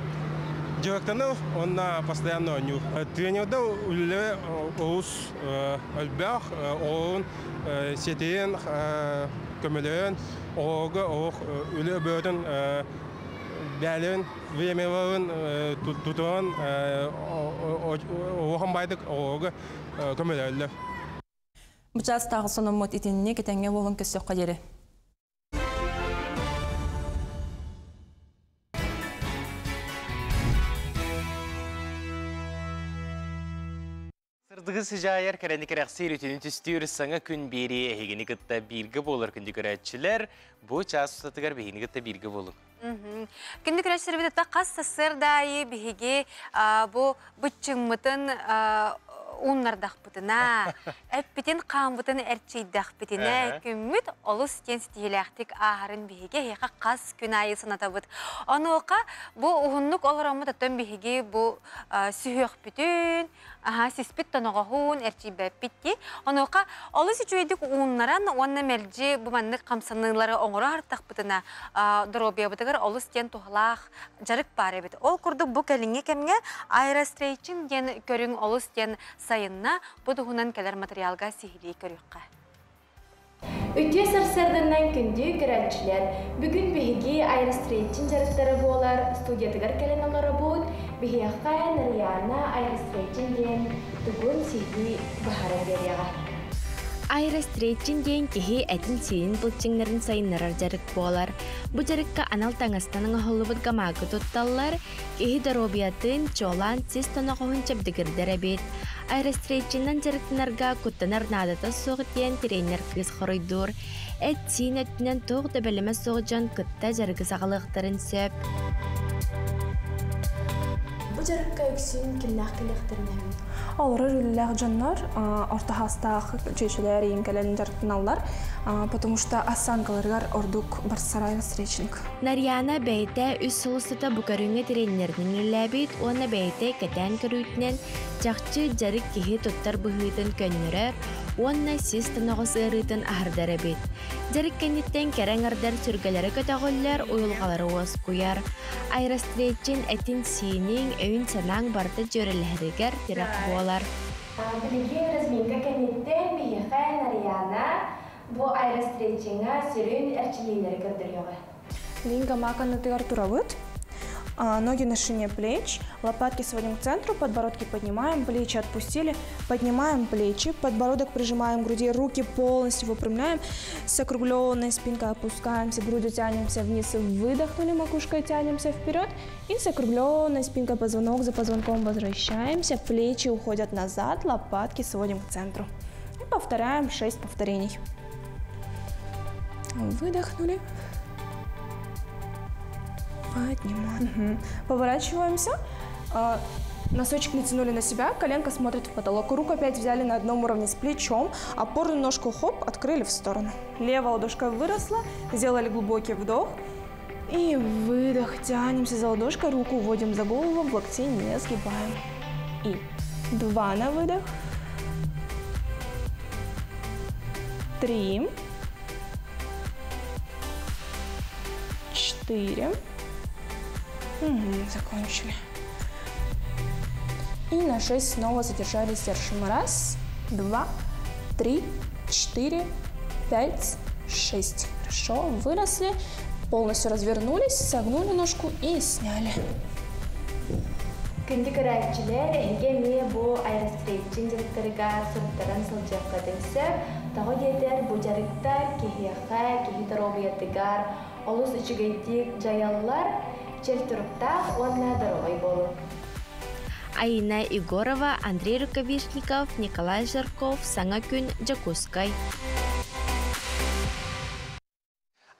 дьарыктанар уонна постоянно оонньуур. Тренердэр үлэлэрэ олус элбэх, оҕолорун сиэтийэн, көмөлөөн, оҕолорго олох үлэ бөҕөтүн бээлэрин времяларын тутуһан улахан баайдык оҕолорго көмөлөһөллөр. Бу чаастааҕы сонуммут итинник этэҥҥэ буолун көрсүөххэ диэри. Сырдыгы сыдьаайар кэрэни кэрэхсиир үтүнү түстүүр саҥа күн биэрии эһигини кытта бииргэ буолар күндү көрөөччүлэр. Бу чаас устатыгар биһигини кытта бииргэ буолуҥ. Күндү көрөөччүлэрбит хас сарсыарда аайы биһиги бу быччыҥмытын Ууннардахпытына, эппитин хааммытын эрчийдэхпитинэ, күммүт олус диэн ситиһиилээхтик ааһарын биһиги эһиэхэ хас күн аайы санатабыт. Онуоха бу уһуннук олороммут оттон биһиги бу сүһүөхпүтүн, аһа сиспит тоноҕоһун эрчийбэппит дии. Онуоха олус үчүгэйдик ууннаран уонна мэлдьи бу маннык хамсаныылары оҥоро артахпытына доруобуйабытыгар олус диэн туһалаах дьарык баар эбит. Ол курдук бу кэлиҥҥи кэмҥэ аэрострейчинг диэн көрүҥ олус диэн сайынна. Бу туһунан кэлэр материалга сиһилии көрүөххэ. Үтүө сарсыарданнан күндү көрөөччүлэр! Бүгүн биһиги аэрострейчин дьарыктара буолар студиятыгар кэлэн олоробут. Биһиэхэ Нарыйаана аэрострейчин диэн тугун сиһилии быһааран биэриэҕэ. Аэрострейчин диэн киһи этин-сиинин былчыҥнарын сайыннарар дьарык буолар. Бу дьарыкка анал таҥастан оҥоһуллубут гамаагы тутталлар, киһи доруобуйатын, чуолаан сис тоноҕоһун чэбдигирдэр эбит. Аэрострейчинэн дьарыктанарга куттанар наадата суох диэн тириэньэр кыыс хоруйдуур. Эт-сиин өттүнэн туох да бэлэмэ суох дьон кытта дьарыгы саҕалыахтарын сөп. Бу дьарыкка үксүн кимнээх кэлиэхтэрин үһү? Олорор үлэлээх дьоннор орто хаастаах чүөчэлэр ийин кэлэн дьарыктаналлар, потому что осанкаларыгар ордук барсарай встречник. Нарьяна бэйэтэ үс сыл устата бу көрүҥҥэ тренеринэн үлэлээбит уонна бэйэтэ кэтээн көрүүтүнэн чахчы дьарык киһи туттар быһыытын көннөрөр уонна сис тоноҕос ыарыытын аһардар эбит. Дьарык кэнниттэн кэрэ аҥардар сүргэлэрэ көтөҕүллэр, уйулҕалара уоскуйар. Аэростречин этин-сииниҥ, өйүн-санааҥ барыта дьүөрэлэһэригэр тирэх буолар. Билигин разминка кэнниттэн биһиэхэ Нарьяна бу аэростречиҥҥа сүрүн эрчиллиилэри көрдөрүөҕэ. Линга маканытыгар турабыт. Ноги на шине плеч, лопатки сводим к центру, подбородки поднимаем, плечи отпустили, поднимаем плечи, подбородок прижимаем к груди, руки полностью выпрямляем, с округленной спинкой опускаемся, грудью тянемся вниз, выдохнули, макушкой тянемся вперед, и с округленной спинкой позвонок за позвонком возвращаемся, плечи уходят назад, лопатки сводим к центру. И повторяем 6 повторений. Выдохнули. Поднимаем. Угу. Поворачиваемся. Носочек натянули на себя, коленка смотрит в потолок. Руку опять взяли на одном уровне с плечом. Опорную ножку хоп, открыли в сторону. Левая ладошка выросла, сделали глубокий вдох. И выдох, тянемся за ладошкой, руку уводим за голову, в локте не сгибаем. И 2 на выдох. 3. 4. Угу, закончили. И на 6 снова задержались, держим. 1, 2, 3, 4, 5, 6. Хорошо, выросли, полностью развернулись, согнули ножку и сняли. Күндү көрөөччүлэр, эһиги эмиэ бу аэрострейчин дьарыктарыгар суруттаран сылдьыаххытын сөп. Тоҕо диэтэр бу дьарыктар киһиэхэ, киһи доруобуйатыгар олус үчүгэйдик дьайаллар, чөл туруктаах уонна доруобай буолуҥ. Айина Егорова, Андрей Рукавишников, Николай Жарков, Саҥа күн, Дьокуускай.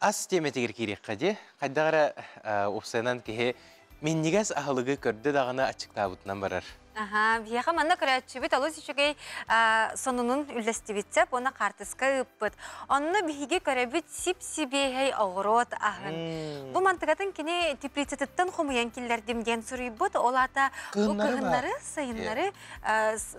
Ас тиэмэтигэр киириэххэ дии. Хайдах эрэ уопсайынан киһи минньигэс аһылыгы көрдө даҕаны аччыктаабытынан барар. Аха, биһиэхэ манна көрөөччүбүт олус үчүгэй сонунун үллэстибитсэп уонна хаартыска ыыппыт. Онно биһиги көрөбүт сип-сибиэһэй оҕуруот аһын. Бу мантыгатын кини теплицатыттан хомуйан киллэрдим диэн суруйбут. Ол аата бу кыһыннары, сайыннары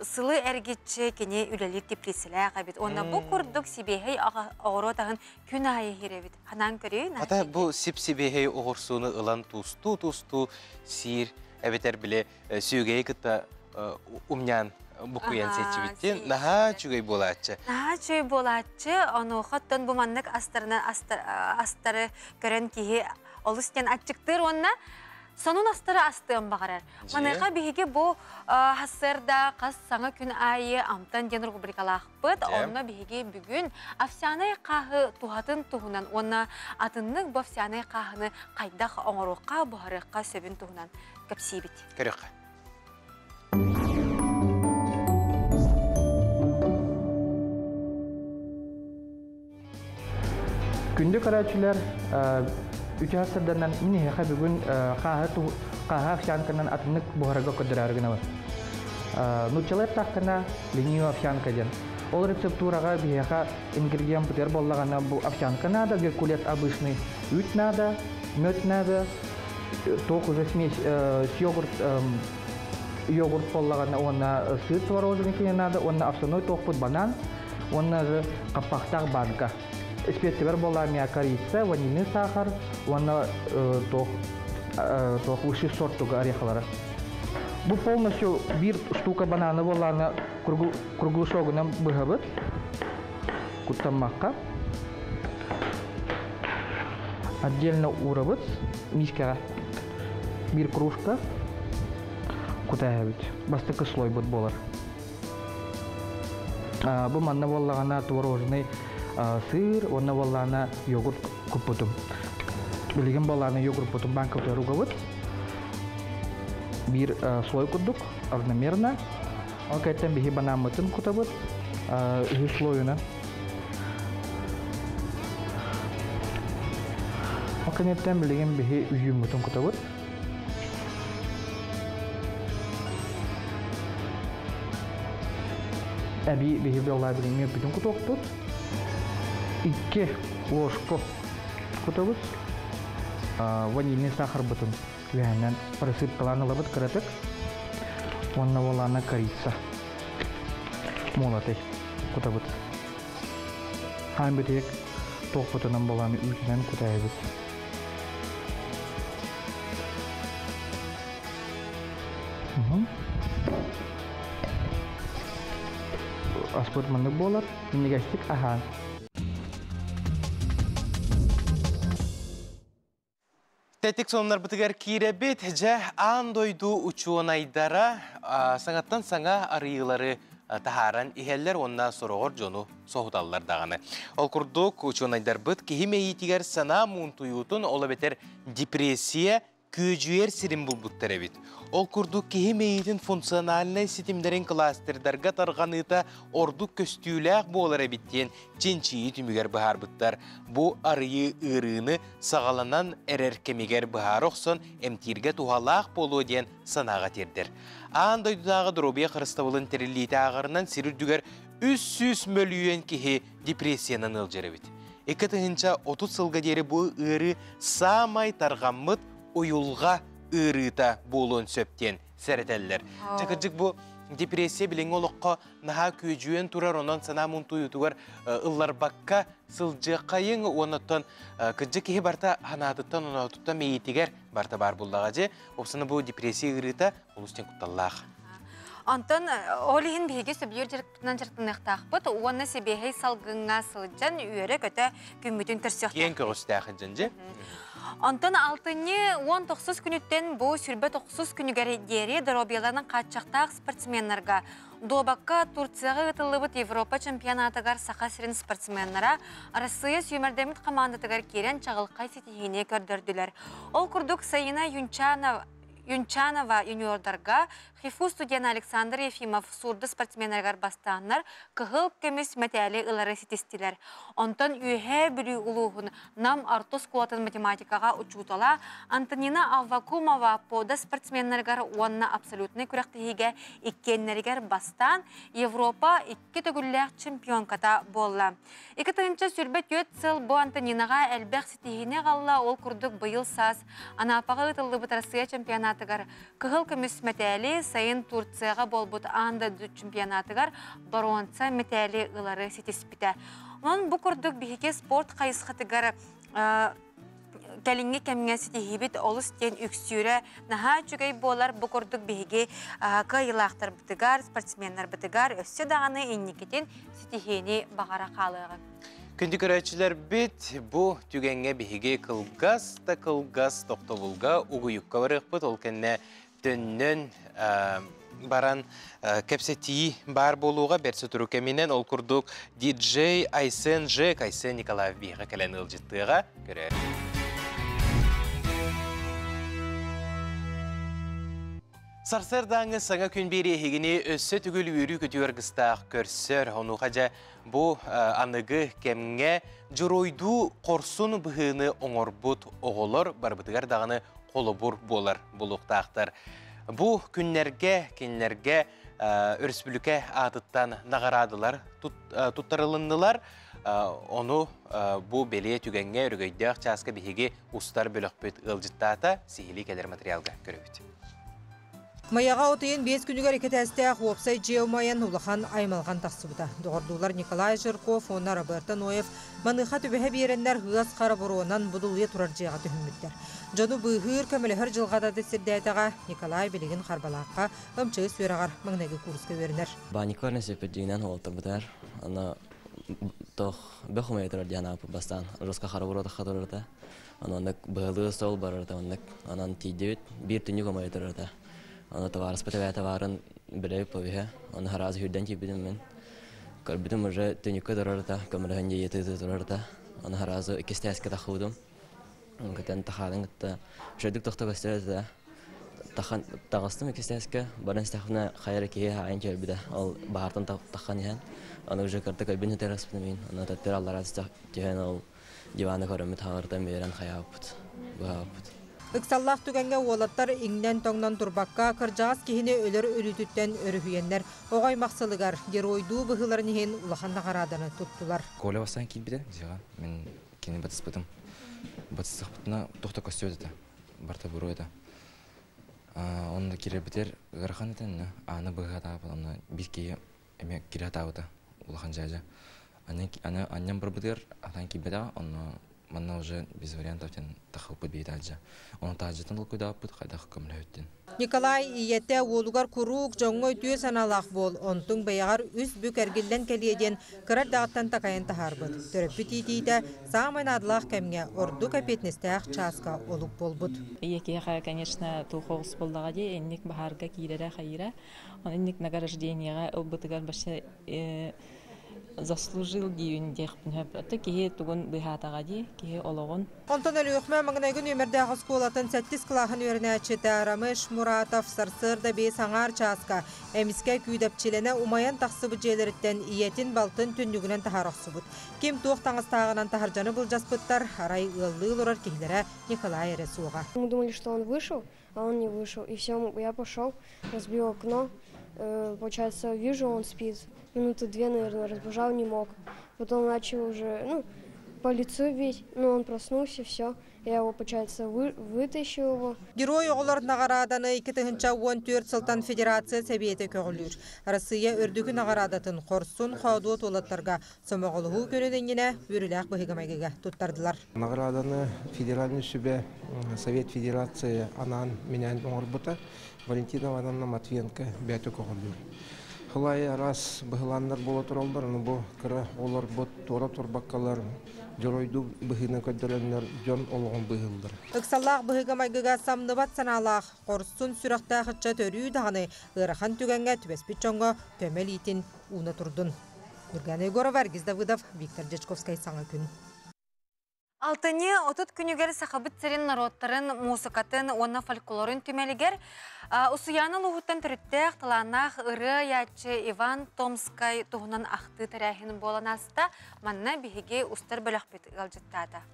сылы эргиччи кини үлэлиир теплицэлээх эбит. Уонна бу курдук сибиэһэй оҕуруот аһын күн аайы иһэр эбит. Ханаан көрүүй. Ата бу сип-сибиэһэй оҕурсууну ылан туустуу-туустуу сиир эбэтэр били сүөгэйи кытта умньаан буккуйан сиэччибиттин наһаа үчүгэй буолааччы. Наһаа үчүгэй буолааччы. Онуоха оттон бу маннык астарынан астары көрөн киһи олус диэн аччыктыыр уонна сонун астары астыан баҕарар. Маныаха биһиги бу хассыарда хас саҥа күн аайы амтан диэн рубрикалаахпыт. Онно биһиги бүгүн овсяный хааһы туһатын туһунан уонна атыннык бу овсяный хааһыны хайдах оҥоруохха, буһарыахха сөбүн туһунан кэпсиибит. Көрүөххэ. Күндү көрөөччүлэр, үтүө сырданан мин эһиэхэ бүгүн хааһы хааһы овсянканан атыннык буһарга көрдөрөөрү гынабын. Нууччалыы эттэххинэ, ленивая овсянка диэн. Ол рецептураҕа биһиэхэ ингредиент бытыар буоллаҕына бу овсянка надо, геркулес обычный, үүт надо, мед надо, туох уже смесь с йогурт йогурт буоллаҕына уонна сыр творожный кини надо, уонна овсяной туохпут банан, уонна же хаппахтаах банка. Спецтибэр буолла корица, ванильный сахар уонна туох туох высший сорт туга орехалара. Бу полностью биир штука бананы буоллаҕына круглышогунан быһабыт. Куттаммакка. Отдельно уурабыт мискаҕа. Биир кружка кутаһабыт. Бастакы слойбут буолар. Бу манна буоллаҕына творожный сыр, уонна буоллаҕына йогурт куппутум. Билигин буоллаҕына йогуртпутун банкабытыгар угабыт. Биир слой курдук, равномерно. Ол кэнниттэн биһи банааммытын кутабыт үһүс слойунан. Ол кэнниттэн билигин биһи үйүүммүтүн кутабыт. Эби биһи буоллаа билигин мүөппүтүн кутуохпут. Икки ложку кутабыт. Ванильный сахарбытын үөһэнэн просыпкалаан ылабыт кыратык. Уонна буолаана корица молотый кутабыт. Хаан бүтүек туохпутунан буолааны үүтүнэн кутаайбыт. Аспыт маннык буолар, минньигэстик аһаан. Тэтик сонуннарбытыгар киирэбит. Дьэ, аан дойду учуонайдара саҥаттан саҥа арыйыылары таһааран иһэллэр уонна сороҕор дьону соһуталлар даҕаны. Ол курдук, учуонайдарбыт киһи мэйиитигэр санаа муунтуйуутун, ол эбэтэр депрессия күөдьүйэр сирин булбуттар эбит. Ол курдук киһи мэйиитин функциональнай ситимнэрин кластердарга тарҕаныыта ордук көстүүлээх буолар эбит диэн чинчийии түмүгэр быһаарбыттар. Бу арыйыы ыарыыны саҕаланан эрэр кэмигэр быһаара охсон эмтииргэ туһалаах буолуо диэн санааҕа тиэрдэр. Аан дойдутааҕы доруобуйа харыстабылын тэриллиитэ ааҕарынан сир үрдүгэр 300 мөлүйүөн киһи депрессиянан ыалдьар эбит. 2030 сылга диэри бу ыарыы саамай тарҕаммыт уйулҕа ыарыыта буолуон сөп диэн сэрэтэллэр. Дьэ кырдьык бу депрессия билиҥҥи олоххо наһаа күөдьүйэн турар, онон санаа мунтуйуутугар ылларбакка сылдьыаххайыҥ уонна кырдьык киһи барта ханаатыттан, оноотуттан мэйиитигэр барта баар буллаҕа дьэ. Опсана бу депрессия ыарыыта олус диэн кутталлаах. Онтон ол иһин биһиги сөбүлүүр дьарыкпытынан дьарыктаныахтаахпыт уонна сибиэһэй салгыҥҥа сылдьан үөрэ-көтө күммүтүн көрсүөхтээх. Киэҥ көҕүстээх дьэн дьэ. Онтон алтынньы 19 күнүттэн бу 29 күнүгэр диэри доруобуйаларынан хааччахтаах спортсменнарга дуобакка Турцияҕа ыытыллыбыт Европа чемпионатыгар Саха сирин спортсменнара Арассыыйа сүүмэрдэммит хамаандатыгар киирэн чаҕылхай ситиһиини көрдөрдүлэр. Ол курдук Саина Юнчанова Юнчанова юниордарга ХИФУ студена Александр Ефимов сурду спортсменнарыгар бастааннар кыһыл көмүс мэтээли ылары ситистилэр. Онтон Үөһээ Бүлүү улууһун Нам орто оскуолатын математикаҕа учуутала Антонина Аввакумова пода спортсменнарыгар уонна абсолютнай күрэхтэһиигэ иккиэннэригэр бастаан Европа икки төгүллээх чемпионката буолла. 2024 сыл бу Антонинаҕа элбэх ситиһиини аҕалла, ол курдук быйыл саас Анапаҕа ыытыллыбыт Россия чемпионатыгар кыһыл көмүс мэтээли, сайын Турцияҕа буолбут аан дойду чемпионатыгар боруонса мэтээли ылары ситиспитэ. Онон бу курдук биһиги спорт хайысхатыгар кэлиҥҥи кэмҥэ ситиһиибит олус диэн үксүүрэ наһаа үчүгэй буолар. Бу курдук биһиги кыайыылаахтарбытыгар, спортсменнарбытыгар өссө даҕаны инникитин ситиһиини баҕара хаалыаҕыҥ. Күндү көрөөччүлэрбит, бу түгэҥҥэ биһиги кылгас да кылгас тохтобулга угуйукка барыахпыт. Ол кэннэ төннөн баран кэпсэтии баар буолууга бэрт сотору кэминэн ол курдук диджей Айсен Жек Айсен Николаев биһиэхэ кэлэн ыалдьыттыаҕа көрөөр. Сарсыардааҥы саҥа күн биэри эһигини өссө түгүл үөрүү-көтүү аргыстаах көрсөр. Онуоха дьэ бу аныгы кэмҥэ дьоруойдуу хорсун быһыыны оҥорбут оҕолор барыбытыгар даҕаны холобур буолар булуохтаахтар. Бу күннэргэ кинилэргэ өрөспүүбүлүкэ аатыттан наҕараадалар туттарылыннылар. Ону бу бэлиэ түгэҥҥэ өрөгөйдөөх чааска биһиги устар бөлөхпүт ыалдьыттаата сиһилии кэлэр материалга көрөбүт. Майаҕа от ыйын 5 күнүгэр икки этээстээх уопсай дьиэ умайан улахан аймалҕан тахсыбыта. Доҕордуулар Николай Жирков уонна Роберто Ноев маныаха түбэһэ биэрэннэр ыас хара буруонан будулуйа турар дьиэҕэ түһүммүттэр. Дьону быыһыыр, көмөлөһөр дьылҕата да сирдээтэҕэ Николай билигин Харбалаахха МЧС үөрэҕэр маҥнайгы курска үөрэнэр. Баанньыкка нэсиппит уолтарбытар. Аны тох бөх умайа турар диэн ааппыт бастаан. Руска хара буруотахха турарта. Аны быһалыы сол барарта оннук. Анан тиийдибит биир түннүк умайа турарта. Аны товарыспыт эбээтэ баарын билэбит повиһэ. Аны харазы хүрдэн киирбитим мен. Көрбүтүм уже түннүккэ турарта, көмөлөһөн дьиэ турарта. Аны харазы иккис тахыбытым. Көтөн тахаадын кытта шөдүк тохто көстөрөтө. Тахан тагыстым иккис баран истахына хайар киһи хаайын көрбүтэ. Ол баһартан тахан иһэн. Аны уже карта көрбүн өтөр мин. Аны таттыр аллара түһэн ол диваны көрөмүт хагыртан берен хаябыт. Баапыт. Ыксаллаах түгэҥҥэ уолаттар иҥнэн-тоҥнон турбакка, кырдьаҕас киһини өлөр өлүүтүттэн өрүһүйэннэр, оҕо аймах сылыгар геройдуу быһыыларын иһин улахан наҕарааданы туттулар. Коля бастаан киирбитэ, дьиэҕэ. Мин кини батыспытым. Батыстахпытына тохто көстүбэт этэ. Барта буруо этэ. Онно киирэрбитигэр ыарахан этэ, ааны быһа атаабыт, онно биир киһи эмиэ киирэ атаабыта, улахан дьээдьэ. Анньан барбытыгар атан киирбэтэҕэ, онно манна уже без вариантов тен тахыппыт бии таажа. Оны таажытан толкуйдааппыт хайдах көмөлөһүттүн. Николай ийэтэ уолугар куруук дьоҥҥо үтүө санаалаах буол, онтуҥ бэйэҕэр үс бүк эргиллэн кэлиэ диэн кыра эрдэҕиттэн такайан таһаарбыт. Төрөппүт иитиитэ саамай наадалаах кэмҥэ ордук эппиэтинэстээх чааска олук буолбут. Ийэ киһиэхэ, конечно, туох оҕус буоллаҕа дии, инник баһаарга киирэрэ хайыра. Оны инник награждениеҕа ылбытыгар вообще заслужил диибин диэхпин сөп. Ото киһи тугун быһаатаҕа дии, киһи олоҕун. Онтон Өлүөхүмэ маҥнайгы нүөмэрдээх оскуолатын сэттис кылааһын үөрэнээччитэ Рамеш Муратов сарсыарда биэс аҥаар чааска эмискэ күүдэпчилэнэ умайан тахсыбыт дьиэлэриттэн ийэтин балтын түннүгүнэн таһаара охсубут. Ким туох таҥастааҕынан таһырдьаны былдьаспыттар, арай ыаллыы олорор киһилэрэ Николай эрэ суоҕа. Мы думали, что он вышел, а он не вышел. И все, я пошел, разбил окно. Получается, вижу, он спит. Минуты две, наверное, разбужал, не мог. Потом начал уже, ну, по лицу бить, но он проснулся, все. Я его, получается, вытащил его. Герой оҕолор наҕарааданы 2014 сылтан Федерация Сэбиэтэ көҕүлүүр. Россия үрдүкү наҕараадатын хорсун хоодуот уолаттарга сомоҕолоһуу күнүн иннинэ үөрүүлээх быһыыга-майгыга туттардылар. Наҕарааданы Федеральный сүбэ Совет Федерации анаан минээн оҥорбута. Валентина Ивановна Матвиенко бэйэтэ көҕүлүүр. Хылай араас быһылааннар буола тураллар, аны бу кыра оҕолорбут туора турбаккалар дьоруойдуу быһыынан көрдөрөннөр дьон олоҕун быыһыыллар. Ыксаллаах быһыыга-майгыга самныбат санаалаах, хорсун сүрэхтээх ыччат өрүү даҕаны ыарахан түгэҥҥэ түбэспит дьоҥҥо көмө илиитин ууна турдун. Нургана Егорова, Аргиз Давыдов, Виктор Дьячковскай, Саҥа күн. Алтынньы 30 күнүгэр Сахабыт сирин норуоттарын муусукатын уонна фольклорун түмэлигэр Усуйаана улууһуттан төрүттээх талааннаах ырыа айааччы Иван Томскай туһунан ахтыы тэрээһин буолан ааста. Манна биһиги устар бөлөхпүт ыалдьыттаата.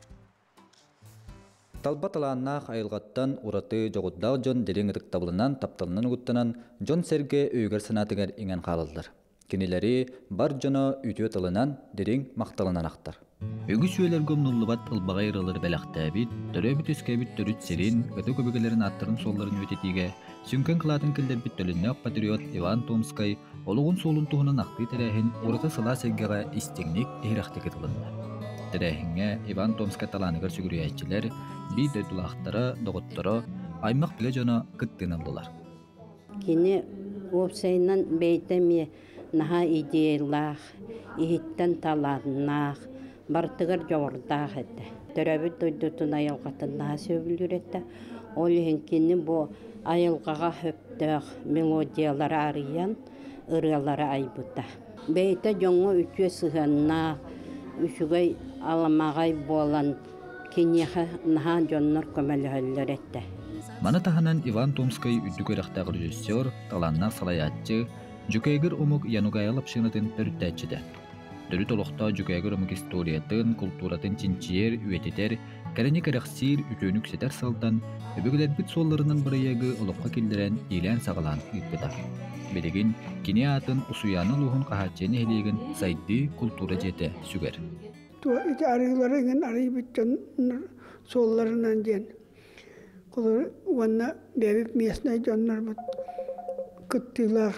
Талба талааннаах айылҕаттан ураты дьоҕурдаах дьон дириҥ ытыктабылынан, тапталынан угуттанан, дьон-сэргэ өйүгэр-санаатыгар иҥэн хаалаллар. Кинилэри бар дьоно үтүө тылынан, дириҥ махталынан ахтар. Үгүс үйэлэргэ умнуллубат ылбаҕай ырыалары бэлэхтээбит, төрөөбүт-үөскээбит төрүт сирин, ытык өбүгэлэрин ааттарын-суолларын үйэтитиигэ сүҥкэн кылаатын киллэрбит төлөннөөх патриот Иван Томскай олоҕун суолун туһунан ахтыы тэрээһин ураты сылаас эйгэҕэ истиҥник, иһирэхтик ытылынна. Тэрээһиҥҥэ Иван Томскай талааныгар сүгүрүйээччилэр, биир дойдулаахтара, доҕотторо, аймах-билэ дьоно кыттыыны ыллылар. Кини уопсайынан бэйэтэ эмиэ наһаа идеялаах, иһиттэн талааннаах, барытыгар дьоҕурдаах этэ. Төрөөбүт дойдутун айылҕатын наһаа сөбүлүүр этэ. Ол иһин кини бу айылҕаҕа сөптөөх мелодиялары арыйан, ырыалары айбыта. Бэйэтэ дьоҥҥо үтүө сыһыаннаах, үчүгэй аламаҕай буолан, киниэхэ наһаа дьоннор көмөлөһөллөр этэ. Маны таһынан Иван Томскай үрдүк үөрэхтээх режиссер, талааннаах салайааччы, Дьүкээгир омук Янугайал общинатын төрүттээччитэ. Төрүт олохтоох дьүкээгир омук историятын, култууратын чинчийэр, үйэтитэр Кэрэни кэрэхсиир, үтүөнү үксэтэр сыалтан өбүгэлэрбит суолларынан бырайыагы олоххо киллэрэн иилээн-саҕалаан ыыппыта. Билигин кини аатын Усуйаана улууһун Хаһааччыйа нэһилиэгин Сайдыы култуура дьиэтэ сүгэр. Ити арыылары иҥин арыйбыт дьоннор суолларынан диэн уонна бэйэбит местнай дьоннорбут кыттыылаах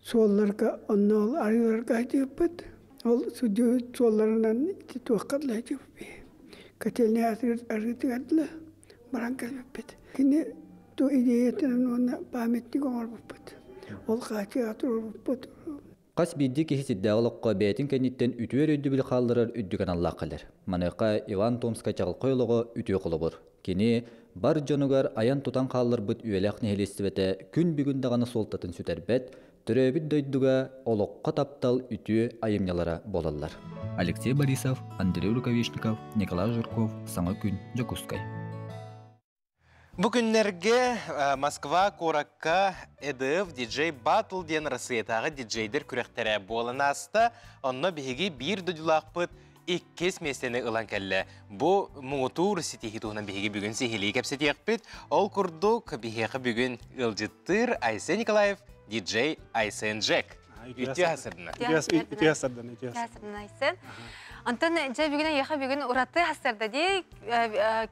суолларга онно ол арыыларга сылдьыбыппыт. Ол сылдьыбыт суолларынан ити туохха дылы сылдьыбыппыт. Котельнай арыытыгар дылы баран кэлбиппит. Кини ту идеятынан уонна памятник оҥорбуппут. Ол хаачыйаҕа туруорбуппут. Хас биирдии киһи сирдээҕи олоххо бэйэтин кэнниттэн үтүө өйдөбүлү хаалларар үрдүк аналлаах кэлэр. Маныаха Иван Томскай чаҕылхай олоҕо үтүө холобур. Кини бар дьонугар айан-тутан хаалларбыт үйэлээх нэһилиэстибэтэ күн бүгүн даҕаны суолтатын сүтэрбэт, төрөөбүт дойдуга олоххо таптал үтүө айымньылара буолаллар. Алексей Борисов, Андрей Рукавишников, Николай Жирков, Саҥа күн, Дьокуускай. Бу күннэргэ Москва куоракка ЭДФ диджей Батл диэн Россиятааҕы диджейдэр күрэхтэрэ буолан ааста. Онно биһиги биир дойдулаахпыт иккис миэстэни ылан кэллэ. Бу муҥутуур ситиһии туһунан биһиги бүгүн сиһилии кэпсэтиэхпит. Ол курдук, биһиэхэ бүгүн ыалдьыттыыр Айсен Николаев, диджей Айсен Джек. Үтүө хасырдына. Үтүө хасырдына, үтүө хасырдына Айсен. Онтон дьэ бүгүн эйиэхэ бүгүн ураты хасырда дии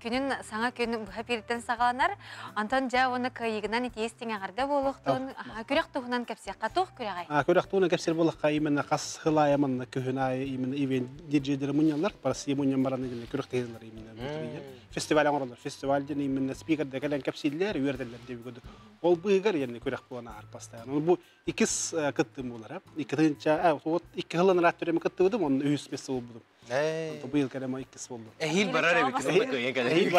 күнүн саҥа күн быһа пириттэн саҕаланар. Онтон дьэ уонна кыайыгынан итиэс тиҥэҕэрдэ буолуохтун күрэх туһунан кэпсиэххэ туох күрэҕэй? Күрэх туһунан кэпсиир буоллахха именно хас сыл аайы манна күһүн аайы именно ивент диджейдери мунньаллар, Россия мунньан баран именно күрэх тэһэллэр именно фестиваль оҥороллор. Фестиваль диэн именно спикердэ кэлэн кэпсииллэр, үөрэтэллэр диэбит Ол быыгар иэнне күрэх буолан ааһар постоянно. Бу иккис кыттыым буолар. Икки тыһыынча, вот икки сылын ыраат түрөмө кыттыбытым, онно үһүс место буолбутум. Быйыл кэлэм иккис болду. Эһиил барар эбит, кыайан кэлэр. Эһиил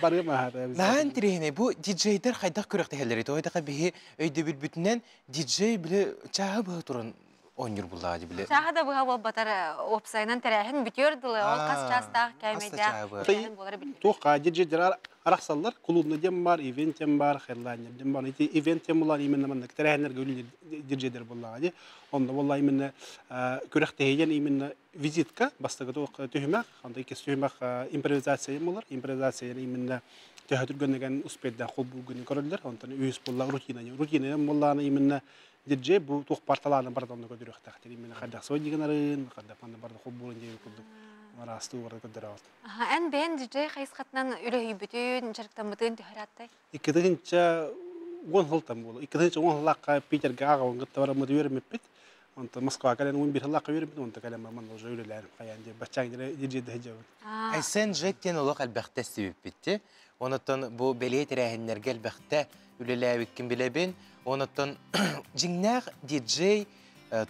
барыам аһар. Наһаа интириэһинэй, бу диджейдер хайдах күрэхтэһэллэрий? Тоҕо биһи өйдөбүлбүтүнэн диджей бile чааһы быһа туран оонньуур буллаҕа дии бile. Чааһы да быһа буолбатар уопсайынан тэрээһин бүтүөр дылы ол хас чаастаах кээмэйдээх тэрээһин буолара биллэр. Туохха диджейдер арахсаллар, клубный диэн бар, ивент диэн бар, хедлайнер диэн бар. Ити ивент диэн булан именно маннык тэрээһиннэргэ үлэлиир диджейдер буоллаҕа дии. Онно буолла именно күрэхтэһиинэн именно визитка бастакы түһүмэх, онто иккис түһүмэх импровизация буолар. Импровизация именно төһө түргэннигэн успейдаах холбуугун көрөллөр. Онтон үһүс буолла рутина. Рутина буоллаҕына именно диджей бу туох парталааны барда онно көрдөрүөхтээхтэр. Именно хайдах свой дигэнарын, хайдах манна барда холбуурун диэн курдук араастыы барда көрдөрөҕүт. Эн бэйэн диджей хайысхатынан үлэһийбитин, дьарыктаммытын төһө ырааттай? 2010 сылтан буолла. 2010 сыллаахха Питергэ аҕабын кытта бараммыт үөрэммиппит. Онтон Москваҕа кэлэн 11 сыллаахха үөрэммит, онтон кэлэн манна уже үлэлээн хайаан диэн баччааҥ диджейдэ сылдьабын. Айсен Жек диэн олох элбэхтэ истибиппит. Онуттан бу бэлиэ тэрээһиннэргэ элбэхтэ үлэлээбиккин билэбин. Онуттан дьиҥнээх диджей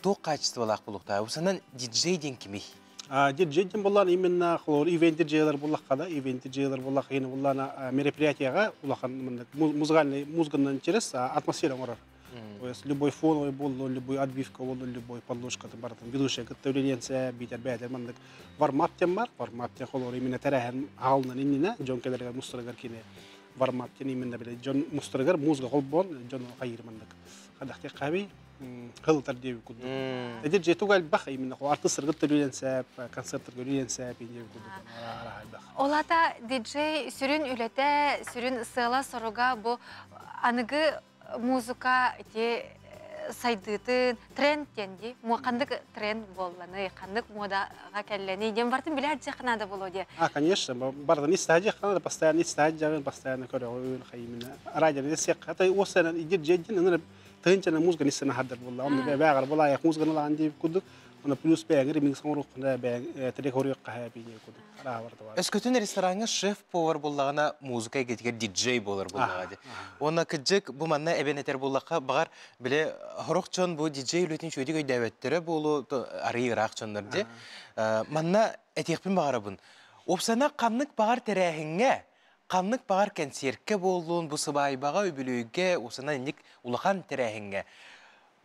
туох качестволаах буолуохтаах? Усанан диджей диэн кимий? Диджей диэн буоллаан именно холор ивент диджейлер буллахха да, ивент диджейлер буллах ини буллаана мероприятияга улахан музыкальный музыканан через атмосфера оҥорор. То есть любой фоновый боллу, любой отбивка боллу, любой подложка барытын ведущая кытта үлэлиэнсэ, биитэр бэйэтэ маннык вармап диэн бар, вармап диэн холор именно тэрээһин аалынан иннинэ дьон кэлэригэр мустарыгар кини вармап диэн именно биле дьон мустарыгар музыка холбоон дьон хайыр маннык хадахтык хаби хылытар диэби курдук. Эдир же туга элбэх именно артыстарга төлүөн сәп, концерттерге үлүөн сәп диэби курдук элбэх. Ол ата диджей сүрүн үлэтэ, сүрүн сыала-соруга бу аныгы музыка ити сайдыытын тренд диэн дии. Ханнык тренд буолланы, ханнык модаҕа кэллэни диэн бартын билэр дьиэхэ боло диэ. А, конечно, бартын истаһа дьиэхэ постоянно истаһа дьаҕын, постоянно көрөҕүн, хайымына. Радио сек, хата осанан идир жедин, ыныр тыынчана музыка ниссана хаддар буолла. Онно бэҕэр булаайах музыканы лаан диэбит курдук. Онно плюс бэйэҥ ремикс оҥоруоххуна бэйэҥ трек хоруйуохха хэпи диэбит курдук. Араа бар. Өскөтүн рестораҥҥа шеф-повар буоллаҕына, музыка эйгэтигэр диджей буолар буоллаҕа дии. Уонна кырдьык бу манна эбэн этэр буоллахха, баҕар бile хорох дьон бу диджей үлэтин үчүгэйдик өйдөөбөттөрө буолуо, арыый ыраах дьоннор дии. Манна этиэхпин баҕарабын. Уопсана ханнык баҕар тэрээһиҥҥэ ханнык баҕар кэнсиэркэ буоллун, бу сыбаайбаҕа, үбүлүөйгэ, усана инник улахан тэрээһиҥҥэ.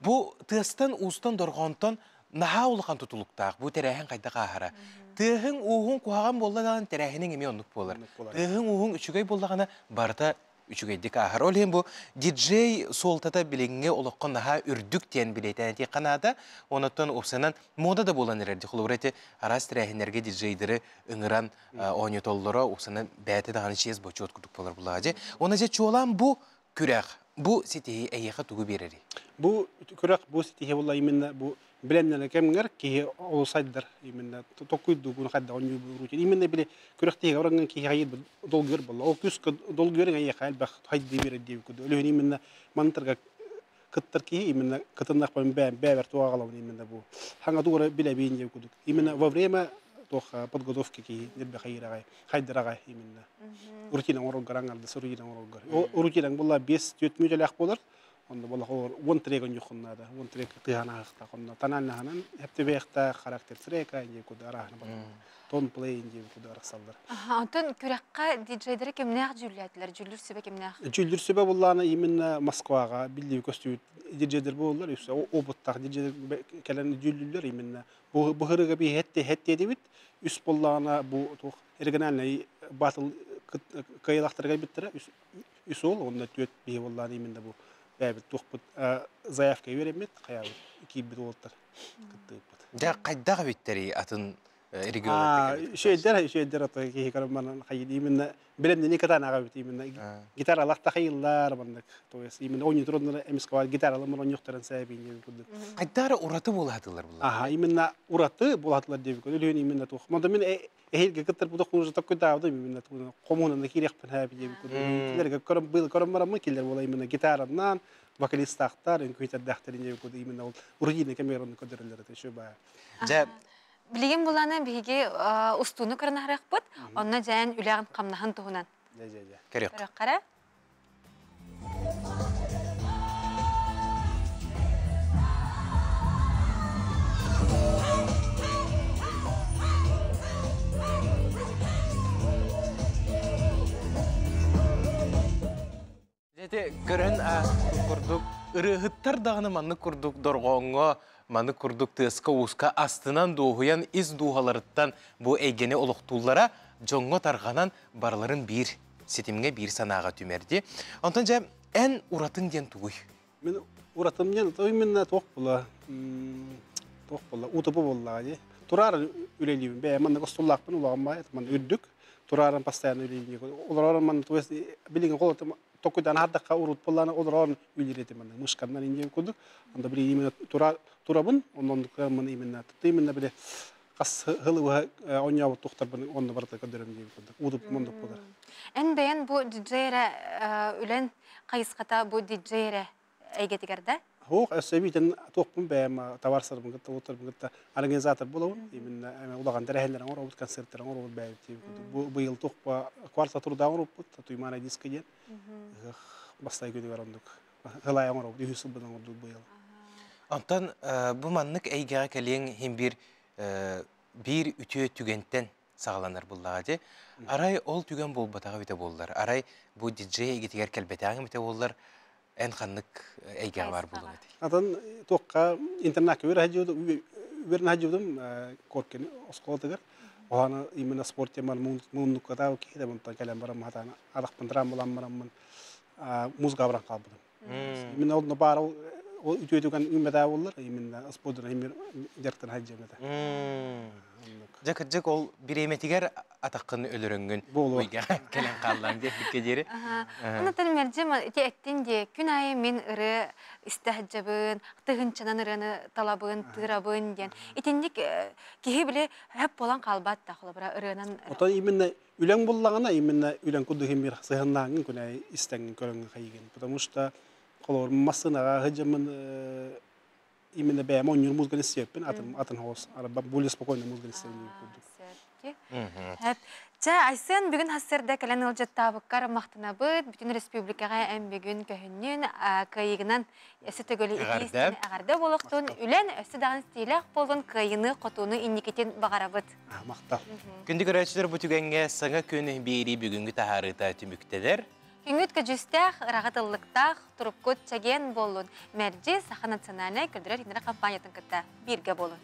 Бу тыастан, уустан, дорҕоонтон наһаа улахан тутулуктаах. Бу тэрээһин хайдах ааһара. Тыаһыҥ, ууһуҥ куһаҕан буолла даҕаны тэрээһиниҥ эмиэ оннук буолар. Тыаһыҥ, ууһуҥ үчүгэй буоллаҕына барыта үчүгэйдик ааһар. Ол иһин бу диджей суолтата билиҥҥи олоххо наһаа үрдүк диэн билиэтээн этиэххэ наада. Онуттан уопсайынан мода да буолан эрэр. Холобура ити араас тэрээһиннэргэ диджейдери ыҥыран оонньотоллоро уопсайынан бэйэтэ даҕаны чиэс бочуот курдук буолар буллаҕа дьэ. Уонна дьэ чуолаан бу күрэх, бу ситиһии эйиэхэ тугу биэрэрий? Бу күрэх, бу ситиһии буолла именно бу билэмнэнэ кэмҥэр киһи олус сайдар именно токуйдуугун хайдах оонньуу именно били күрэхтиһигэ бараҥҥын киһи хайыр долгуйар буолла ол күүскэ долгуйарыҥ эйиэхэ элбэх хайдыы биэрэр диэбит курдук өлүһүн именно мантарга кыттар киһи именно кытыннахпын бэйэбэр туох аҕалабын именно бу хаҥа тугура билэбиин диэбит курдук именно во время туох подготовки киһи нэрбэ хайыраҕай хайдараҕай именно рутина оҥороргор аҥардас рутина оҥороргор рутинаҥ буолла 5-4 мүнүүтэлээх буолар Онно буолла холор уон трек онньуххун наада. Уон трек тыаһан ааһыахтаах. Онно тональнаһынан хэптибиэхтээх, характер трека инди куда арааһына бар. Тон плей инди куда арахсаллар. Онтон күрэххэ диджейдери кимнээх дьүүллээтилэр? Дьүүллүүр сүбэ кимнээх? Дьүүллүүр сүбэ буллаана именно Москваҕа биллии көстүбүт диджейдер буоллар, үсэ опыттаах диджейдер кэлэн дьүүллүүллэр именно. Бу бу хырыга би хетте хетте дебит. Үс боллаана бу туох региональный батл кыайылахтарга биттера үс уол уонна түөрт биһи буоллаан именно бу бэйэбит туохпут заявка үөрэммит хайаабыт киирбит уолаттар кыттыыппыт. Дьэ хайдах эбиттэрий атын регионнар? Үчүгэйдэр үчүгэйдэр ото киһи көрөн хайы именно билэмнени кытаан аҕабыт именно гитара алахта хайыллар маннык то есть именно ойнутур оннора эмискэ гитаралар ойнуохтарын сээбиин курдук. Хайдара ураты буолаатылар булар. Аха именно ураты буолаатылар диэбит өлүөн именно туох. Манда мен эһиилгэ кыттар бу тохтуур таккуйдаабытым именно хомуунан киириэхпин хээби диэбит курдук. Кинилэргэ көрөн быыл көрөн бараммын кинилэр буола именно гитараннан вокалистаахтар үҥкүүтэрдээхтэрин диэбит курдук именно ол рутина кэмигэр онно көрдөрөллөр этэ еще баа. Дьэ Билигин буланы биһиги устууну көрөн аһарыахпыт, онно дьээн үлэҕин хамнаһын туһунан. Дьэ дьэ дьэ. Көрүөх. Көрүөххэ Дьэ көрөн ааспыт курдук ырыаһыттар даҕаны маннык курдук дорҕооҥҥо, маннык курдук тыаска-ууска астынан дуоһуйан ис дууһаларыттан бу эйгэни олохтууллара дьоҥҥо тарҕанан барыларын биир ситимҥэ биир санааҕа түмэрди. Онтон дьэ эн уратыҥ диэн тугуй? Мин уратым диэн именно туох була туох була утопу буоллаҕа дии. Тураар үлэлиибин бэйэм маннык остуллаахпын улахан баай манна үрдүк турааран постоянно үлэлиибин. Олорор манна то есть билигин холотум токуйдан хардахха урут буоллаана олорор үлэлиир этим манна мышканнан индиэн курдук. Анда били именно тура турабын оннон кыаммын именно именно били хас хылы быһа оонньообут тухтарбын онно барыта көрдөрөм диэн курдук удуп мондук буолар. Эн бэйэн бу диджей эрэ үлэн хайысхата бу диджей эрэ эйгэтигэр да? Хуох өссө туохпун бэйэм товарсарбын кытта уоттарбын кытта организатор буолабын. Именно улахан тэрээһиннэр оҥоробут, концерттэр оҥоробут бэйэбит. Бу быйыл туохпа кварца турда оҥороппут, Туймаана диско диэн. Бастай күнүгэр оннук. Хылай оҥоробут, үһүс сылбын оҥордубут быйыл. Онтон бу маннык эйгэҕэ кэлиэҥ иһин биир биир үтүө түгэнтэн саҕаланар буллаҕа дии. Арай ол түгэн буолбатаҕа эбитэ буоллар, арай бу диджей эйгэтигэр кэлбэтэҕиҥ эбитэ буоллар, эн ханнык эйгэҕэ баар буолуоҥ этэй? Атын туохха интернакка үөрэнэ сылдьыбытым Коркин оскуолатыгар. Оһону именно спорт темар мууннуккатаа киһи да онтон кэлэн баран хатаан арахпын трамбалан бараммын музыка баран хаалбытым. Именно ол баар ол үтүө түгэн үүммэтээ буоллар, именно спордунан имир дьарыктан сылдьыам этэ. Дьэ кырдьык ол бириэмэтигэр атаххын өлөрөҥҥүн уйга кэлэн хааллаҥ диэбиккэ диэри. Онтон мэлдьи ити эттин дии күн аайы мин ырыа истэ сылдьабын, тыһынчанан ырыаны талабын, тыырабын диэн. Итинник киһи били хөп буолан хаалбат да холобура ырыанан. Отон именно үлэҥ буллаҕына именно үлэҥ курдук имир сыһыннааҥҥын күн аайы истэҥҥин көрөҥҥүн хайыгын. Потому что холобур массыынаҕа сылдьаммын именно бэйэм оонньуур музыканы истиэппин атын атын хоҕус более спокойно музыканы истэбин курдук. Чэ, Айсен бүгүн хассырда кэлэн ыалдьыттаабыккар махтанабыт. Бүтүн республикаҕа эн бүгүн көһүннүн кыайыгынан өссө төгүл итиистэн эҕэрдэ буолуохтун. Үлэн өссө даҕаны стилэх буолун кыайыны, хотууну инникитин баҕарабыт. Махтал. Күндү көрөөччүлэр бу түгэҥҥэ саҥа күн биэрии бүгүҥҥү таһаарыыта түмүктэнэр. Күҥҥүт көдьүүстээх, ыраҕыт ыллыктаах, туруккут чэгиэн буоллун. Мэлдьи Саха национальнай көрдөрөр иһитиннэрэр компаниятын кытта бииргэ буолун.